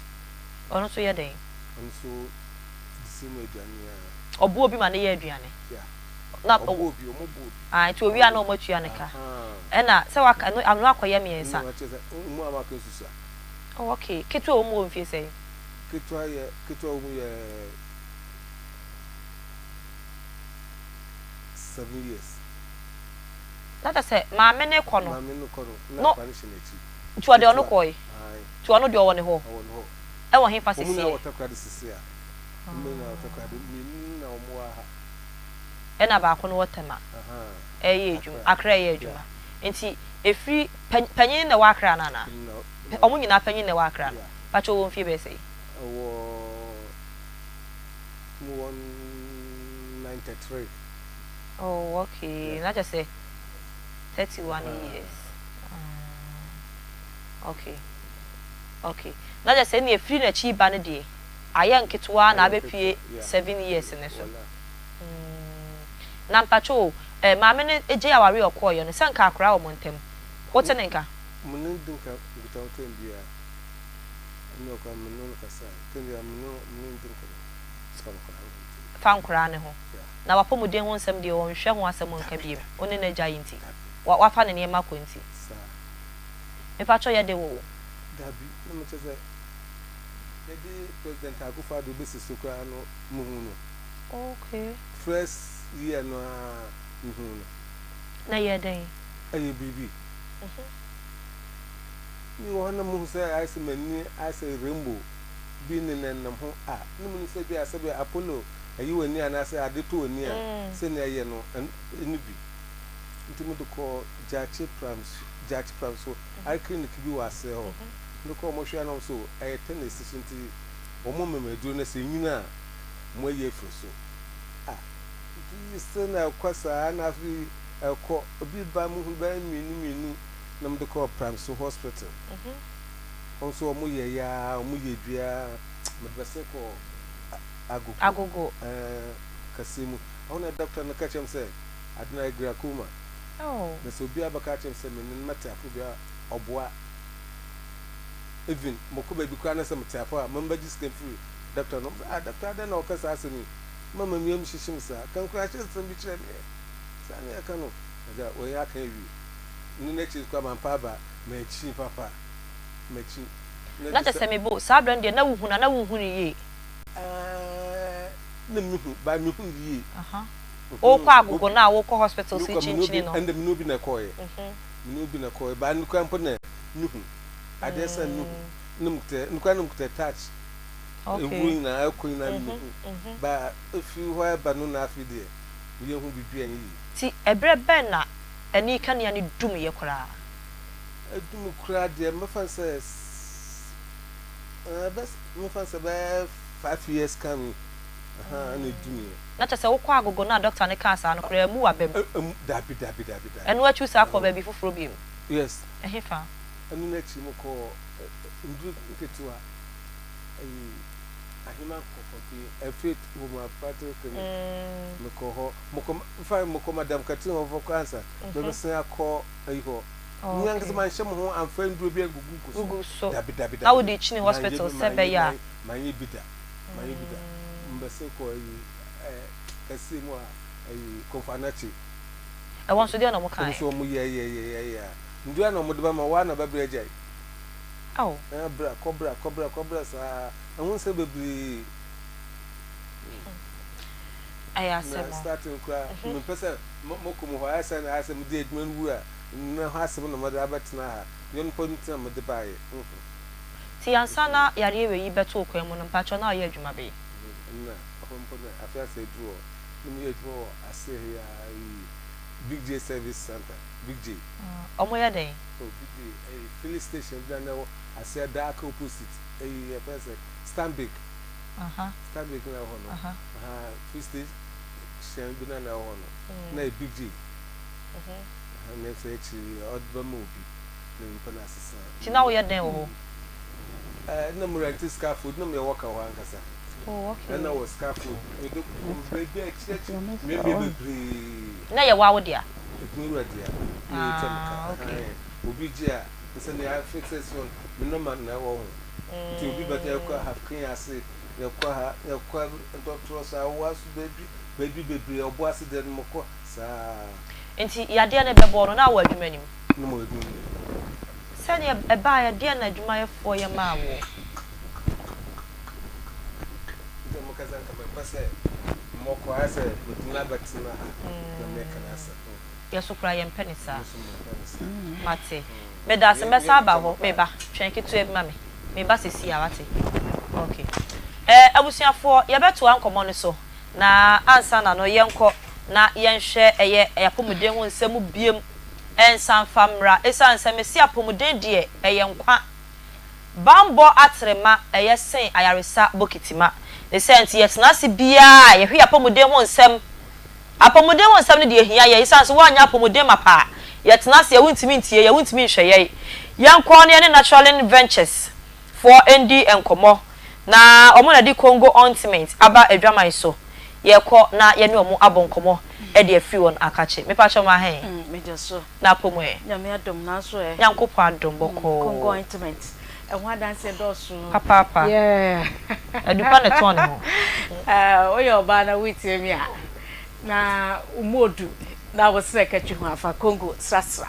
Ɔno nso yɛ dɛn? Ɔno nso the same aduane yi ara. Ɔboa obi ma no yɛ aduane? Yeah. Na Ɔboa obi, ɔmo boa obi. Ae, nti owie a na ɔmo atua ne ka. Ahaa. Ɛna sɛ waka, ɛno, ano akɔyɛ miɛnsa. Ɛno akyerɛ sɛ, ɔmo a waka nso sua. Oh okay, ketewa wɔ mu wɔ mfie sɛn? Ketewa yɛ, ketewa wɔ mu yɛ 7 years. Na kyerɛ sɛ maame no rekɔ no. Maame no rekɔ no, na akwadaa no hyɛ n'akyi. Nti ɔde ɔno kɔe? Ae. Nti ɔno deɛ ɔwɔ ne hɔ? Ɔwɔ ne hɔ. Ɛwɔ hefa sesie? Wɔn nyinaa wɔ Takoradi sesie a. Wɔn nyinaa wɔ Takoradi, mmienu na wɔn wɔ ha. Ɛna baako no wɔ Tema ɛreyɛ adwuma, Accra ɛreyɛ adwuma. Nti ɛfiri, panyin no na ɛwɔ Accra no anaa? Wɔn nyinaa panyin na ɛwɔ Accra no? Pakyɛ ɔwɔ mfie bɛyɛ sɛn? Ɔwɔ, wɔn wɔ 93. Oh okay, na kyerɛ sɛ 31 years. Ah, okay, okay. Na kyerɛ sɛ ɛnna ɛfiri n'akyi ba no deɛ, ayɛ nketewa na abɛpue 7 years no so. Mm. Na mpakyɛ o, eh, maame no gye aware a ɔkɔɔeɛ no, sɛ nka akora wɔ mo ntam, wote ne nka? Mo ne di nka nkutaho tɛm biara, ɛne ɔkora me ne no kasa, tɛm biara me ne me ne di nkɔmmɔ fa nkora no ho nti. Fa nkoraa no ho. Na w'apɔmuden ho nsɛm deɛ ɔnhwɛ ho asɛm nka biom, wo ne no agyae nti, wa wafa ne nneɛma kɔ nti. Saa. Mepakyɛw yɛde wo o. Dabi, na mekyerɛ sɛ yɛde President Akufo Addo besi so koraa no muhuu no. Okay. First year no ara mehuu no. Na ɛyɛɛ dɛn? Ɛyɛ biribi. Me wɔ hɔ na muhu sɛ ayɛ sɛ m'ani ayɛ sɛ rainbow bi nenam ho a, na menim sɛ bi a sɛbe Apollo ayi w'ani anaasɛ ade tɔ w'ani a, sɛnea ɛyɛ no, ɛno bi. Nti mede kɔɔ Gyakye Pram so, Gyakye Pram so, eye clinic bi wɔ aseɛ hɔ. Mede kɔɔ wɔhwɛɛ a na wɔn so ɛyɛ tɛ na ɛsi so nti wɔn mema aduro no sɛ ɛnyini a wɔayi afiri so. Ah, nti still na ɛkɔ saa na afei ɛkɔ, obi ba muhu bɛyɛ mmienu mmienu na mede kɔɔ Pram so hospital. Wɔn nso wɔn yɛ ya, wɔn yɛ dua, mede bɛsen kɔɔ Agogo. Agogo. Ɛɛ, kɛseɛ mu. Ɛhɔ na doctor no ka kyerɛ me sɛ ade no ayɛ glaucoma. Oh. Na sɛ obiara bɛka akyerɛ me sɛ me ne no mɛte afo biara ɔboa. Even mokɔ baabi koraa na sɛ mete afo a, mɛmbɛgye sika mfiri doctor no. Ah, doctor adɛn na ɔka saa asɛm yi? Ma m'amia mu hyehye me saa. Ka nkuranhyɛ nsɛm bi kyerɛ me ɛ. Saa na yɛka no. Agya, wei aka awie. Ɛno n'akyi koraa mampa aba, makyi papa. Makyi. Na kyerɛ sɛ mebo, saa berɛ no deɛ na wohu no a na wonhu no yie. Ɛɛɛ na mehu but mehu no yie. Wokɔ agogo no a wokɔ hospital so kyinkyini no. Ɛnde me ne obi na ɛkɔɔeɛ. Me ne obi na ɛkɔɔeɛ but no koraa mpo na mehu. Adeɛ sɛ mehu na mekuta no koraa na mekuta touch. Ewuro nyinaa ɛkɔ nyinaa mehu but efiri hɔ ɛba no na afei deɛ meyɛ hu biribi a ɛnyɛ yie. Ti ɛberɛ bɛn na ani kanea no dumiiɛ koraa? Ɛdum koraa deɛ mɛfa no sɛ ɛɛ bɛ mɛfa no sɛ bɛyɛ 5 years coming ahaa ɛna ɛdumiiɛ. Na kyerɛ sɛ wokɔ agogo no a doctor no kaa saa no koraa ɛmmu w'abam? Ɛmmu dabi dabi dabi dabi. Ɛno akyi wosan kɔɔ baabi foforɔ bio? Yes. Ɛhefa? Ɛno no akyi mekɔɔ nnuru nketewa ɛyi Ahema Kɔkɔbe Faith Homeopathic Clinic mekɔɔ hɔ mekɔ infact mekɔ Madam Catherine hɔ koraa ansa mebɛsan akɔ ayi hɔ. Me ankasa manhyɛ me ho amfa nnuro bi angugu so. so. Dabi dabi dabi. Na wode kyini hospital sɛ bɛyɛ a. Manyɛ bi da. Manyɛ bi da. Mbɛsen kɔ ayi ɛɛ kɛseɛ mu a ayi Komfo Anokye. Ɛhɔ nso deɛ na wɔn kaeɛ? Wɔn nso wɔn yɛ yɛ yɛ yɛ yɛ a. Nnuro a na wɔn de bɛma wo ara na bɛbrɛ agyae. Ao. Ɛɛ bra kɔ bra kɔ bra kɔ bra saa. Ɛho nsɛm bebree. Ɛyɛ asɛm o. Na starting koraa mempɛ sɛ mɔkɔ mu hɔ ayɛ sɛ ayɛ sɛ mede adwuma no wura. Nnɛ ho asɛm na mede abɛtena ha, nyɛ no mpo nti na mede baeɛ. Wohu? Nti ansa na yareɛ wei yi bɛto wo kwan mu no, mpakyɛw na woyɛ adwuma bɛn? Nna ɛhɔ mpo na afe asa aduru hɔ, na meyɛ adwuma wɔ aseɛ ha yi ara yi, Big J Service Centre, Big J. Ɔmo yɛ dɛn? Oh, Big J, ɛyi filling station bi na na ɛwɔ aseɛ dark opposite, ɛyi yɛfrɛ no sɛ Stanbic, Stanbic na ɛwɔ hɔ no, ahaa, filling station bi na na ɛwɔ hɔ no, na ɛyɛ Big J. Na afei akyiri yi ɔde bɛma obi na nipa no asesa. Nti na woyɛ dɛn wɔ hɔ? Ɛɛ na mo rent scaffold na meyɛ worker wɔ hɔ ankasa. Oh okay. Ɛna wɔ scaffold mede baabi a akyiri akyiri mmemmie bebree. Na ɛyɛ wo a wo dea? Adwuma wura dea. Na yɛtwa me ka. Ah okay. Obi gye a nsɛ nea afixe so no me nɔma na ɛwɔ ho. Nti obi bɛka yɛkɔ ha kwen ase yɛkɔ ha yɛkɔ ntɔtorɔ so awowa so baabi baabi bebree ɔbo ase deɛ no mokɔ. Saa. Nti yadeɛ no bɛbɔɔ no na wɔ adwuma no mu? Na mewɔ adwuma mu. Sɛdeɛ ɛbaeɛ, deɛn na adwumayɛfoɔ yɛ maa woɔ? Nti ɔmo kasa nka mɛpɛ sɛ mɔkɔ ayɛ sɛ metumi abɛtena ha na mɛka n'asɛm. Yɛ so koraa yɛmpɛ no saa. Mate. Medase mɛsan aba hɔ. Meba. Twɛn ketewa bi ma me. Meba seesei ara wate. Ok. Eh, abusuafoɔ, yɛbɛtoa nkɔmmɔ no so. Na ansa na no, yɛnkɔ na yɛnhwɛ ɛyɛ apɔmuden ho nsɛm biom nsan mfa mmra. Esiane sɛ mese apɔmuden deɛ, ɛyɛ nkwa. Bammɔ atrema ɛyɛ sen ayaresa bokiti ma. Ne saa nti, yɛtena ase biara a, yɛhwɛ yɛn apɔmuden ho nsɛm. Apɔmuden ho nsɛm no deɛ ɛhia yɛn esiane sɛ woannya apɔmuden mapa a, yɛtena ase a wontumi ntie yɛn, wontumi nhwɛ yɛn. Yɛnkɔ na yɛne Naturalin Ventures foɔ ndi nkɔmmɔ na wɔn na de Congo Ointment aba adwaman so. Yɛkɔ na yɛne wɔn abɔ nkɔmmɔ de afiri wɔn akakye. Mepakyɛw ma hɛn? Megye so. Na apɔ mu ɛ? Nyame adom, nanso ɛ? Nyankopɔn adom bɔkɔɔ. Congo Ointment, ɛho adanseɛ dɔɔso. Papaapa. Yeah. Adupa na ɛtɔn ne ho. Woyɛ ɔbaa na woretie me a, na wo mu odu na wo serɛ katwi ho afa Congo srasra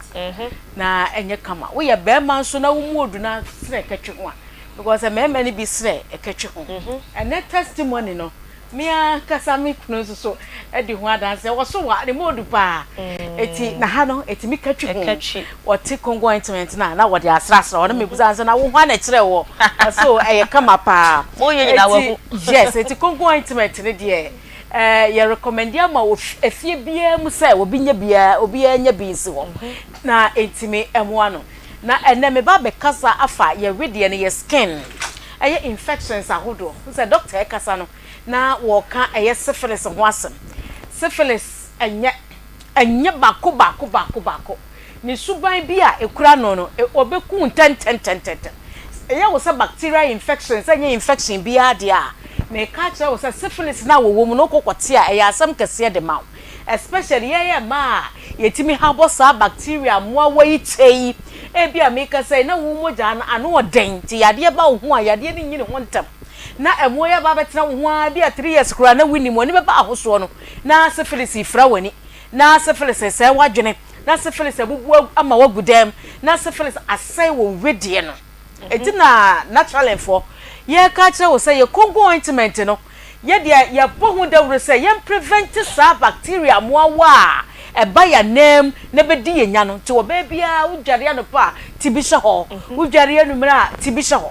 na ɛnyɛ kama. Woyɛ barima nso na wo mu odu na serɛ katwi ho a, because mmarima no bi serɛ katwi ho. Ɛnɛ testimony no, Me ankasa me kunu nso so di ho adanseɛ. Wɔso wa, ne mu odu paa. Eti na ha no, etumi ka twi ho. Wɔte Congo ointment no a, na wɔde asrasra hɔ. Na mebisa no sɛ, na wo hwan na ɛkyerɛɛ woɔ? Ɔse o, ɛyɛ kama paa. Eti, yes, eti Congo ointment no deɛ, eh, yɛ recommend ama efie biara mu sɛ obi nya biara, obiara nya bi nsi hɔ. Na etumi mmoa no. Na ɛnnɛ meba abɛkasa afa yɛ wedeɛ no, yɛ skin. Ɛyɛ infections ahodoɔ. Wohu sɛ doctor ɛkasa no na wɔka ɛyɛ syphilis ho asɛm. Syphilis ɛnyɛ ɛnyɛ baako baako baako baako. Ne suban bi a ɛkura no no ɔbɛku wo ntɛntɛntɛntɛntɛm. Ɛyɛ wo sɛ bacterial infection sɛ ɛnyɛ infection biara deɛ a, meka akyerɛ wo sɛ syphilis no a wɔwɔ mu no wokɔ kɔte a ɛyɛ asɛm kɛseɛ de ma wo. Especially yɛn yɛ mmaa a yɛtumi habɔ saa bacteria mmoawa yi kyɛ yi, ebia mekasa yi na wo mogya no ano ɔden nti yadeɛ ba wo ho a yadeɛ no nyi ne ho ntɛm na mmoa yi aba abɛtena wo ho ara ebia 3 years koraa na wonnim, w'ani bɛba ahosoɔ no na syphilis refira w'ani, na syphilis resɛe w'adwene, na syphilis abubu ama woagu dam, na syphilis asɛe wo wedeɛ no. Enti na naturalfoɔ yɛreka akyerɛ wo sɛ yɛ Congo ointment no, yɛ deɛ yɛbɔ ho dawuro sɛ yɛn prevent saa bacteria mmoawa a ɛba yɛn ananmu na ɛbɛdi yɛn nya no. Nti ɔbaa biara wodware anɔpa a ti bi hyɛ hɔ, wodware anwummerɛ a ti bi hyɛ hɔ.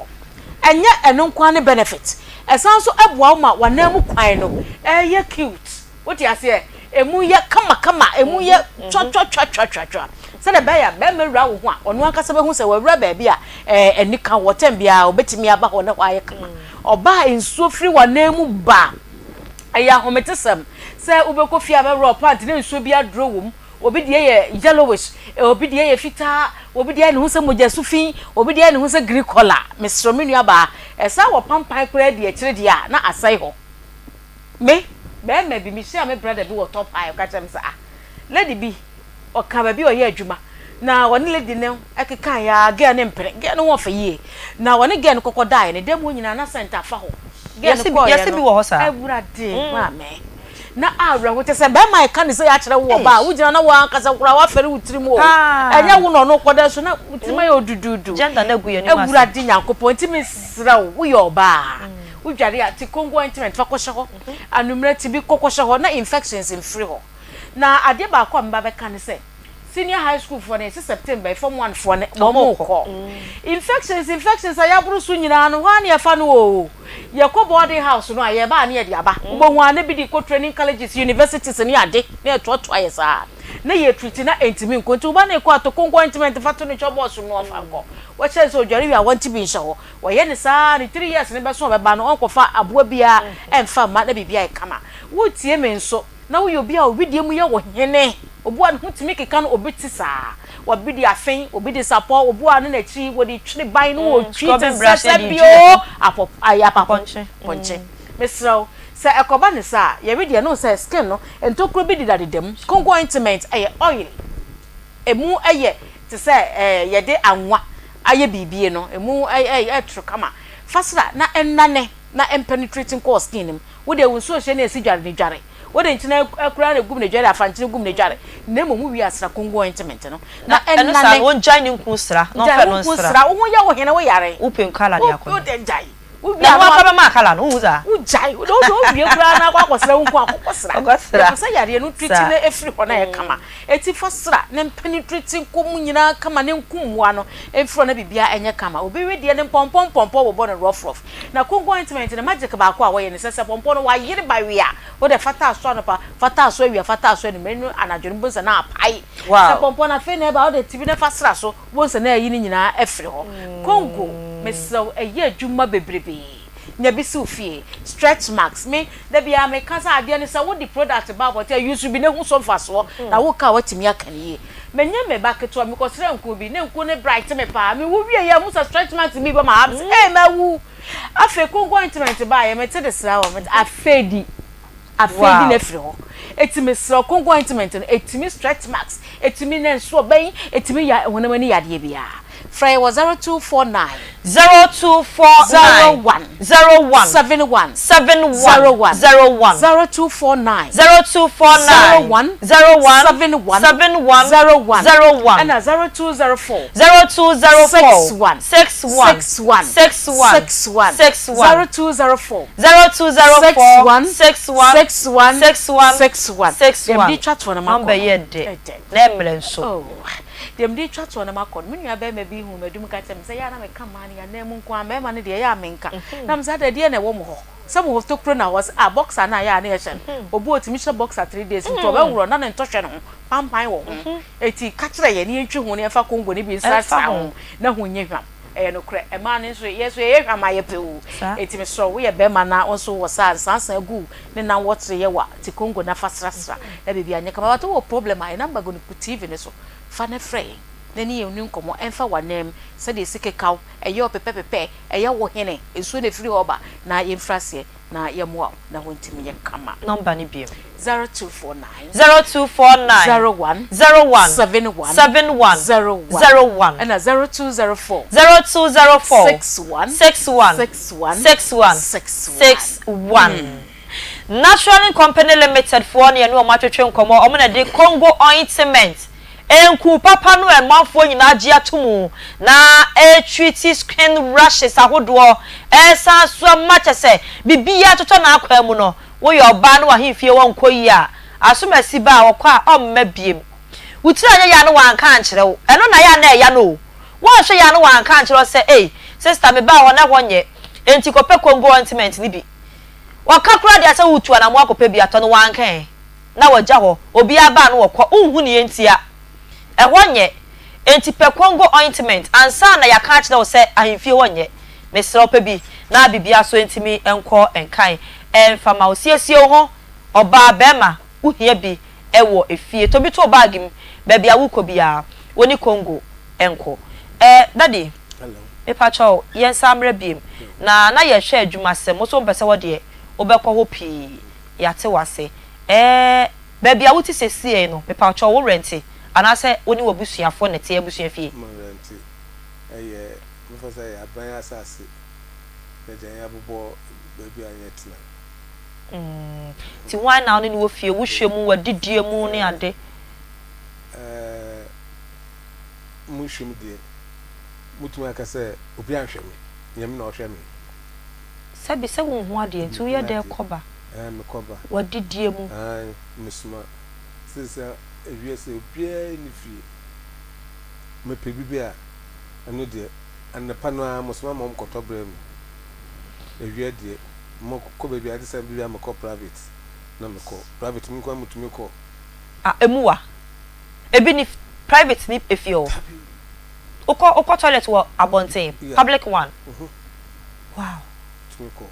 Ɛnyɛ ɛno nko ara ne benefit, ɛsan nso boa wo ma w'ananmu kwan no yɛ cute. Wote aseɛ? Emu yɛ kamakama, emu yɛ twatwatwatwatwa. Sɛdeɛ ɛbɛyɛ a barima wura wo ho a, ɔno ankasa bɛhu sɛ wawura baabi a ɛɛ anika wɔ. Tɛm biara ɔbɛtumi aba hɔ na hɔ ayɛ kama. Ɔbaa a nsuo firi w'anan mu ba a, ɛyɛ ahometesɛm sɛ wobɛkɔ fie a bɛworɔ pant na nsuo bi aduro wɔ mu. Obi deɛ yɛ yellowish, obi deɛ yɛ fitaa, obi deɛ ayɛ ne ho sɛ mogya su fi, obi deɛ ayɛ ne ho sɛ green colour. Mesrɛ me nuabaa, ɛsan wɔ pampan koraa di akyire deɛ a, na asɛe hɔ. Me, barima bi, mehyiaa me brother bi wɔ Top High, ɔka kyerɛɛ me sɛ, ah, lady bi, ɔka baabi a ɔyɛ adwuma, na ɔne lady no kekaeɛ ara, girl no mpene, girl no ho ɔfɛ yie, na ɔne girl no kɔkɔ daeɛ, ne dan mu hɔ nyinaa na scent afa hɔ, girl no kɔeɛ no, Awurade, maame, na awerɛho, kyerɛ sɛ barima a ɛka ne sɛ yɛakyerɛ wo ɔbaa a, wogyina na wo ankasa koraa woafɛre wo tirim o, ɛnyɛ wo na ɔno kɔda so na wo tirim ayɛ oduduudu, Awurade Nyankopɔn, nti mesrɛ wo, woyɛ ɔbaa. Wodware a, te Congo ointment fa kɔhyɛ hɔ. Anwummerɛ te bi kɔ kɔhyɛ hɔ na infections mfiri hɔ. Na adeɛ baako a meba bɛka ne sɛ, senior high school foɔ no, yɛse September yi, form one foɔ no, wɔn rekɔ. Infections infections a yɛaboro so nyinaa no, hɔ ara na yɛfa no oo. Yɛkɔ boarding house no a, yɛba a na yɛde aba. Wobɛhu a na bi de kɔ training colleges, universities ne ade, na yɛtoatoa yɛ saa. Na yɛ treat na ɛntumi nkɔ. Nti wo ba no rekɔ a, tɔ Congo ointment fa to ne cupboard mu na ɔmfa nkɔ. Wɔkyerɛ no sɛ ɔdware wie a, wɔnte bi nhyɛ hɔ. Wɔyɛ no saa ara ne three years no bɛso a ɔbɛba no ɔnkɔfa aboa biara ɛmfa mma na biribi ayɛ kama. Wotie me nso na woyɛ obi a wo wedeɛ mu yɛ wo hene, obi a ne ho tumi keka no obi te saa. Obi de afe, obi de sapɔ, obi a ne n'akyi wɔde twere ban no wɔtwi te sɛ sɛ bio apɔ ayɛ apapɔ pɔnkye. Mesrɛ wo sɛ ɛkɔba no saa a yɛ wedeɛ no sɛ skin no ntokuro bi dedadeda mu. Konko ointment ɛyɛ oily. Emu yɛ te sɛ yɛde anwa ayɛ biribi no, emu yɛ toro kama. Fa sra na ɛnnane na ɛmpenetrate nkɔ wo skin no mu. Wo deɛ wo nsuo hyɛ na ɛsi dware no dware. Wode nkyene koraa na egu mu na edware a, fa nkyene gu mu na edware. Na mmom wowie a, sra Congo ointment no na Na ɛno saa ɛnane. no, wongyae ne nku sra na Gyae ɔmfa wo ɛno nku nsra. sra. Wo ho yɛ wo hene, wo yare. Wopɛ kala de Wo akɔ wo no. gyae. Wowie Na a ɛno na ara wa. koraa bɛma akala no, wonhu saa? Wogyae. Wode wode wowie koraa na akɔ akɔsra wo nku a, kɔkɔsra. Kɔkɔsra. Yɛpɛ sɛ yareɛ no treat Saa. no firi hɔ na ɛyɛ kama. Eti fa sra na mpenetrate nkɔ mu nyinaa kama na nku mmoa no mfiri hɔ na biribiara nyɛ kama. Obi wedeɛ no mpɔmpɔ mpɔmpɔ bobɔ no rough rough. Na Congo ointment no magic baako a wɔyɛ ne sɛ sɛ pɔmpɔ no wayere ba we a wode fa taa so anɔpa, fa taa so awia, fa taa so anwummere ne anadwo no wobɛhu sɛ na apae. Sɛ pɔmpɔ no afei na ɛba a wode ti bi na fa sra so wobɛhu sɛ na ayi ne nyinaa afiri hɔ. Congo mesrɛ wo ɛyɛ adwuma bebrebee. Nya bi si wo fie. Stretch marks, me da biara meka sɛ adeɛ no sɛ wode product ba abɔnten a use bi na hu so mfasoɔ na woka a woatumi aka no yie. Menye me ba ketewa mekɔsrɛɛ nku bi na nku no bright me paa. Mewu wieeɛ a mehu sɛ stretch marks bi ba m'ha mese ei mawu. Afei konko ointment baeɛ mete de sra wɔ mete afei di afei di na afiri hɔ. Eti mesrɛ wo konko ointment no ɛtumi stretch marks ɛtumi na nso ɔbɛn ɛtumi ya honam ani yadeɛ biara. Frɛ yɛ wɔ 0249. 0249 01 01 71 71 01 01 0249 0249 01 01 71 71 01 01 ɛna 0204 0204 61 61 61 61 61 61 0204 0204 61 61 61 61 61 61 Deɛ mede twa toɔ no makɔ Nɔmba no yi yɛ dɛ ɛdɛ na ɛmmerɛ nso. Oh. Deɛ mede retwa toɔ na makɔ no, me nua barima bi huu m'adum ka kyerɛɛ me sɛ, Ɛyɛ a na meka mmaa no yɛn anan mu nko ara, mmarima no deɛ ɛyɛ a menka. Na mesɛ, Adɛn, ɛdeɛn na ɛwɔ mo hɔ? Sɛ mowɔ tokuro na hɔ? Ɔse, Ah, boxer no a ɛyɛ a na yɛhyɛ no, obi wɔ hɔ ɔtumi hyɛ boxer 3 days nti ɔbɛworɔ na ne ntɔhwɛ ne ho pampan wɔ ho. Enti ka kyerɛ yɛn na yɛntwi ho na yɛmfa Congo no bi nsrasra ho na ho nyɛ hwam. Ɛyɛ nokorɛ, mmaa no nso, yɛn nso yɛyɛ hwam a yɛpɛ o. Enti mesrɛ wo, woyɛ barima na wo nso wowɔ saa a, nsansan gu wo ne nan wɔtere yɛ wo a, te Congo na fa srasra na biribiara nyɛ kama. But wowɔ problem a, yɛn number gu no TV no so. Fa no frɛ yɛn na ne yɛn nni nkɔmmɔ ɛmfa w'ananmu, sɛdeɛ ɛsi keka wo, ɛyɛ wo pɛpɛpɛpɛ, ɛyɛ wo hene, nsuo na ɛfiri hɔ ba, na yɛmfiri aseɛ na yɛmmoa wo na wontumi nyɛ kama. Nɔmba no bio. 0249. 0249. 01. 01. 71. 71. 01. 01. Ɛna 0204. 0204. 61. 61. 61. 61. 61. 61. Naturalin Company Limited foɔ ne yɛne wɔn atwetwe nkɔmmɔ, wɔn na ɛde Congo Ointment, nku papa no a ɛmanfoɔ nyinaa gye ato mu na ɛretreati skin rashes ahodoɔ, ɛresan nso ama kyɛ sɛ biribiara totɔ n'akwan mu no, woyɛ ɔbaa na w'ahemfie hɔ nkɔ yie a, asomasi ba a ɔkɔ a ɔmma biem. Wo tiri anyɛ yie a na wanka ankyerɛ wo, ɛno na ɛyɛ a na ɛya no o. Woanhwɛ yie a na wanka ankyerɛ wo sɛ ei, sister mebaa hɔ na ɛhɔ nyɛ, enti kɔpɛ Congo Ointment no bi. Wɔka koraa deɛ sɛ woretu anammɔn akɔpɛ bi atɔ no wanka ɛ, na wagya hɔ, obiara ba a na wɔkɔ, wonhu nea ntia. Ɛhɔ nyɛ, enti pɛ Congo ointment ansa na yɛaka akyerɛ wo sɛ ahemfie hɔ nyɛ. Mesrɛ wo pɛ bi na biribiara so ntumi nkɔ nkan mfa ma wo. Siesie wo ho, ɔbaa, barima, wohia bi wɔ efie. Tɔ bi to wo baage mu, baabi a worekɔ biara, wo ne Congo nkɔ. Eh, Daddy. Mepakyɛw, yɛnsan mmra biem. Na na yɛhwɛ adwumasɛm, wo nso wompɛ sɛ hɔ deɛ wobɛkɔ hɔ pii. Yɛate wo ase. Ɛɛ, baabi a wote seesei no, mepakyɛw, wo rɛnte anaasɛ wo ne w'abusuafoɔ na ɛte abusua fie? Me rɛnte. Ɛyɛ, mɛfa sɛ ɛyɛ aban asase na agya yɛn abobɔ baabi a yɛtena. Mm, nti hwan na wo ne no wɔ fie? Wo hwɛ mu, w'adidie mu ne ade? Ɛɛ, mo hwɛ mu deɛ. Motumi aka sɛ obi anhwɛ me, Nyame na ɔhwɛ me. Sɛbi sɛ wonhu adeɛ nti woyɛ dɛn kɔ ba? Ɛɛ mekɔ ba. W'adidie mu. Ae mesoma. Seesei ewiase obiara nni fie. Mepɛ biribi a, ɛno deɛ anɔpa no ara mosoma ma wɔkɔtɔ brɛ me. Awia deɛ mekɔ baabi a agye sɛ baabi a mekɔ private na mekɔ. Private me nko ara metumi kɔ. Ah emu wa? Ebi ni private ni efie hɔ? Dabi. Wokɔ wokɔ toilet wɔ abɔnten Yeah. public one. Mhm. Wow. Tumi kɔ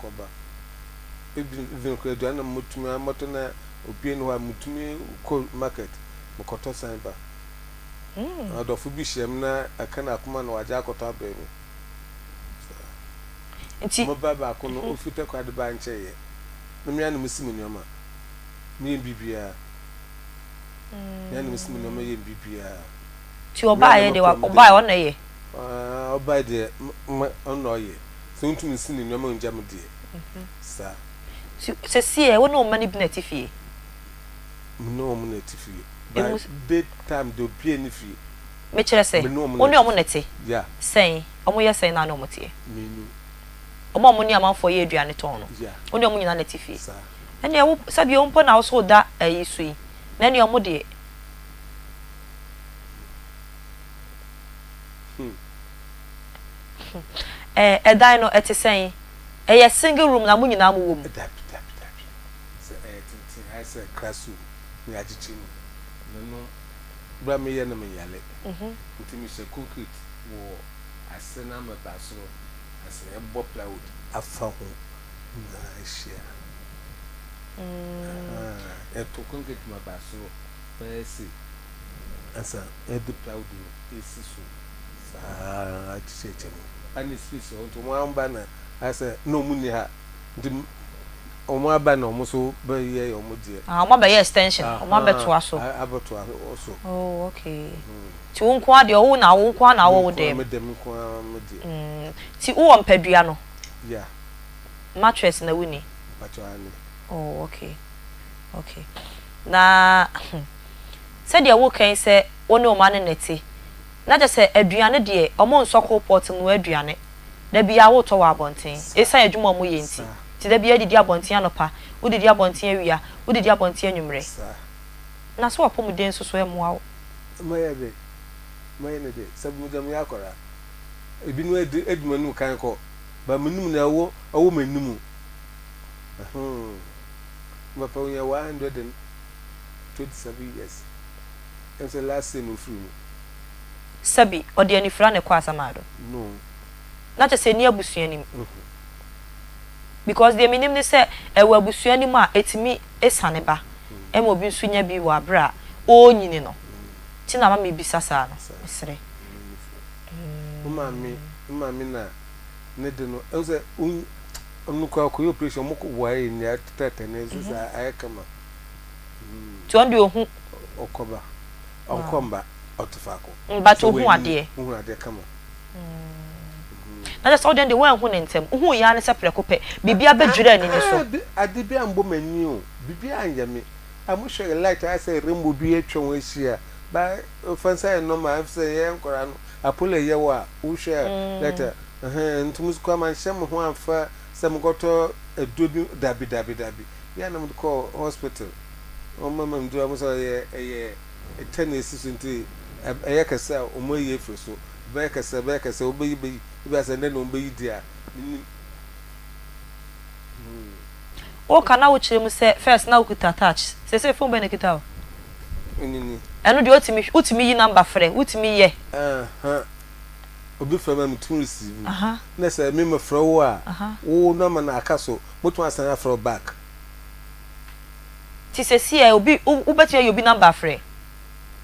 kɔ ba. Even even kora aduane na motumi amɔtɔ na obie ne hɔ a motumi kɔ market mekɔtɔ san ba. Mm. Adɔfo bi hyia me na ɛka na akoma na wagye akɔtɔ abrɛ me. Saa. Nti. Mo ba baako no ofi Takoradi baa nkyɛeɛ na me ara na mesi me nneɛma. Meyɛ biribiara. Me ara na mesi me nneɛma yɛ biribiara. Nti ɔbaeɛ deɛ ɔbaeɛ ɔno na ɛyɛ. Ɔbaeɛ deɛ ɔno na ɔyɛ. Sɛ wontumi nsi ne nneɛma ngya me deɛ. Saa. Nti sesie wo ne wo mma no bi na ɛte fie? Me ne wɔn na ɛte fie. By day time deɛ obiara nni fie. Mekyerɛ sɛ, wo ne wɔn na ɛte? Yeah. Sɛn? Wɔyɛ sɛn na ne wɔn teɛ? Mmienu. Wɔn a wɔne amanfoɔ yɛ aduane tɔn no? Yeah. Wo ne wɔn nyinaa na ɛte fie? Saa. Ɛnneɛ wo, sɛdeɛ wo mpo na wo so woda ayi so yi, na ɛnneɛ wɔn deɛ. Hmm. Ɛɛ, ɛdan no, ɛte sɛn? Ɛyɛ single room na mo nyinaa mowɔ mu? Dabi, dabi, dabi. Sɛ ɛyɛ tenten, ayɛ sɛ classroom na yɛakyekyɛ mu. Na no, berɛ a meyɛ no menyare. Nti mehyɛ concrete wɔ ase na meba soro ase na yɛbɔ plywood afa ho nyinaa ahyia. Ahaa, yɛto concrete ma ba soro bɛyɛ sei ansa yɛde plywood no asi so saa akyekyɛkyɛ mu. Ɛne space hɔ nti wɔn aba na ayɛ sɛ na wɔn nni ha nti wɔn aba na wɔn nso bɛyɛ wɔn deɛ. Ah, wɔn abɛyɛ extension, wɔn abɛtoa so. Abɛtoa so. Oh, okay. Nti wo nko ara deɛ, wo na wo nko ara na wowɔ wo dan mu. Me nko ara me deɛ, me nko ara me deɛ. Mm, nti wowɔ mpadua no? Yeah. Mattress na wonni? Mpakyɛw, aane. Oh, okay, okay. Na hmm, sɛdeɛ woka yi sɛ wo ne wo mma no na ɛte, na kyerɛ sɛ aduane deɛ, wɔnsɔ coalpot nnoa aduane. Da biara wotɔ wɔ abɔnten, esiane adwuma a wɔyɛ nti. Nti da biara didi abɔnten anɔpa, wodidi abɔnten awia, wodidi abɔnten anwummere. Na so w'apɔmuden nso so ɛmmoa wo? Mɛyɛ dɛ, mɛyɛ no dɛ, sɛ mogya meyɛ akwadaa. Ebinom adi adi m'anim kan kɔ, but menim nea ɛwɔ ɛwɔ m'anim. Ɛhoo. Me papa onya 127 years. Ɛm sɛ last year na ofiri mu. Sɛbi, ɔde anifira na ɛkɔ asamado. No. Na kyerɛ sɛ ɛnni abusua no mu. Because deɛ menim ne sɛ ɛwɔ abusua no mu a ɛtumi sane ba ma obi nso nya bi wɔ aberɛ a ɔrenyini no. Nti na ama mebisa saa no. Mesrɛ. Wo maame, wo maame na ne de no, ɛhu sɛ ɔno koraa ɔkɔyɛ operation, ɔmo kɔ wɔayɛ nea tɛtɛ ne ɛsɛ sɛ ayɛ kama. Nti ɔno deɛ ɔhu. Ɔkɔba. Ɔnkɔ mba, ɔtse faako. But ohu adeɛ. Ohu adeɛ kama. Na kyerɛ sɛ wo deɛ no deɛ woanhu no ntɛm. Wohuu yɛ ara ne sɛ prɛko pɛ, biribi abɛdwiri ani no so. Ade bi ambɔ m'ani o, biribi anyɛ me. A mohwɛ light ayɛ sɛ rainbow bi atwa ho ahyia. But fa no sɛ ayɛ normal, efisɛ yɛyɛ nkwadaa no, apollo yɛ wo a, wohwɛ a light a, ɛhɛn, nti mo koraa manhyɛ me ho amfa sɛ mekɔtɔ aduro bi, dabi dabi dabi. Yɛ a na mede kɔɔ hospital. Wɔma ma meduru a wɔn sɛ ɛyɛ ɛyɛ ɛtɛ na esi so nti ɛyɛ kɛse a wɔn ayi afiri so ɛbɛyɛ kɛse ɛbɛyɛ kɛse wɔbɛyi bɛyi ebi asɛ nnɛ na wɔn bɛyi di a menim. Hmm. Woka na wokyerɛ mu sɛ first na wokuta touch seesei phone bɛn na ekita wo? Ɛno ni. Ɛno deɛ wotumi wotumi yi number frɛ wotumi yɛ. Aha obi frɛ me a metumi receive na sɛ me mefrɛ wo a wo number no aka so motumi asan afrɛ wo back. Nti sɛsiɛ obi wo wobɛtumi ayi obi number afrɛ?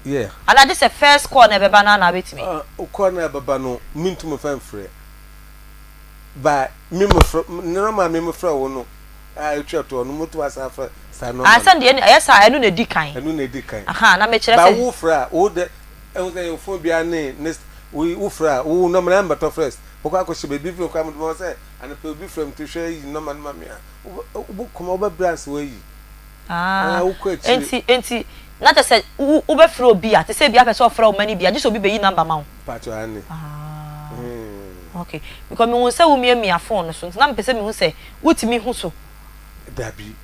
Yeah. Anaa gye sɛ first call na ɛbɛba no ara na wobɛtumi? Ah call no a ɛbɛba no mentumi mfa mfrɛ but me mefrɛ ne number a me mefrɛ wo no a ɛtwa toɔ no mɛtumi asan afrɛ saa number no. Ah sɛn deɛ ɛyɛ saa ɛno na ɛdi kan. Ɛno na ɛdi kan. Ahaa na mekyerɛ sɛ. But wo frɛ a wo dɛ ɛhu sɛ yɛ phone biara ne ne wo frɛ a wo number no ɛmbɛtɔ first wokɔ akɔhyɛ baabi bi koraa mede ma wo sɛ anɔpa obi frɛ me nti hwɛ yi number no ma me a. Wo kɔma wobɛbrɛ ansa woayi. Ah, Ah, wokɔ akyire. enti, enti, na kyerɛ sɛ wo, wobɛfrɛ obi a, te sɛ ebia apɛ sɛ ɔfrɛ wo mma no bi a, gye sɛ obi bɛyi number ma wo. Mpakyɛw, aane. Ah, Hmm. okay. Because mehu sɛ womiamia phone no so, nti na mepɛ sɛ mehu sɛ wotumi hu so. Dabi.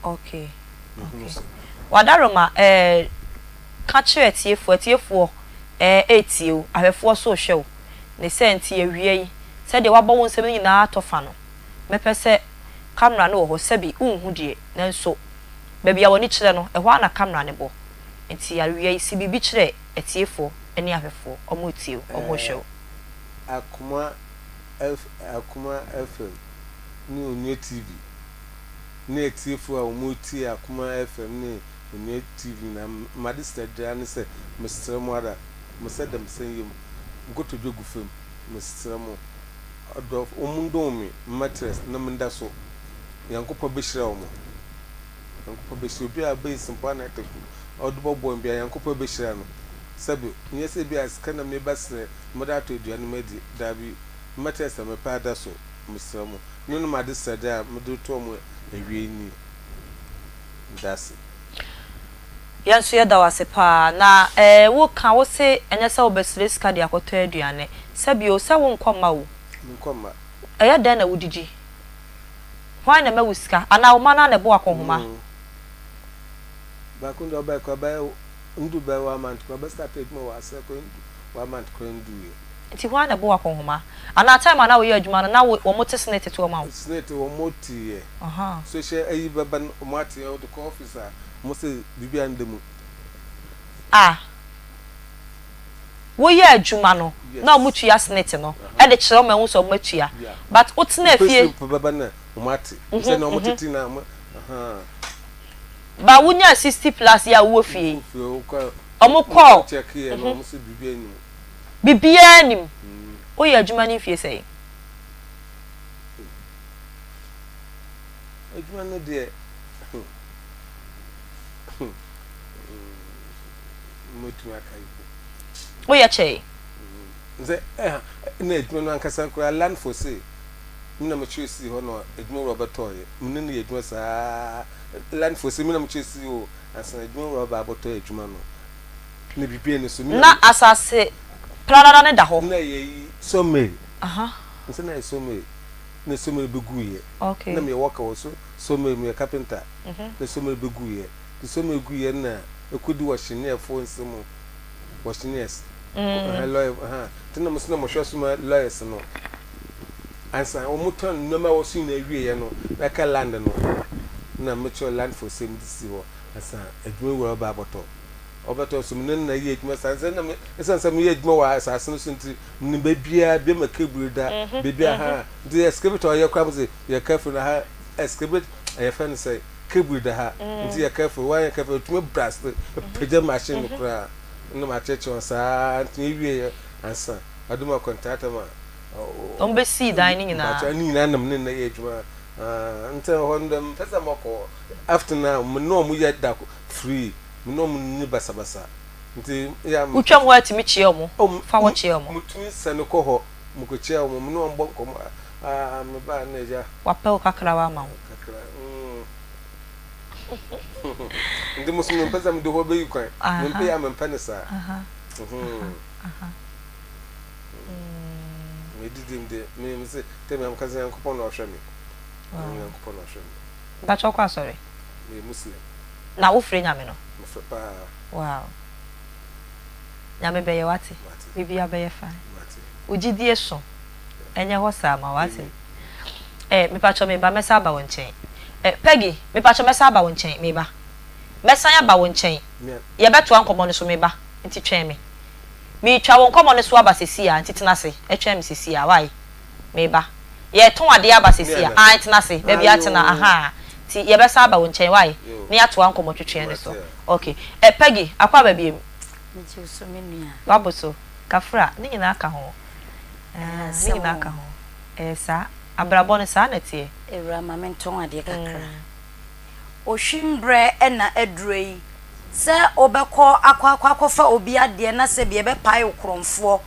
Okay, Mehunu okay. so. Wadaroma, eh, ka kyerɛ atiefoɔ, atiefoɔ eh, retie wo, ahwɛfoɔ nso rehwɛ wo. Ne saa nti, awia yi, sɛdeɛ woabɔ wo nsɛm no nyinaa atɔ fa no, Mɛpɛ sɛ camera no wɔ hɔ, sɛbi wonhu deɛ, nanso baabi a w'ani kyerɛ no, ɛhɔ ara na camera no bɔ. Nti awia yi, si biribi kyerɛ atiefoɔ ne ahwɛfoɔ, wɔretie wo, wɔrehwɛ wo. Akoma F Akoma FM ne Onua TV ne atiefoɔ a wɔretie Akoma FM ne Onua TV nyinaa, m'adesrɛdeɛ ara ne sɛ, mesrɛ mo ara, mo sɛ dɛm sɛ yam, nkotodwe gu fam, mesrɛ mo. Ɔdɔ wɔn ndom me mattress na menda so Nyankopɔn bɛhyira wɔn Nyankopɔn bɛhyira obi a ɔbɛyi simpɔ anaa taku a ɔde bɔbɔ me biara Nyankopɔn bɛhyira no Sɛbe nyɛ sɛ ebia sika na meba srɛ na mede atɔ aduane madi daabi mattress na mepɛ ada so mesrɛ mo. No ne m'adesrɛde a mede reto wɔn awiei nie. Meda ase. Yɛn nso yɛda wo ase paa. Na eh, wo ka, wo se ɛnyɛ sɛ wo bɛsrɛ sika de akɔtɔ aduane. Sɛbi o, sɛ wo nkɔ mma o. Menkɔ mma. Ɛyɛ dɛn na wo didi? Hwan na ɛma wo sika? Anaa wo mma no ara na ɛbɔ wo akɔnhoma? Mm. Baako deɛ ɔbae koraa bɛyɛ ndu bɛyɛ one month koraa ɔbɛ start adwuma wɔ asɛ koraa ndu one month koraa nduiɛ. Nti hwan na ɛbɔ wo akɔnhoma? Anaa time a na woyɛ adwuma no na wo wɔn te senate toɔ ma wo? Senate wɔn te yɛ. Social ayi bɛba no wɔn ate yɛ wode kɔ office a wɔn se biribi a nda mu. A woyɛ adwuma no na wɔn tua senate no de kyerɛ wɔn ɛho sɛ wɔn atua but wo tena fie. Payslip bɛba na wɔn ate sɛ na wɔn tete na wɔn ahaa. Ba wo nyaa 60 plus yi a wowɔ fie yi ɔmo kɔɔ Biribiara nnim. Woyɛ adwuma no mfie sɛn? Adwuma no deɛ mɛtumi aka yi. Woyɛ kyɛe? Sɛ na adwuma no ankasa koraa land for sale me na mekyerɛ sii hɔ na adwuma wura bɛtɔɔyɛ me ne no yɛ adwuma saa land for sale me na mekyerɛ sii hɔ ansa na adwuma wura ba abɛtɔ adwuma no na biribi ani so me na asase pradada no da hɔ. Na yɛ yi sɔmee nse na yɛ sɔmee na sɔmee bɛ gu yɛ na meyɛ wɔka wɔ so sɔmee meyɛ carpenter na sɔmee bɛ gu yɛ nti sɔmee gu yɛ na ɛkɔdi wɔ hyeneɛ fo nse mu wɔ hyeneɛ lawyer nti na mo so na mo hwɛ so ma lawyers no ansa wɔn tɔn nneɛma wɔ so nyinaa wie yɛ no na ɛka land no na mekyerɛ land for sale de si hɔ ansa adwuma wura ba abɔtɔ. Ɔbɛtɔ so, me ne no na ɛyɛ adwuma saa. Sɛ na me, ɛsiane sɛ meyɛ adwuma wɔ asase no so nti, menim baabiara, bia ma kebiri da, baabi a ha. Nti excavator ɔyɛ koraa mo se yɛ careful na ha excavate, ɛyɛ fɛ no sɛ kebiri da ha. Nti yɛ careful, wanyɛ careful, ɛtumi blast, pagya machine no koraa. Na makyerɛkyerɛ wɔn saa, nti yɛwie yɛ ansa. Ɔde ma contractor ma. Wɔn bɛsii dan no nyinaa. Mpakyɛ, ne nyinaa na me ne no yɛ adwuma. Nti hɔ no dɛ, mepɛ sɛ mɔkɔ hɔ. After na, me ne wɔn yɛ da free. Me ne wɔn nni basabasa. Nti yɛ a. Wotwam hɔ a tumi kyia wɔn? Fa hɔ kyia wɔn. Metumi sane kɔ hɔ, mekɔkyia wɔn, me ne wɔn bɔ nkɔmmɔ a, meba a na agya. Wapɛ wo kakrawa ama wo. Kakra, mm. Nti mo nso mempɛ sɛ mede hɔ bɛyi kwan. Mempɛ yɛ a mempɛ no saa. Medidi mu deɛ, me mese, tɛm a meka sɛ Nyankopɔn na ɔhwɛ me. Nyankopɔn na ɔhwɛ me. Mpakyɛ wokɔ asɔre? Meyɛ Muslim. Na wo frɛ Nyame no? Me frɛ paa. Wow. Nyame bɛyɛ wate. Mate. Biribiara bɛyɛ fine. Mate. Wo gyidie so. Ɛnyɛ hɔ saa ma wate. Amen. Eh, mepakyɛw meba mɛsan aba wo nkyɛn. Eh, Peggy, mepakyɛw mɛsan aba wo nkyɛn, meba. Mɛsan aba wo nkyɛn. Yɛbɛtoa nkɔmmɔ no so, meba. Nti twɛn me. Meretwa wo nkɔmmɔ no so aba seesei ara, nti tena ase twɛn me seesei ara, wai? Meba. Yɛretɔn adeɛ aba seesei a. Ae, tena ase. Baabi a tena, ahaa. Nti yɛbɛsan aba wo nkyɛn, wai? Na yɛatoa nkɔmmɔtwetweɛ no so. Ok. Eh, Peggy, akɔ aba biom. Megye wo so, me nua. Wabo so. Kafra, ne nyinaa ka ho. Ah, ne nyinaa ka ho. Ɛyɛ saa. Abrabɔ no, saa na ɛteɛ. Awuraa, ma mentɔn adeɛ kakra. Ohwim berɛ na aduro yi. Sɛ wobɛkɔ akɔ akɔ akɔfa obi adeɛ na sɛbi ɛbɛpae wo korɔmfoɔ,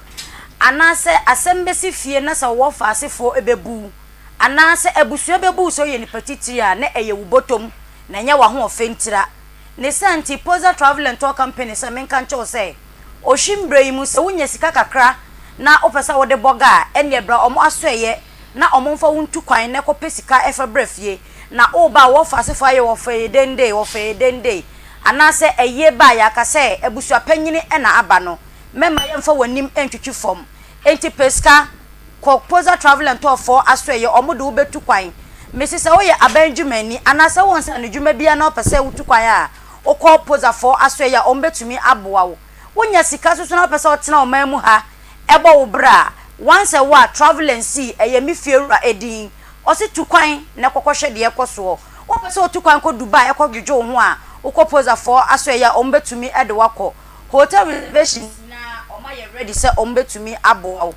anaasɛ asɛm bɛsi fie na sɛ wo wɔfaasefoɔ bɛbu wo, anaasɛ abusua bɛbu wo sɛ woyɛ nipa titire a, na ɛyɛ wo bɔtɔm na ɛnyɛ w'ahoɔfɛ ntira. Ne saa nti, Poza Travel and Tour Company sɛ menka nkyɛ wo sɛ, ohwim berɛ yi mu sɛ wonya sika kakra na wopɛ sɛ wode bɔ ga a, ɛnneɛ bra wɔn asoɛeɛ na wɔmfa wo ntu kwan na kɔpɛ sika fa bra fie. Na woba a wɔfa asefo ayɛ wɔfɛɛ dendee, wɔfɛɛ dendee, anaasɛ ayie ba a yɛaka sɛ abusua panyini na aba no, mɛma yɛmfa w'anim ntwitwi fam. Enti pɛ sika, kɔ Poza Travel and Tour foɔ asoɛeɛ, wɔn de wo bɛtu kwan. Mese sɛ woyɛ aban dwumani anaasɛ wowɔ nsaanodwuma biara na wopɛ sɛ wotu kwan a, wokɔ Poza foɔ asoɛeɛ a wɔbɛtumi aboa wo. Wonya sika nso so na wopɛ sɛ wotena ɔman mu ha bɔ wo bra a, once a while, travel and see, ɛyɛ me fie wura edin. Ɔse tu kwan na kɔkɔ hwɛ deɛ ɛkɔ soɔ. Wopɛ sɛ wotu kwan kɔ Dubai kɔ dwodwo wo ho a, wokɔ Poza foɔ asoɛeɛ a wɔn bɛtumi de wo akɔ. Hotel reservations nyinaa wɔn ayɛ ready sɛ wɔn bɛtumi aboa wo.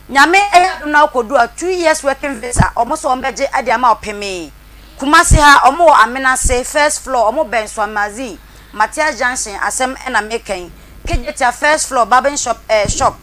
Nyame yɛ adom na wokɔdu a, two years working visa wɔn sɛ wɔn bɛgye de ama wo pemee. Kumasi ha wɔn wɔ Amenase first floor, wɔn bɛn Swamazine, Matias Junction asɛm na meka yi. Kejetia first floor barbing shop eh shop,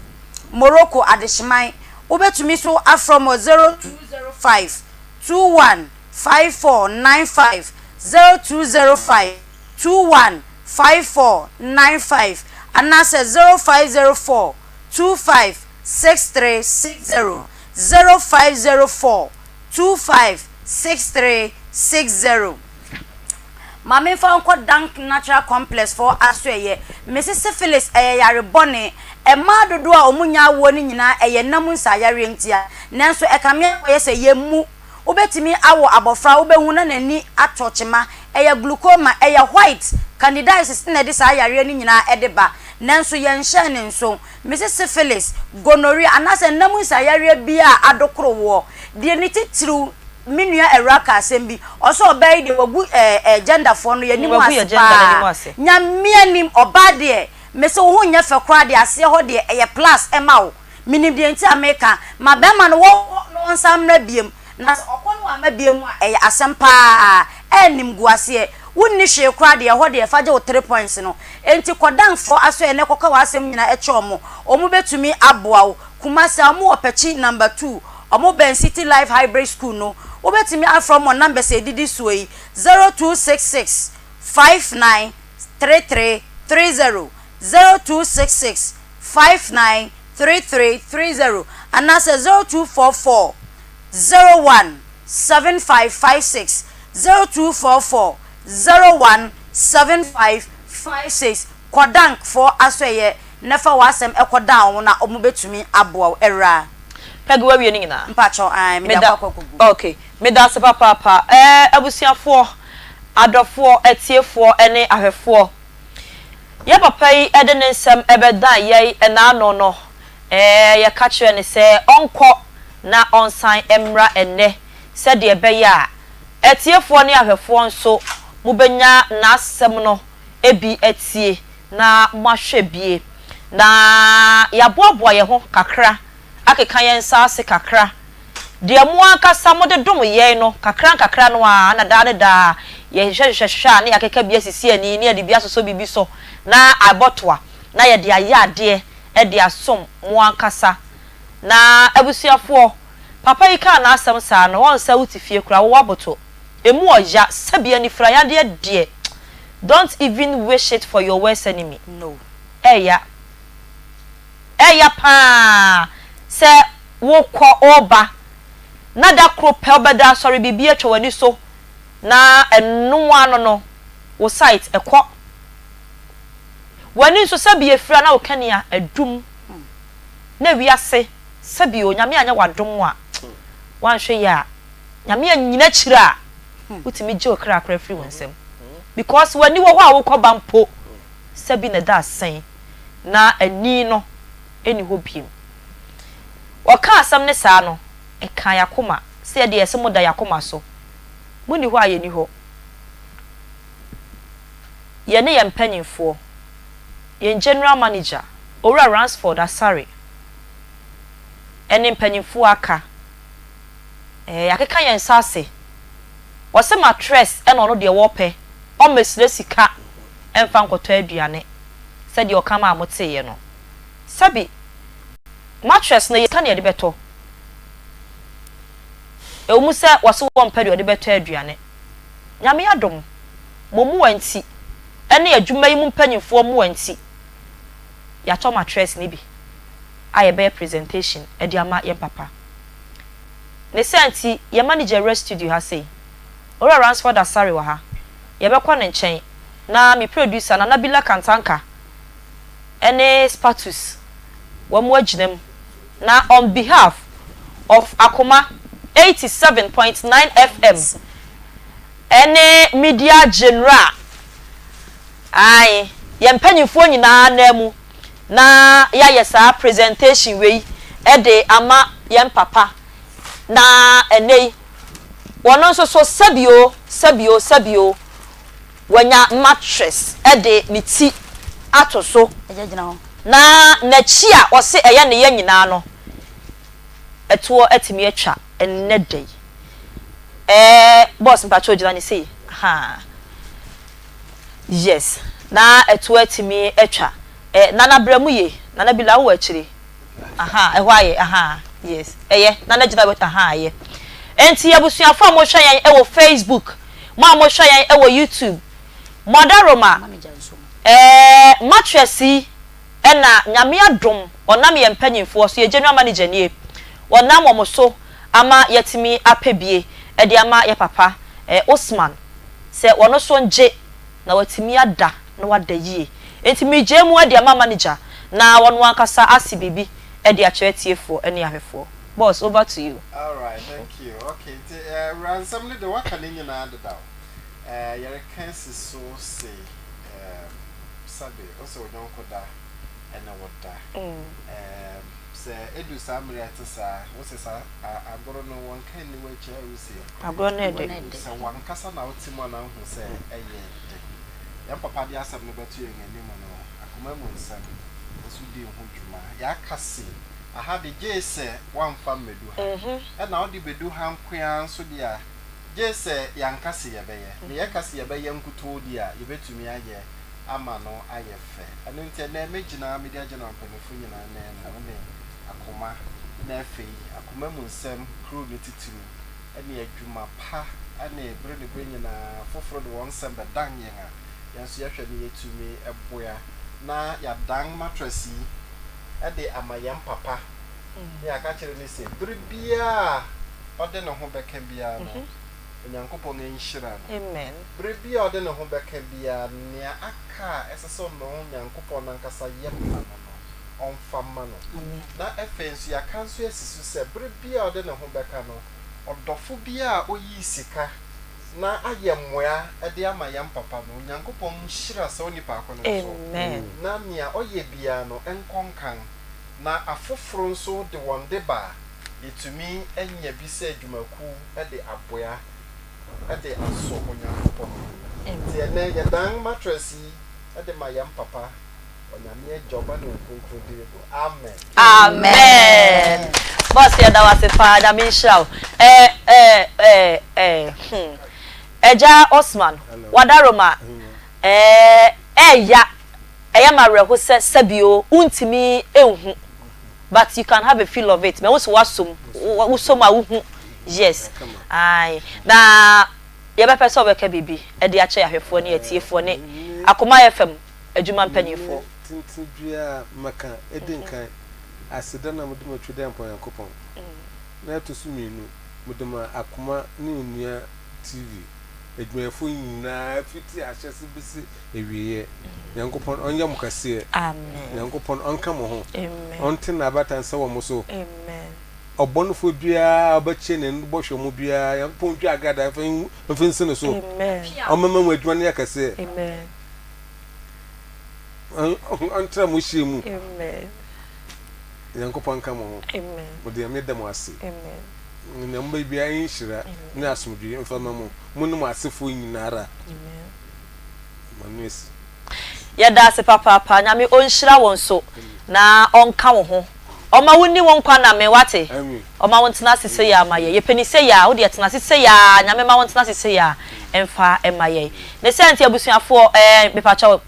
Morocco Adehyeman. Wobɛtumi nso afrɛ wɔn wɔ 0205. 21 54 95, 0205 21 54 95 anaasɛ 0504 25 63 60, 0504 25 63 60. Ma memfa wo nkɔ Dank Natural Complex foɔ asoɛeɛ. Mese syphilis ɛyɛ yare bɔne. Mmaa dodoɔ a wɔn nnya awoɔ no nyinaa ɛyɛ nna mu nsayareɛ ntia. Nanso ɛkame akɔyɛ sɛ yɛmmu. Wobɛtumi awo abɔfra a wobɛhu na n'ani atɔ kyema. Ɛyɛ glaucoma, ɛyɛ white, candidiasis na ɛde saa yareɛ no nyinaa ɛde ba. Nanso yɛnhyɛɛ no nso. Mese syphilis, gonorrhea anaasɛ nna mu nsayareɛ biara a adokoro woɔ. Deɛ ne titiriw Me nua Awuraa ka asɛm bi, ɔse ɔbaa yi deɛ wagu ɛɛ ɛɛ gender foɔ no yɛnim Wagu ase yɛ gender no anim paa. ase. Nyame anim, ɔbaa deɛ, mese wo ho nyɛ fɛ koraa deɛ aseɛ hɔ deɛ ɛyɛ plus ɛma wo. Menim deɛ nti a meka, ma bɛɛma no wɔnkɔ na ɔnsan mmra biom, na sɛ ɔkɔ na wamma biom a ɛyɛ asɛm paa, ɛnimguaseɛ. Wonni hwee koraa deɛ ɛhɔ deɛ fa gye wo three points no. Enti kɔ Dankfoɔ asoɛeɛ na kɔka w'asɛm nyinaa kyerɛ wɔn, wɔn bɛtumi aboa wo. Kumasi a wɔwɔ Pɛkyi number two, wɔn bɛn City Life Hybrid School no. Wobɛtumi afrɛ wɔn wɔ numbers a ɛdidi soɔ yi, 0266 59 33 30, 0266 59 33 30 anaasɛ 0244 01 7556, 0244 01 7556. Kɔ Dankfoɔ asɔeɛ na fa w'asɛm kɔ dan wɔn na wɔn bɛtumi aboa wo awuraa. Peggy wawie ne nyinaa? Mpakyɛw ae mede Meda akɔ akɔ akɔgu. ok medase papaapa ɛɛ abusuafoɔ, adɔfoɔ, atiefoɔ ɛne ahwɛfoɔ yɛ papa yi ɛde ne nsɛm ɛbɛdan yɛn ɛnaano no ɛɛ yɛka kyerɛɛ no sɛ ɔnkɔ na ɔnsan ɛmmra ɛnnɛ sɛdeɛ ɛbɛyɛ a atiefoɔ ne ahwɛfoɔ nso mobɛnya n'asɛm no bi atie na moahwɛ bie. Na yɛaboaboa yɛn ho kakra, akeka yɛn nsa ase kakra. Deɛ mo ankasa mode dom yɛn no, kakra nkakra no ara na daa ne daa yɛhwehwɛhwehwɛ a na yɛakeka bi asisi ani na yɛde bi asosɔ biribi so na abɔ toa na yɛde ayɛ adeɛ de asom mo ankasa. Na abusuafoɔ, papa yi kaa n'asɛm saa no, wɔn sɛ wote fie koraa, wowɔ aboto. Emu ɔya, sɛbi anifirayadeɛ deɛ, Don't even wish it for your worst enemy. No. Ɛya. Ɛya paa sɛ wokɔ woba na da koro pɛ wobɛda asɔre biribi atwa w'ani so na ɛno ano no wo sight ɛkɔ. W'ani nso sɛbi efira na wo kanea adum na wiase sɛbi o Nyame anyɛ w'adom a wanhwɛ yie a Nyame anyina akyire a wotumi gye wo kra koraa firi wo nsam because w'ani wɔ hɔ a wokɔ ba mpo sɛ bi na ɛda asɛn na ani no ɛni hɔ biem. Wɔka asɛm no saa no ɛkaa y'akoma sɛ yɛdeɛ yɛse moda y'akoma so monni hɔ a yɛni hɔ. Yɛne yɛn mpanyinfoɔ, yɛn General Manager Owura Ransford Asare ɛne mpanyinfoɔ a aka Ɛɛ yɛakeka yɛn nsa ase. Ɔse matress ɛna ɔno deɛ wɔpɛ, ɔmmɛsrɛ sika ɛmfa nkɔtɔ aduane sɛdeɛ ɔka maa moteeɛ no. Sɛbi matress no ɛyɛ sika na yɛde bɛtɔ. Ɛwɔ mu sɛ wɔse wɔmpɛ deɛ ɔde bɛtɔ aduane. Nyame adom, mo mmoa nti ɛne adwuma yi mu mpanyinfoɔ mmoa nti, yɛatɔ matress no bi a yɛbɛyɛ presentation de ama yɛn papa. Ne saa nti, yɛn manager wura studio ha sei, Owura Ransford Asare wɔ ha. Yɛbɛkɔ ne nkyɛn na me producer Nana Bila Kantanka ne Spatus wɔn agyina mu na on behalf of Akoma 87.9 FM ne Media General, ae, yɛn mpanyinfoɔ nyinaa nan mu na yɛayɛ saa presentation wei de ama yɛn papa na ɛnnɛ yi wɔn nso so sɛbio sɛbio sɛbio wanya mattress de ne ti ato so na n'akyi a ɔse ɛyɛ ne ya nyinaa no ɛtoɔ atumi atwa ɛnnɛ da yi. Ɛɛ boss mpakyɛw gyina ne sei ahaa. Yes na ɛtoɔ atumi atwa eh Nana brɛ mu ye Nana Bila wowɔ akyire ahaa ɛhɔ ayɛ ahaa yes ɛyɛ Nana gyina wɔ ahaa ɛyɛ. Enti abusuafo a mohwɛ yɛn wɔ Facebook, mo a mohwɛ yɛn wɔ YouTube, mo adaworoma, ɛɛ mattress yi na Nyame adom ɔnam yɛn mpanyinfoɔ so, yɛn general manager nie, ɔnam wɔn so ama yɛatumi apɛ bie de ama yɛ papa ɛɛ Osman sɛ ɔno nso ngye na watumi ada na wada yie. Enti megyae mu de ama manager na ɔno ankasa ase biribi de akyerɛ atiefoɔ ne ahwɛfoɔ. Boss, over to you. Alright, thank you. Okay, nti eh, wura nsɛm no de waka ne nyinaa dedaw. Eh, yɛreka asi so se eh, sɛbe ose wo yɔnko da ɛne wo da. Eh, sɛ edu saa mmere a ɛte saa, wose saa agoro no wɔnka nni w'akyi a wose Agorɔ no ɛdɛ. Sɛ wankasa na wote mu a na wohu sɛ ɛyɛ de. Yɛn papa de asɛm no bɛto yɛn anim no, akoma mu nsɛm nso dii ho dwuma. Yɛaka se, aha de, gye sɛ woamfa mmedu ha. Ɛna wode bedu ha nko ara nso de a, gye sɛ yɛanka se yɛbɛyɛ. Na yɛka se yɛbɛyɛ nkutoo de a, yebetumi ayɛ ama no ayɛ fɛ. Ɛno nti ɛnnɛ mɛgyina Media General mpanyimfo nyinaa ananmu ne akoma na afei akoma mu nsɛm crew no titiriw ne adwuma pa ne bere ne bere nyinaa foforo de wɔn nsɛm bɛdan yɛn a, yɛn nso yɛhwɛ na yɛatumi boa na yɛadan mattress yi de ama yɛn papa na yɛaka akyerɛ no sɛ bere biara a ɔde ne ho bɛka biara no, Onyankopɔn nhyira no. Bere biara a ɔde ne ho bɛka biara, nea aka a ɛsɛ sɛ ɔno Nyankopɔn no ankasa yɛ ma no no, ɔmfa mma no. Na afei nso, yɛaka nso asi so sɛ bere biara a ɔde ne ho bɛka no, ɔdɔfo biara a oyii sika na ayɛ mmoa de ama yɛn papa no, Onyankopɔn nhyira saa onipa ko no nso, na nea ɔyɛ biara no nkɔ nkan, na afoforo nso de wɔn de ba a, yɛtumi nya bi sɛ adwumakuw de aboa de asɔ Onyankopɔn ani. Nti ɛnnɛ, yɛdan mattress yi de ma yɛn papa. Onyame Agya, Ɔba ne Honhom Kronkron din mu, amen. Amen boss yɛda wo ase paa nyame nhyira wo eh eh eh eh hmm Agya Osman wadaroma eh ɛya ɛyɛ ma awerɛho sɛ sɛbio wontumi nhu but you can have a feel of it mahu sɛ woasom wosom a wohu yes ae na yɛbɛpɛ sɛ wobɛka biribi de akyɛ yɛn ahwɛfoɔ ne atiefoɔ ne Akoma FM adwuma mpanimfoɔ. Menni tenten biara a mɛka. Edi nkan, aseda na mede ma Twedeampɔn Nyankopɔn. Na ɛto so mienu, mede ma Akoma ne Onua TV adwumayɛfoɔ nyinaa fiti ahyɛse besi awieɛ. Nyankopɔn ɔnyɛ mo kɛseɛ. Nyankopɔn ɔnka mo ho. Ɔnte n'abata nsa wɔ mo so. Ɔbɔnefoɔ biara a ɔbɛkyɛ n'ani bɔhwɛ mo biara, Nyankopɔn ntwa agradaa mfa nsi no so. Ɔmmɛma mo adwuma no nyɛ kɛseɛ. Ɔntra mo hyia mu. Nyankopɔn nka mo ho. Mede Nyame da mo ase. Nea mobɛyɛ biara nhyira ne asomdwoe mfa mma mo, mo ne mo asefoɔ nyinara. M'ano asi. Yɛda ase papaapa Nyame ɔnhyira wo nso na ɔnka wo ho ɔma wo nni wo nkwa nna me wate ɔma wo ntena ase sei ara ma yɛ yɛpɛ ni sei ara wo deɛ tena ase sei ara Nyame ma wo ntena ase sei ara mfa mma yɛn ne sɛ nti abusuafoɔ ɛɛ mepakyɛw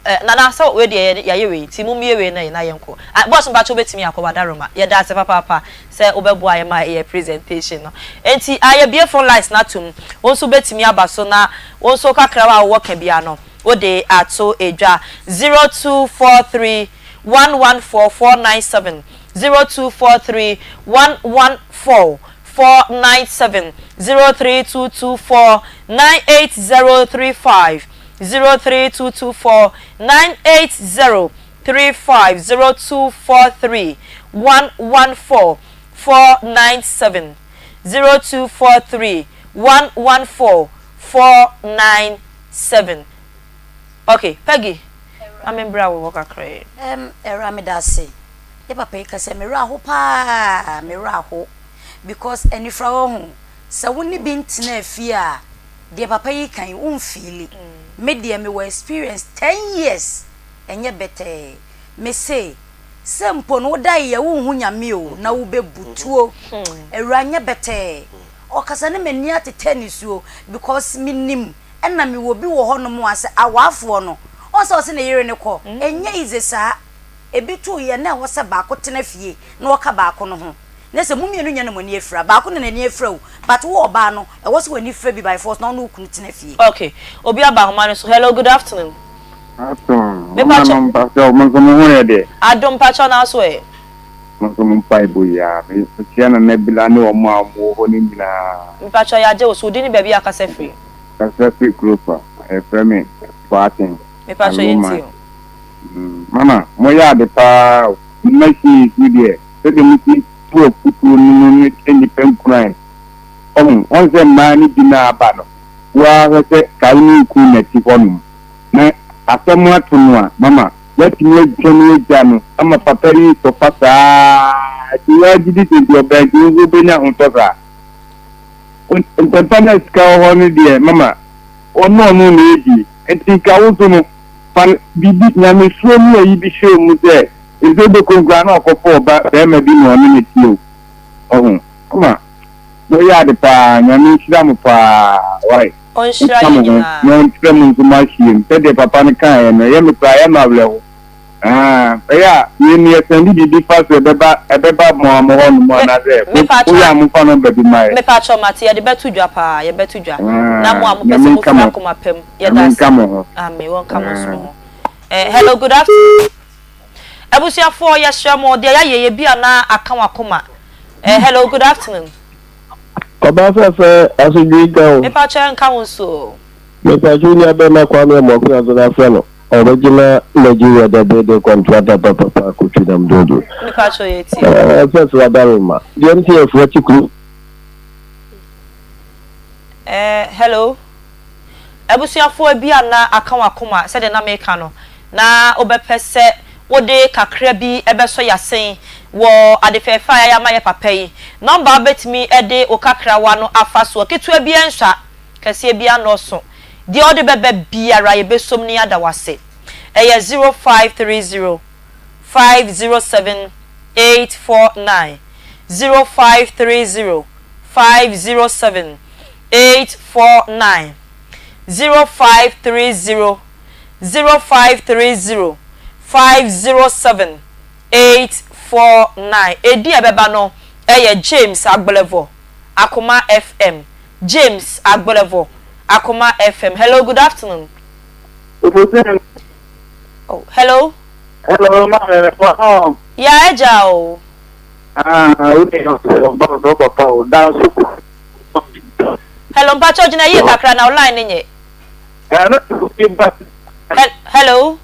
eh, Nana sɛ wei deɛ yɛayɛ wei nti mommue wei na na yɛnkɔ. Ah, boss mpakyɛ wobɛtumi akɔ Wadaroma. Yɛda ase papaapa sɛ wobɛboa yɛn ma yɛ presentation no. Enti ah, yɛbue phone lines no atom. Wo nso wobɛtumi aba so na wo nso kakra a wowɔ ka biara no wode ato dwa. 0243 114 497, 0243 114 497, 03224 98035. 03224 980 35 0243 114 497 0243 114 497 Ok Peggy ma me mbra wo hɔ kakra yi. Erm Awura medase yɛ papa yi kasa me werɛ aho paa me werɛ aho because anifra wahu sɛ wo ne bi ntenaa fie a deɛ papa yi ka yi wo nfiili me deɛ me wɔ experience ten years ɛnyɛ bɛtɛɛ me se sɛ mpo no wo daeɛ wo nhu nyame o na wo bɛ butuo awura nyɛ bɛtɛɛ ɔkasa ne m'ani atetɛ nisuo because me nim ɛna me wɔ bi wɔ hɔ nom a sɛ awaafoɔ no ɔn sɛ ɔse ne yere ne kɔ ɛnyɛ easy saa ebi too yɛ na ɛwɔ sɛ baako tena fie na ɔka baako no ho. Na sɛ mo mmienu nyɛ na mo ani afira, baako na n'ani afira o, but wo ɔbaa no, ɛwɔ sɛ w'ani fira bi by force na wo ne wo kunu tena fie. Ok, obi aba ahoma no so, hello good afternoon. Afternoon, Me mama pakyɛ. no mpakyɛw mo nso mo ho yɛ deɛ? Adom mpakyɛw na so ɛ? Mo nso mo mpaebɔ yi ara, me kyia Nana Bila ne wɔn a wɔn wɔ hɔ no nyinaa. Me pakyɛw yagye wo so, wo din ne baabi a kasa firi? Kasa firi Kurofa, yɛfrɛ me Boateng, Me pakyɛw yɛn tie Aloma. o. Mama, mo yɛ ade paa o, mo machine yi so deɛ sɛdeɛ mo si tu afutuo no mu no hyɛ nnipa nkuran. Ɔho, wɔn sɛ mmaa no bi na aba no, wo ara hwɛ sɛ ka wo ne wo kunu na ɛte hɔ nom, na asɛm ato no a, mama woatumi adwane agya no ama papa yi rekɔfa saa ara, nti wo ara gye di sɛ nti ɔbaa nti wo nso wobɛnya ahotɔ saa? Ntɛmpa no a sika wɔ hɔ no deɛ, mama ɔno ɔno na ɛdi, nti nka wo nso no, fa biribi, nyamesuro ne ayi bi hyɛ wo mu sɛ, Nso obɛkɔ koraa na ɔkɔfa ɔba bɛɛma bi na ɔne no te o ɔho mama moyɛ ade paa nyame nhyira mo paa wai Ɔnhyira nka yɛn mo ho nyinaa. na ɔnkyerɛ mo nso mo ahyiam sɛdeɛ papa no kaeɛ no ɛyɛ me koraa ɛyɛ me awerɛho aah ɛyɛ a wei no yɛsɛnde biribi fa so ɛbɛba ɛbɛba mo a mo hɔ nom Me anaasɛ me mo pakyɛ woyɛ a momfa nɔmba bi ma yɛ me pakyɛ mate yɛde bɛto dwa paa yɛbɛto dwa na mo a aah mopɛ sɛ nyame nka mofiri mo akoma pa mu yɛda nyame ase nka mo ho amen wɔnka mo nso mo aah. ho. Eh hello good afternoon abusuafoɔ yɛsrɛ mo deɛ yɛayɛ yɛ bi a na aka wakoma eh hello good afternoon. Ɔbaa fɛfɛ asodwee nka wo. Mepakyɛ nka wo nso o. Mepakyɛ wo nua bɛɛma Kwame Amoako Addo na frɛ no ɔbɛgyina Nigeria da building contractor papapa Kotwi nam dodo. Mepakyɛ yɛ tie. Ɛɛ fɛfɛ adaroma deɛ nti yɛ foɔ te kuro. Eh hello. Abusuafoɔ ebia na aka w'akoma sɛdeɛ na meka no, na wobɛpɛ sɛ wode kakra bi bɛsɔ y'asen wɔ ade fɛɛfɛ a yɛayɛ ama yɛ papa yi. Nɔmba a wobɛtumi de wo kakrawa no afa soɔ, ketewa biara nsua, kɛseɛ biara nnɔɔso. Deɛ wode bɛba biara yɛbɛsom na yɛada wo ase. Ɛyɛ 0530 507 849, 0530 507 849 0530 0530 507 849 Edin a ɛbɛba no yɛ James Agblevor, Akoma FM James Agblevor, Akoma FM Hello, good afternoon. Oh, hello. Hello, maame, mefo hɔ. Ya agya o. Ah, wo ne ɔba papa o, danso. Hello mpakyɛw gyina yie kakra na wo line no nyɛ. Hello.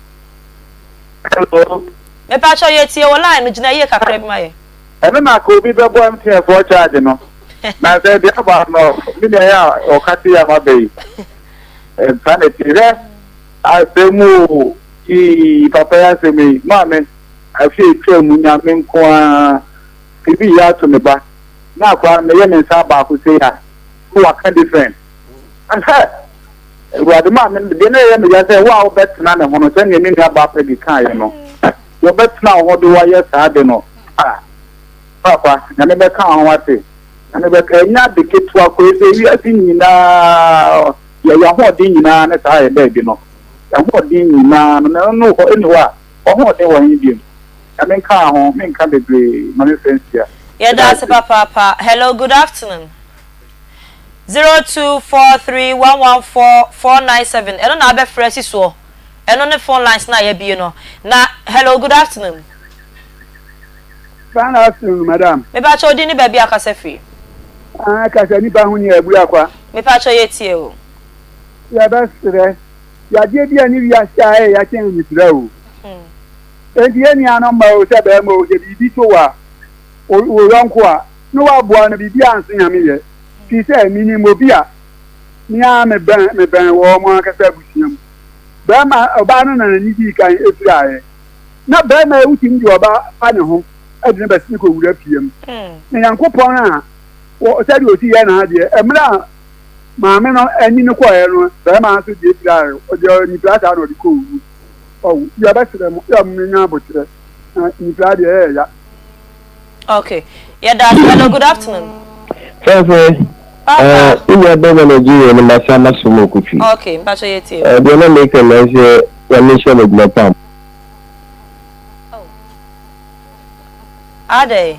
Hello. Mepakyɛw yɛ tie wo line no gyina yie kakra bi ma yɛ. Ɛno na ka obi bɛbɔ MTN foɔ charge no na sɛ deɛ aba no me nua yɛ a ɔka te yɛ ama bɛ yi saa na ɛte hwɛ asɛm o yii papa yi asɛm yi maame afi atwa mu nyame nko ara biribi yɛ ato me ba na akwadaa no meyɛ ne nsa baako sei a na waka different hɛ awurade maa me deɛ na ɛyɛ me ya sɛ wo a wobɛtena ne ho no sɛdeɛ me nua baa Peggy kaeɛ no wɔbɛtena wo ho de wayɛ saa de no a papa nyame bɛka wo ho ase nyame bɛka ɛnyɛ ade ketewa koraa sɛ wiase nyinaa yɛ yɛahoɔden nyinaa ne saa yɛ baabi no yɛahoɔden nyinaa no na ɛno hɔ ɛni hɔ a ɔhoɔden wɔ he biom Nyame nka ho, menka bebree, ma me frɛ nsia. Yɛda ase papaapa. Hello, good afternoon. 0243114497 ɛno na abɛfrɛ asi soɔ. Ɛno ne phone lines no a yɛabue no. Na hello, good afternoon. Fine afternoon, madam. Mepakyɛ wo din ne baabi a kasa firi. Ah, kasa nipa ho ni abura kwa. Mepakyɛ yɛtie o. Yɛbɛsrɛ, yadeɛ bi a ne wiase a ɛyɛ yakyɛn anifira o. Enti yɛn nuanom mma o, sɛ barima o, sɛ biribi to wo a, wo yɔnko a, na woaboa no, biribi a nso Nyame yɛ. Firi sɛ, menim obi a, me ara mebɛn, mebɛn wɔn ankasa abusua mu. Barima, ɔbaa no na n'ani dii kan firaeɛ. Na barima yi wotumi de ɔbaa fa ne ho de no bɛsene kɔwura fie mu. Na Nyankopɔn a, wɔ, sɛdeɛ ɔsi yɛ n'adeɛ, mmerɛ a maame no ani no kɔeɛ no, barima no nso deɛ firaeɛ, ɔde anifira saa na ɔde kɔɔ wuo. Ɔwo yɛbɛsrɛ mo yɛ mo nya aboterɛ na nifira deɛ ɛyɛ ya. Okay yɛda ase hello good afternoon. Fɛfɛ Papa. Wo nua bɛma Nigeria no masa maso mu okotwi. Okay mpakyɛ yɛ tie. Deɛ na meka nyinaa ne sɛ Nyame nhyira mo adwuma pa. Oh. Adɛn?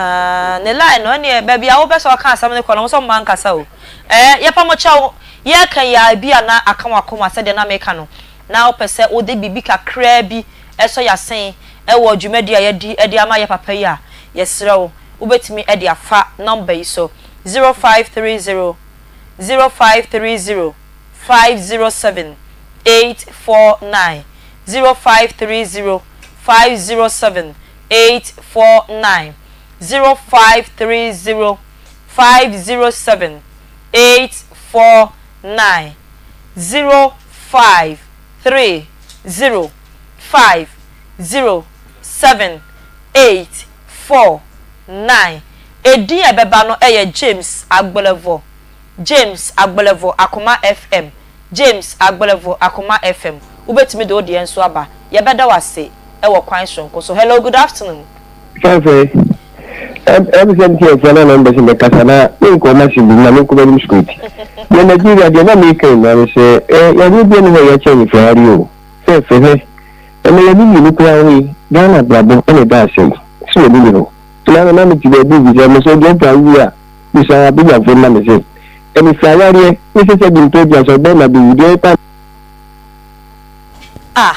Ah, ne line no ɛneɛ baabi a wopɛ sɛ ɔka asɛm no kɔ no, wo sɛ mma nkasa o. Ɛɛ, yɛpa mo kyɛw, yɛreka yi ara ebi a na aka w'akoma sɛdeɛ na meka no, na wopɛ sɛ wode biribi kakraa bi sɔ y'asen wɔ dwumadi a yɛadi de ama yɛ papa yi a, yɛsrɛ wo, wobɛtumi de afa number yi so, 0530 0530 507 849, 0530 507 849, 0530 507 849, 0530 507 849. Edin a ɛbɛba no yɛ James Agbolevor, James Agbolevor Akoma FM, James Agbolevor Akoma FM. Wobɛtumi de wo deɛ nso aba. Yɛbɛda wo ase wɔ kwan soronko so. Hello, good afternoon. Fɛfɛ, ɛm sɛ MTN foɔ na na ɔmo pɛ sɛ mɛkasa na menkɔ ɔmo ase bi na menkɔ m'anim straight. Deɛ Nigeria deɛ na meka nyinaa ne sɛ ɛ yareɛ biara nni hɔ a yɛakyɛ anifuraeɛ o. Fɛfɛ hwɛ ɛnɛ yɛne mmienu koraa ho yi Ghana abrabɔ ɛna ɛda asɛm sɛ w'ani nni hɔ. Nti na na mete baabi rebisa me sɛ deɛ ɔpɛ awie a bisa Abidjanfoɔ ma me sɛ anifuraeɛ yareɛ ne sɛ sɛ bi mpɛ aduasa ɔbɛrima bɛwu deɛ ɛpa Ah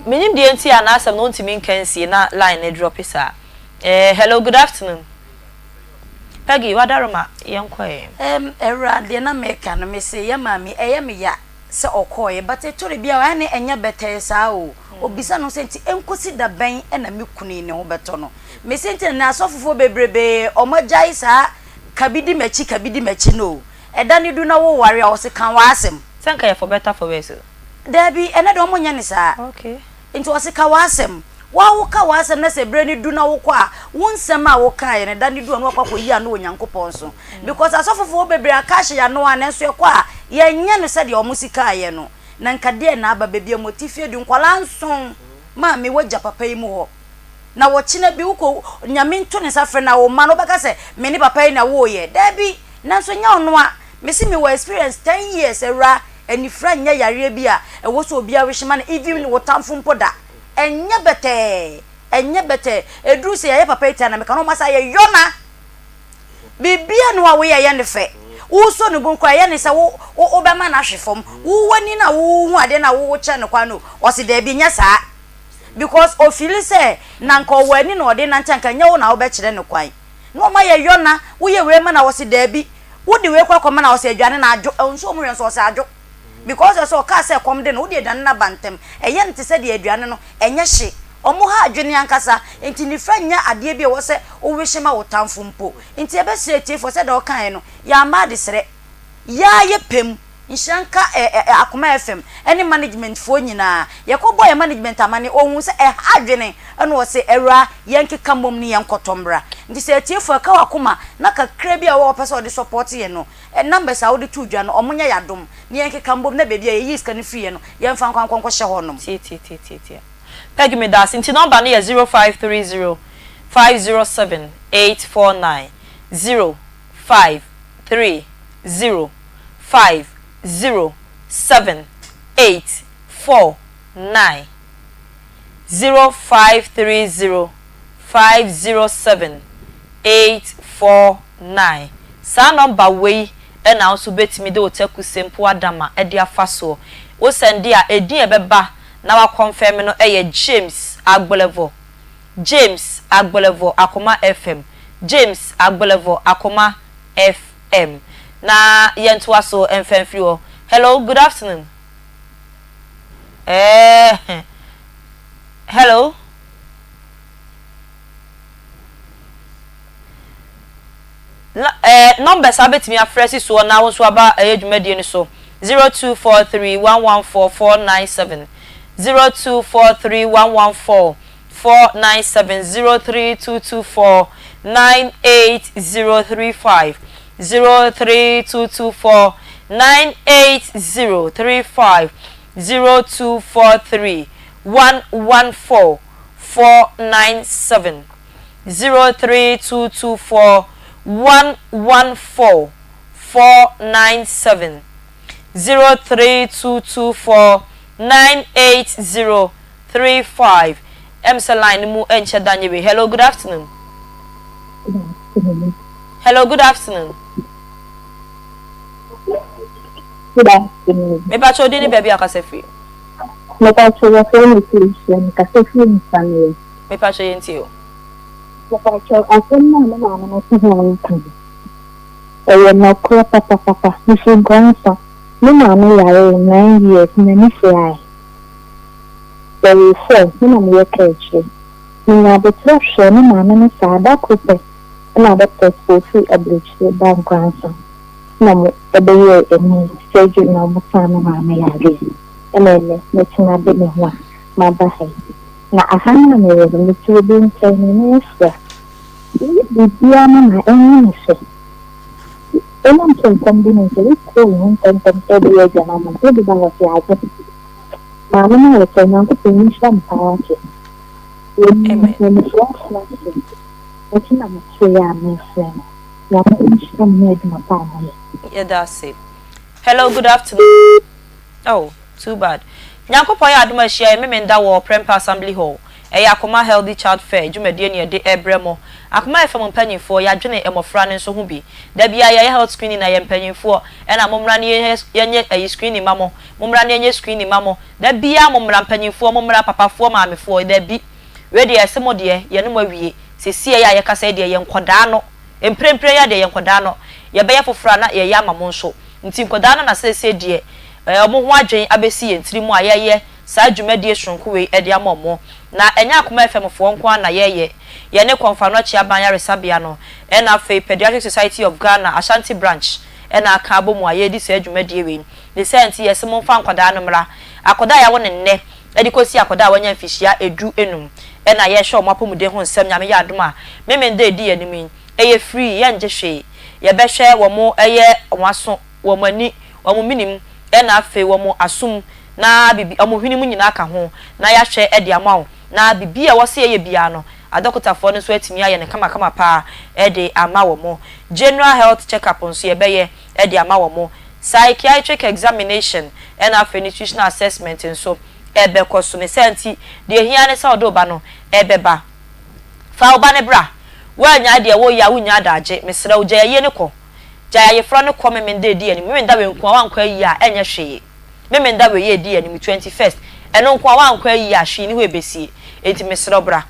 menim deɛ nti a n'asɛm no ontumi nka nsie na line no drɔpe saa eh hello good afternoon Peggy wadaroma yɛnkɔ ɛ. Erm awura deɛ na meka no mese yɛ maame ɛyɛ me ya sɛ ɔkɔɔeɛ but ɛtɔre bi a ɛne ɛnyɛ bɛtɛɛ saa o obisa ne ho sɛ nti ɛnkosi da bɛn na me kunu yi ne ho bɛtɔ no mese nti na asɔfofoɔ bebrebee ɔmo agyae saa ka bi di m'akyi ka bi di m'akyi no o ɛda no du na wo ware a ɔse ka w'asɛm. Sɛ nka yɛ for better for worse o. Daabi, ɛnɛ deɛ wɔnyɛ no saa. Okay. Nti ɔse ka w'asɛm. Wo a woka w'asɛm na sɛ berɛ no du na wokɔ a, wo nsɛm a wokaeɛ no, da no du a na wakɔ akɔyi ano wɔ Nyankopɔn so. Because asɔfofoɔ bebree aka ahyɛ yɛn ano a, nanso yɛkɔ a, yɛnyɛ no sɛdeɛ wɔn si kaeɛ no. Na nka deɛn na aba baabi a mote fie du, nkwadaa nson, maame w'agya papa yi mu hɔ. Na ɔkyena bi wokɔ, Nyame nto ne nsa frɛ no a, wo mma no wobɛka sɛ me ne papa yi na ɛwooyɛ. Daabi, nanso nyɛ ɔno a. Mese mewɔ experience ten years awura. Anifira nyɛ yareɛ bi a ɛwɔ sɛ obiara wehye ma no even wo tamfo mpo da. Ɛnyɛ bɛtɛɛ, ɛnyɛ bɛtɛɛ. Ɛduru sɛ yɛayɛ papa yi tia na meka na wɔn asa ayɛ yɔna. Biribiara nni hɔ a woyɛ ɛyɛ no fɛ. Wosɔ ne bo koraa ɛyɛ ne sɛ wo wo wobɛma no ahwe fam. Wo w'ani no a wohu adeɛ no a wokyerɛ no kwan no ɔse daabi nyɛ saa. Because ɔfili sɛ na nka ɔwɔ ani na ɔde nante a nka nyɛ wo na wobɛkyerɛ no kwan. Na wɔn ayɛ yɔna, woyɛ wei ma no a ɔse daabi. Wode wei kɔ akɔma no a ɔsɛ aduane no adwo nso ɔmo hwɛ nso ɔsɛ adwo because ɛsɛ ɔkaa sɛ ɛkɔm de no wode aduane no aba ntɛm ɛyɛ no te sɛ deɛ aduane no ɛnyɛ hye ɔmo ha adwene ankasa nti nifra nyɛ adeɛ bi a ɛwɔ sɛ wo wehye ma wo tamfo mpo nti yɛbɛsrɛ atiefoɔ sɛdeɛ ɔkaeɛ no yɛamma adesrɛ yɛa yɛ pɛ mu Nhyira nka Akoma FM ne management foɔ nyinaa. Yɛkɔ bɔɔ yɛn management amane, ɔhuu sɛ ɛha adwene ɛna ɔse awuraa yɛnkeka mmom ne yɛnkɔtɔ mmra. Nti sɛ atiefoɔ ɛka w'akoma na kakra bi a ɔwɔ ɔpɛ sɛ ɔde support yɛn no, numbers a wode too dwa no ɔmo nyɛ yɛn adom na yɛnkeka mbom na baabi a yɛyii sika no firiiɛ no yɛmfa nkɔ nkɔ nkɔhyɛ hɔ nom. Tiatiatiatia. Peggy medaase nti number no yɛ 0530 507 849 0530 5 0 7 8 4 9 0 5 3 0 5 0 7 8 4 9 Saa nɔmba wei na wo nso wobɛtumi de wo takusempo adama de afa soɔ. Wo sɛnde a, edin a ɛbɛba na woakɔnfɛme no yɛ James Agbolevor, James Agbolevor Akoma FM, James Agbolevor Akoma FM. M. Na yɛntoa so mfa mfiri hɔ. Hello, good afternoon. Eh, hello. Na, eh, numbers a wobɛtumi afrɛ si soɔ na wo nso aba ɛyɛ dwumadie no so. 0243114497 02431144 4 9 7 0 3 2 2 4 9 8 0 3 5 0 3 2 2 4 9 8 0 3 5 0 2 4 3 1 1 4 4 9 7 0 3 2 2 4 1 1 4 4 9 7 0 3 2 2 4 9 8 0 3 5 Ɛm sɛ line no mu nkyɛ da nyɛ wei Hello good afternoon. Hello, good afternoon. Good afternoon. Mepakyɛ wo din ne baabi a wokasa firi. Mepakyɛ wɔfrɛ me Felicia, mekasa firi Nsameɛ. Mepakyɛ yɛntie o. Mepakyɛ asɛm no a me maame no te ho a woka no, ɛyɛ nɔkorɛ papapapa. Mefiri Nkoransa, me maame yaree 9 years, n'ani firae. Ɔwoo 4, me na meyɛ kaakyire. Menya aboterɛ hwɛɛ me maame no saa, da koro pɛ na adɔktɛsfoɔ firi aburokyire baa Nkoransa. na ɔmo bɛyɛɛ ani surgery na ɔmo saa me maame yareɛ ɛna ɛnɛ mɛtumi ade me ho a maba ha yi. Na aha no a mewɔ no mete obi nkyɛn m'ani afira. Meyɛ biribiara ma no a ɛnyɛ me fɛ. Ɛnam sɛ nkɔm di me nti wokɔ wo ho ntɛmntɛm sɛ wobɛyɛ aduane ama no wode ba hɔ sɛ agye. Maame no ayɛ sɛ Onyankopɔn nhyira no paa wate. Wɔnim anifirafoɔ ase nti na meteeɛ a mefrɛ no. Nyame nhyira mo ne adwuma pa a moyɛ. Yɛda ase. Hello good afternoon oh too bad Nyankopɔn yɛ adom a ahyia yɛn Memenda wɔ Prempeh Assembly Hall Ɛyɛ Akoma Healthy Child Fair dwumadie na yɛde rebrɛ mo Akoma FM mpanyinfoɔ yɛadwene mmɔfra no nso ho bi Da biara yɛyɛ health screening na yɛn mpanyinfoɔ ɛna mommra na yɛnyɛ ayi screening ma mo Mommra na yɛnyɛ screening ma mo Da biara mommra mpanyinfoɔ mommra papafoɔ maamefoɔ Dabi wei deɛ yɛse mo deɛ yɛne mo awie Seesei a yɛkasa yi deɛ yɛn nkwadaa no, mprempren yi ara deɛ yɛn nkwadaa no, yɛbɛyɛ foforɔ a na yɛyɛ ama mo nso. Nti nkwadaa no na seesei deɛ wɔn ho adwene abɛsi yɛn tiri mu a yɛreyɛ saa dwumadie sononko wei de ama wɔn. Na ɛnyɛ Akoma FM foɔ nko ara na yɛreyɛ, yɛne Komfo Anokye Aban Ayaresabea no, ɛna afei Pediatric Society of Ghana, Ashanti Branch na aka abɔ mu a yɛredi saa dwumadie wei. Ne saa nti yɛse momfa nkwadaa no mmra. Akwadaa a yɛawo no nnɛ de kɔsi akwadaa a wanya mfihyia edu enum na yɛrehwɛ wɔn apɔmuden ho nsɛm Nyame yɛ adom a Memenda a ɛdi yɛn anim yi ɛyɛ free yɛngye hwee yɛbɛhwɛ wɔn ɛyɛ wɔn aso wɔn ani wɔn menim ɛna afei wɔn asom na bibi wɔn hwene mu nyinaa ka ho na yɛahwɛ de ama wo na bibi a ɛwɔ sɛ yɛyɛ biara no adɔkotafoɔ no nso atumi ayɛ no kamakama paa de ama wɔn General health check up nso yɛbɛyɛ de ama wɔn. Psychiatric examination ɛna afei nutritional assessment nso ɛbɛkɔ so. Ne saa nti, deɛ ɛhia ne sɛ wode wo ba no ɛbɛba. Fa wo ba no bra. Woannyae deɛ woreyɛ a, wonnya adagye. Mesrɛ wo, gyae ayie no kɔ. Gyae ayeforɔ no kɔ Memenda ɛdi anim. Memenda wei nko ara, woankɔ ayie a, ɛnyɛ hwee. Memenda wei yɛ ɛdi anim, 21st, ɛno nko ara, woankɔ ayie a, hwee nni hɔ a ɛbɛsie. Enti mesrɛ wo bra.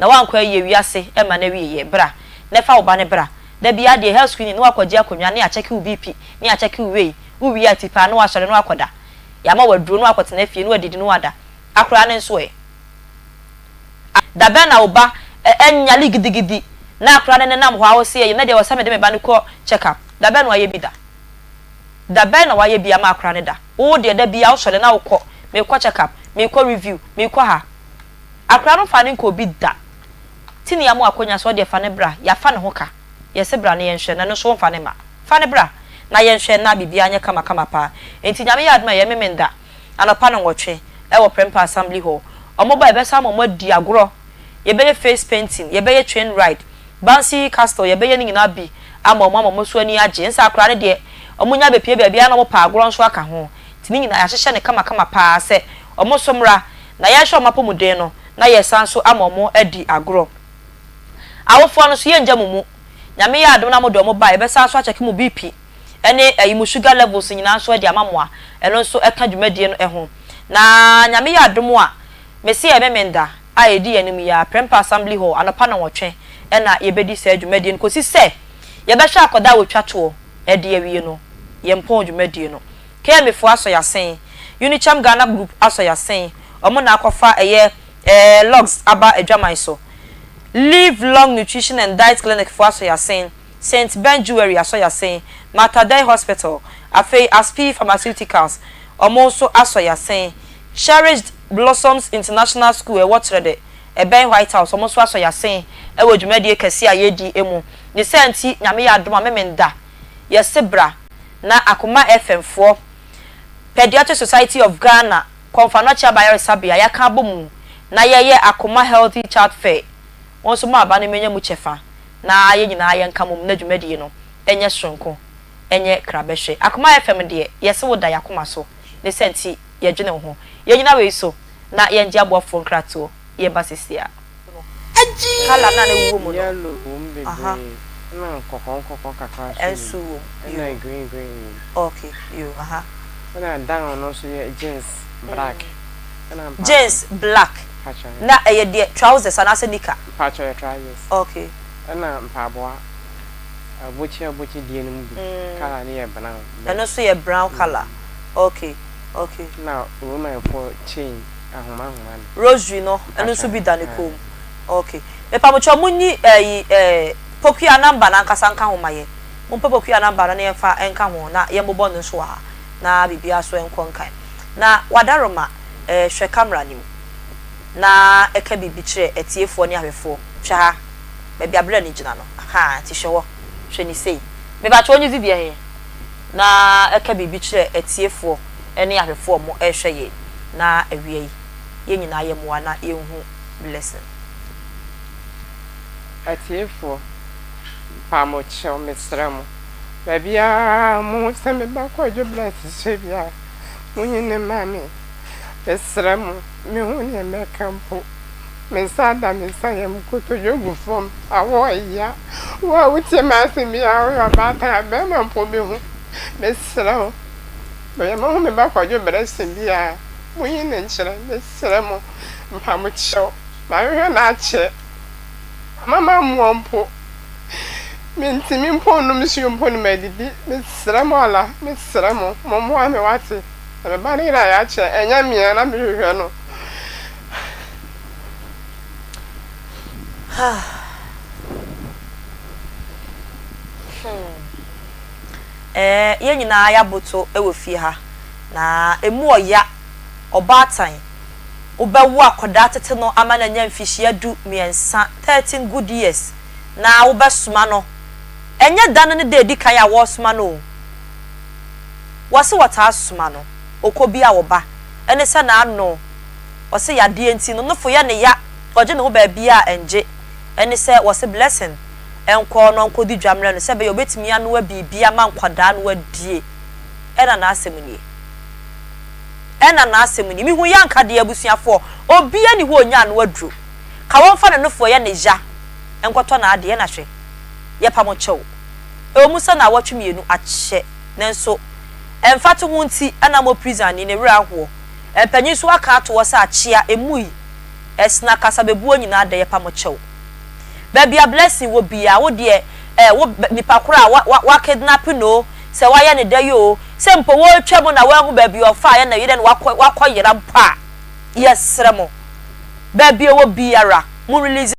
Na woankɔ ayie wiase ɛmma no awieɛ. Bra na fa wo ba no bra. Da biara deɛ health screening na wakɔgye akonnwa ne akyɛke wo BP ne akyɛke wo wei, wo wie a tipaa na wasɔre na wakɔda. Yɛama wo aduro na wakɔtena fie na wadidi na wada. Akwadaa no nso ɛ? Da bɛn na wo ba nyale gidigidi na akwadaa no nenam hɔ a wose ɛyɛ nɛ deɛ ɛwɔ sɛ mede me ba no kɔ check up. Da bɛn na wayɛ bi da? Da bɛn na wayɛ bi ama akwadaa no da? Wo deɛ da biara wosɔre na wokɔ, mekɔ check up, mekɔ review, mekɔ ha. Akwadaa no mfaa no nkɔɔ bi da. Ti nea mo akonya sɛ ɔdeɛ fa no bra yafa ne ho ka yɛse bra na yɛnhwɛ na ɛno nso wonfa no mma fa no bra na yɛnhwɛ na biribiara nyɛ kama kama paa enti Nyame yɛ adom a ɛyɛ Memenda anɔpa nɔnwɔtwe ɛwɔ Prempeh Assembly Hall ɔmo ba yɛbɛsan ama ɔmo adi agorɔ yɛbɛyɛ face painting yɛbɛyɛ train ride bouncy castle yɛbɛyɛ ne nyinaa bi ama ɔmo ama ɔmo nso ani agye nsa akora no deɛ ɔmo nya bɛpie baabi a na ɔmo pɛ agorɔ nso aka ho nti ne nyinaa yɛahyehyɛ no kama kama paa sɛ ɔmo nso mmra na yɛnhwɛ ɔmo apɔmuden no na yɛsan nso ama ɔmo adi agorɔ. Awofoɔ no nso yɛngya mo mu. Nyame yɛ adom na mode ɔmo ba a, yɛbɛsan nso akyɛke mo BP ɛne ɛyi mo sugar levels nyinaa nso de ama mo a, ɛno nso ɛka dwumadie no ho. Na Nyame yɛ adom a, mese ɛyɛ Memenda a ɛdi yɛn anim yi ara, Prempeh Assembly Hall, anɔpa nnɔnwɔtwe ɛna yɛbɛdi saa dwumadie no kɔsi sɛ yɛbɛhwɛ akwadaa a wɔtwa toɔ de awie no, yɛmpɔn dwumadie no. KMA foɔ asɔ y'asen, Unicham Ghana Group asɔ y'asen, ɔmo na akɔfa ɛyɛ ɛɛ logs aba adwaman so. Live Long Nutrition and Diet Clinic foɔ asɔ y'asen, Saint Ben Jewelry asɔ y'asen, Mater Dei Hospital, afei Aspi Pharmaceuticals ɔmo nso asɔ y'asen, Cherished Blossoms International School ɛwɔ Trɛdɛ, ɛbɛn White House ɔmo nso asɔ y'asen ɛwɔ dwumadie kɛseɛ a yɛredi mu. Ne saa nti Nyame yɛ adom a Memenda yɛse bra na Akoma FM foɔ, Pediatric Society of Ghana, Komfo Anokye Aba Ayaresabea yɛaka abɔ mu na yɛyɛ Akoma Healthy Child Fair. Wo nso ma aba no mmɛnya mu kyɛfa na yɛn nyinaa yɛnka mmom na dwumadie no nyɛ soronko, nyɛ krabɛhwɛ. Akoma FM deɛ, yɛse wo da yɛn akoma so, ne saa nti yɛdwene wo ho. Yɛnnyina wei so na yɛngye aboafoɔ nkratoɔ, yɛba seesei ara. Colour no a na ɛwowɔ mu no. Yellow wɔ mu Aha. bebree, ɛna nkɔkɔɔ nkɔkɔɔ kakra nso wɔ Nso mu, wɔ mu. ɛna Yoo. green green wɔ mu. Okay, yoo, aha. Ɛna down no nso yɛ jeans black, ɛna mpaboa. Jeans black. Mpakyɛw. Na ɛyɛ deɛ trousers anaasɛ nika? Mpakyɛw ɛyɛ trousers. Okay. Ɛna mpaboa, abokyi abokyi deɛ no mu bi, colour no yɛ brown. Ɛno nso yɛ brown colour. Okay, okay. Ɛna Roman foɔ chain ahoma ahoma no. Rosary no, ɛno nso bi da ne kɔn mu. Okay. Mepamokyɛw monyi ɛyi ɛɛ Pokuya number no ankasa nka ho ma yɛn. Mompɛ Pokuya number no na yɛmfa nka ho na yɛmmobɔ no nso wɔ ha na biribiara nso nkɔ nkan. Na Wadaroma ɛɛ hwɛ camera no mu na ɛka biribi kyerɛ atiefoɔ ne ahwɛfoɔ. Hwɛ ha, baabi a berɛ no gyina no. Ahaa, nti hwɛ hɔ. Hwɛ no sei. Mepakyɛw onyi dzi deɛ he? Na ɛka biribi kyerɛ atiefoɔ ne ahwɛfoɔ a wɔrehwɛ yɛn na awia yi. Yɛn nyinaa yɛmmoa na yɛnhu blessing. Atiefoɔ, mpamokyɛw mesrɛ mo, baabiara mohu sɛ me ba Kwadwo Bless hyɛ biara, monyi no mma me. Mesrɛ mo, menhu deɛ mɛka mpo. Me nsa ada me nsa yam, nkotodwe gu fam, awɔ ɛya. Wo a wotie m'asɛm biara, woyɛ ɔbaatan a, barima mpo bɛhu. Mesrɛ wo, baabi a mohu me ba Kwadwo Bless biara, monyi no nkyerɛ. Mesrɛ mo, mpamokyɛw, mahwehwɛ no akyɛ. Ama mammoa mpo. Mentumi mpo nnom nsuo mpo na madidi. Mesrɛ mo Allah, mesrɛ mo, mommoa me wate. Na me ba no yeraeɛ akyɛ, ɛnyɛ me a na mehwehwɛ no. Hmm. Ɛɛ, yɛn nyinaa yɛaboto wɔ fie ha, na emu ɔya, ɔbaatan. Wobɛwo akwadaa tete no ama no anya mfihyia du mmiɛnsa, 13 good years, na wobɛsoma no. Ɛnyɛ da no ne da a edi kan a wɔresoma no o. Wɔse wɔtaa soma no, ɔkɔ bi a ɔba. Ɛne sɛ n'ano, wɔse yadeɛ nti no, nofo yɛ ne ya, ɔgye ne ho baabiara a ɛngye. Ɛne sɛ wɔse Blessing nkɔ na ɔnkɔdi dwa mmrɛ no sɛ ɛbɛyɛ a ɔbɛtumi anoa biribi ama nkwadaa no adie. Ɛna n'asɛm nie. Ɛna n'asɛm nie. Mehu yɛ anka deɛ abusuafoɔ, obia nni hɔ a ɔnya ano aduro. Ka wɔmfa ne nofoɔ yɛ ne ya nkɔtɔ n'adeɛ ɛna hwɛ, yɛpa mo kyɛw. Ɛwɔ mu sɛ naawɔtwe mmienu akyɛ, nanso mfatoho nti na mo prison ni ne werɛ ahoɔ. Mpanyin nso aka ato hɔ sɛ akyea, emui, ɛsena kasabebuo nyinaa dɛ yɛpa mo kyɛw. Baabi a Blessing wɔ biaa, wo deɛ eh, wo nipa koro a wa wa wa kidnap no o, sɛ wayɛ no dɛn o, sɛ mpo wɔretwa mu na wanhu baabi a ɔfaeɛ na yerɛ no wakɔ wakɔ yera mpo a, yɛsrɛ mo, baabi a ɔwɔ biara, mo release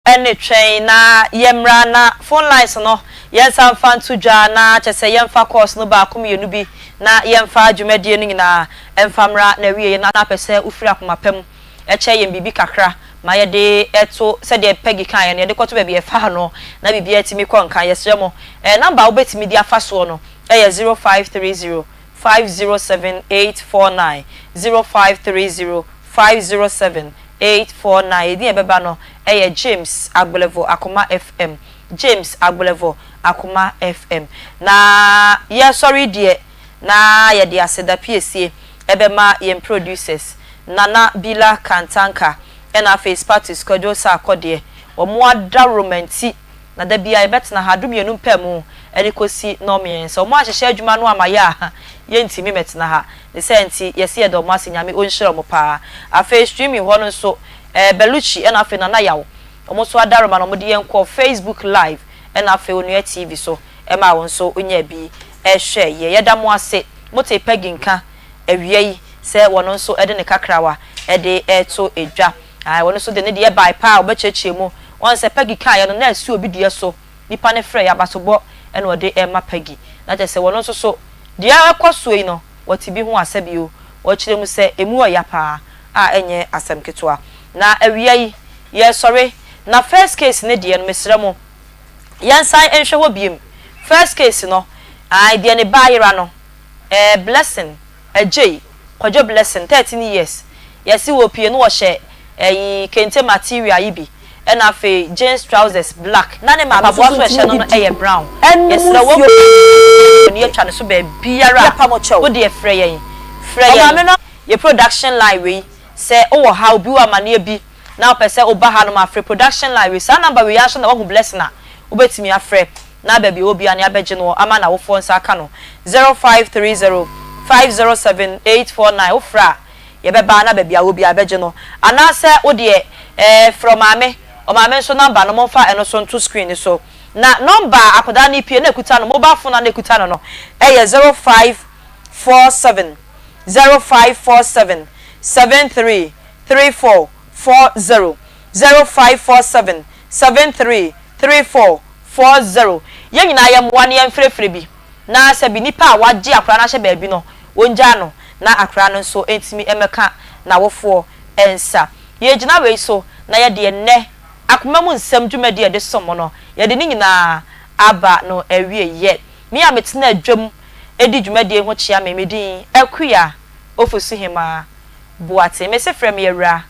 ne twɛn na yɛmmra na phone lines no yɛnsan mfa nto dwa na kyerɛ sɛ yɛmfa calls no baako mmienu bi na yɛmfa dwumadie no nyinaa mfa mmra n'awieɛ na apɛ sɛ wofiri akoma pa mu kyɛ yɛn biribi kakra ma yɛde to sɛdeɛ Peggy kaeɛ no yɛde kɔto baabi a ɛfa no na biribiara tumi kɔ nka yɛsrɛ mo number a wobɛtumi de afa soɔ no yɛ 0530 507 849 0530 507 849 Edin a ɛbɛba no yɛ James Agbolevo Akoma FM James Agbolevo Akoma FM Na yɛresɔre deɛ na yɛde aseda piesie ɛbɛma yɛn producers Nana Bila Kantanka ɛna afei Spatus Kwadwo Sarkɔ deɛ wɔn adaworoma nti Na da biara yɛbɛtena ha dumienu mpamu de kɔsi nnɔnmiɛnsa. Wɔn anhyehyɛ adwuma no ama yɛ a, yɛntumi mmɛtena ha. Ne saa nti, yɛse yɛda wɔn ase, Nyame ɔnhyira wɔn paa. Afei streaming hɔ no nso, eh, Belucci ɛna afei Nana Yaw, wɔn nso adaroma na wɔde yɛn kɔɔ Facebook live ɛna afei Onua TV so ɛmaa wɔn nso nyaa bi hwɛeɛ. Yɛda mo ase. Motee Peggy nka awia yi sɛ wɔn nso de ne kakrawa de reto dwa. Ae, ɔno nso de ne deɛ bae paa a ɔbɛkyerɛkyerɛ mu. Woahu sɛ Peggy kaeɛ no, na asi obi deɛ so. Nipa no frɛeɛ, abasobɔ na ɔde rema Peggy. Na kyerɛ sɛ ɔno nso so, deɛ ɛrekɔ soɔ yi no, wɔte bi ho asɛ bio. Ɔkyerɛ mu sɛ ɛmu ɔya paa a ɛnyɛ asɛm ketewa. Na awia yi, yɛresɔre. Na first case no deɛ no, mesrɛ mo, yɛnsan nhwɛ hɔ biom. First case no, ae, deɛ ne ba ayera no, ɛɛ Blessing. Adjei, Kwadwo Blessing, 13 years, yɛse wɔpie no wɔhyɛ ɛyi kente material yi bi ɛna afei jeans trousers black, Na ne maame mpaboa nso nso so ɛhyɛ no ntumi no didi ɛyɛ brown. ɛnom Yɛsrɛ wo nsuo. Ani atwa ne so baabiara Yɛpa mo kyɛw. wo deɛ frɛ yɛn, frɛ yɛn. Ɔmaame no. Yɛ production line wei sɛ wowɔ haw bi wɔ amaneɛ bi. na wopɛ sɛ woba hanom a, frɛ production line wei. Saa number wei ara nso na woahu Blessing a, wobɛtumi afrɛ na baabi a ɔwɔ biara no yɛabɛgye no ama n'awofoɔ nsa aka no. 0530 507 849 Wofrɛ a, yɛbɛba na baabi a ɔwɔ biara yɛbɛgye no. Anaasɛ wo deɛ eh, frɛ ɔmaame. Ɔmaame nso number no, momfa ɛno nso nto screen no so. Na number a akwadaa no repue na ɛkuta no, mobile phone a na ɛkuta no no yɛ 0547 0547 73 34 40 0547 73 34 40 Yɛn nyinaa yɛmmoa na yɛmfrɛfrɛ bi na sɛbi nipa a wagye akwadaa no ahyɛ baabi no wɔngyaa no na akwadaa no nso ntumi mmɛka n'awofoɔ nsa. Yɛgyina wei so na yɛde ɛnnɛ akoma mu nsɛm dwumadi a yɛde som mo no, yɛde ne nyinaa aba no awieɛ. Me a metena dwam di dwumadie ho kyea me, me din Akua Ofosuhemaa Boateng. Mese frɛ me awura,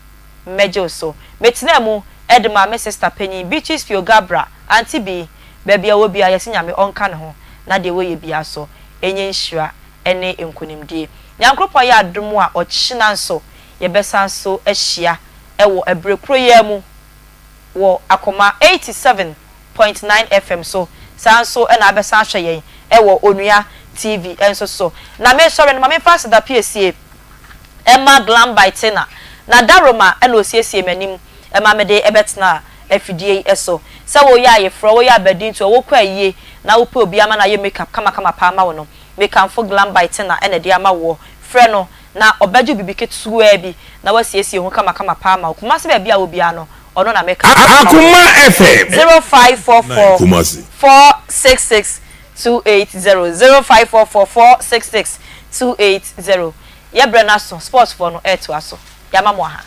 mɛgye wo so. Metenaa mu de maa me sista panyin Beatrice Fiogabra, Auntie Bee, baabi a ɔwɔ biara yɛse Nyame ɔnka ne ho na deɛ wɔyɛ biara so ɛnyɛ nhyira ne nkonimdie. Nyankoropɔn yɛ adom a ɔkyena nso yɛbɛsan so ahyia wɔ ɛberɛ koro yi ara mu wɔ Akoma 87.9 FM so, saa nso na abɛsan ahwɛ yɛn wɔ Onua TV nso so. Na mesɔre no ma memfa aseda piesie mma Glam by Tina, na Daroma na ɔsiesie m'anim ma mede bɛtena afidie yi so. Sɛ woreyɛ ayeforɔ, woreyɛ abadintoɔ, wokɔ ayie na wopɛ obi ama no ayɛ makeup kamakama paa ama wo no, mekamfo Glam by Tina na ɛde ama woɔ. Frɛ no na ɔbɛgye wo biribi ketewaa bi na wasiesie ho kamakama paa ama wo. Kumasi baabi a wɔ biara no, ɔno na meka ama wo. Akoma FM. 0544 Kumasi. 466 280 0544 466 280 Yɛ berɛ no aso, sports foɔ no ɛretoa so. Yɛama mo aha.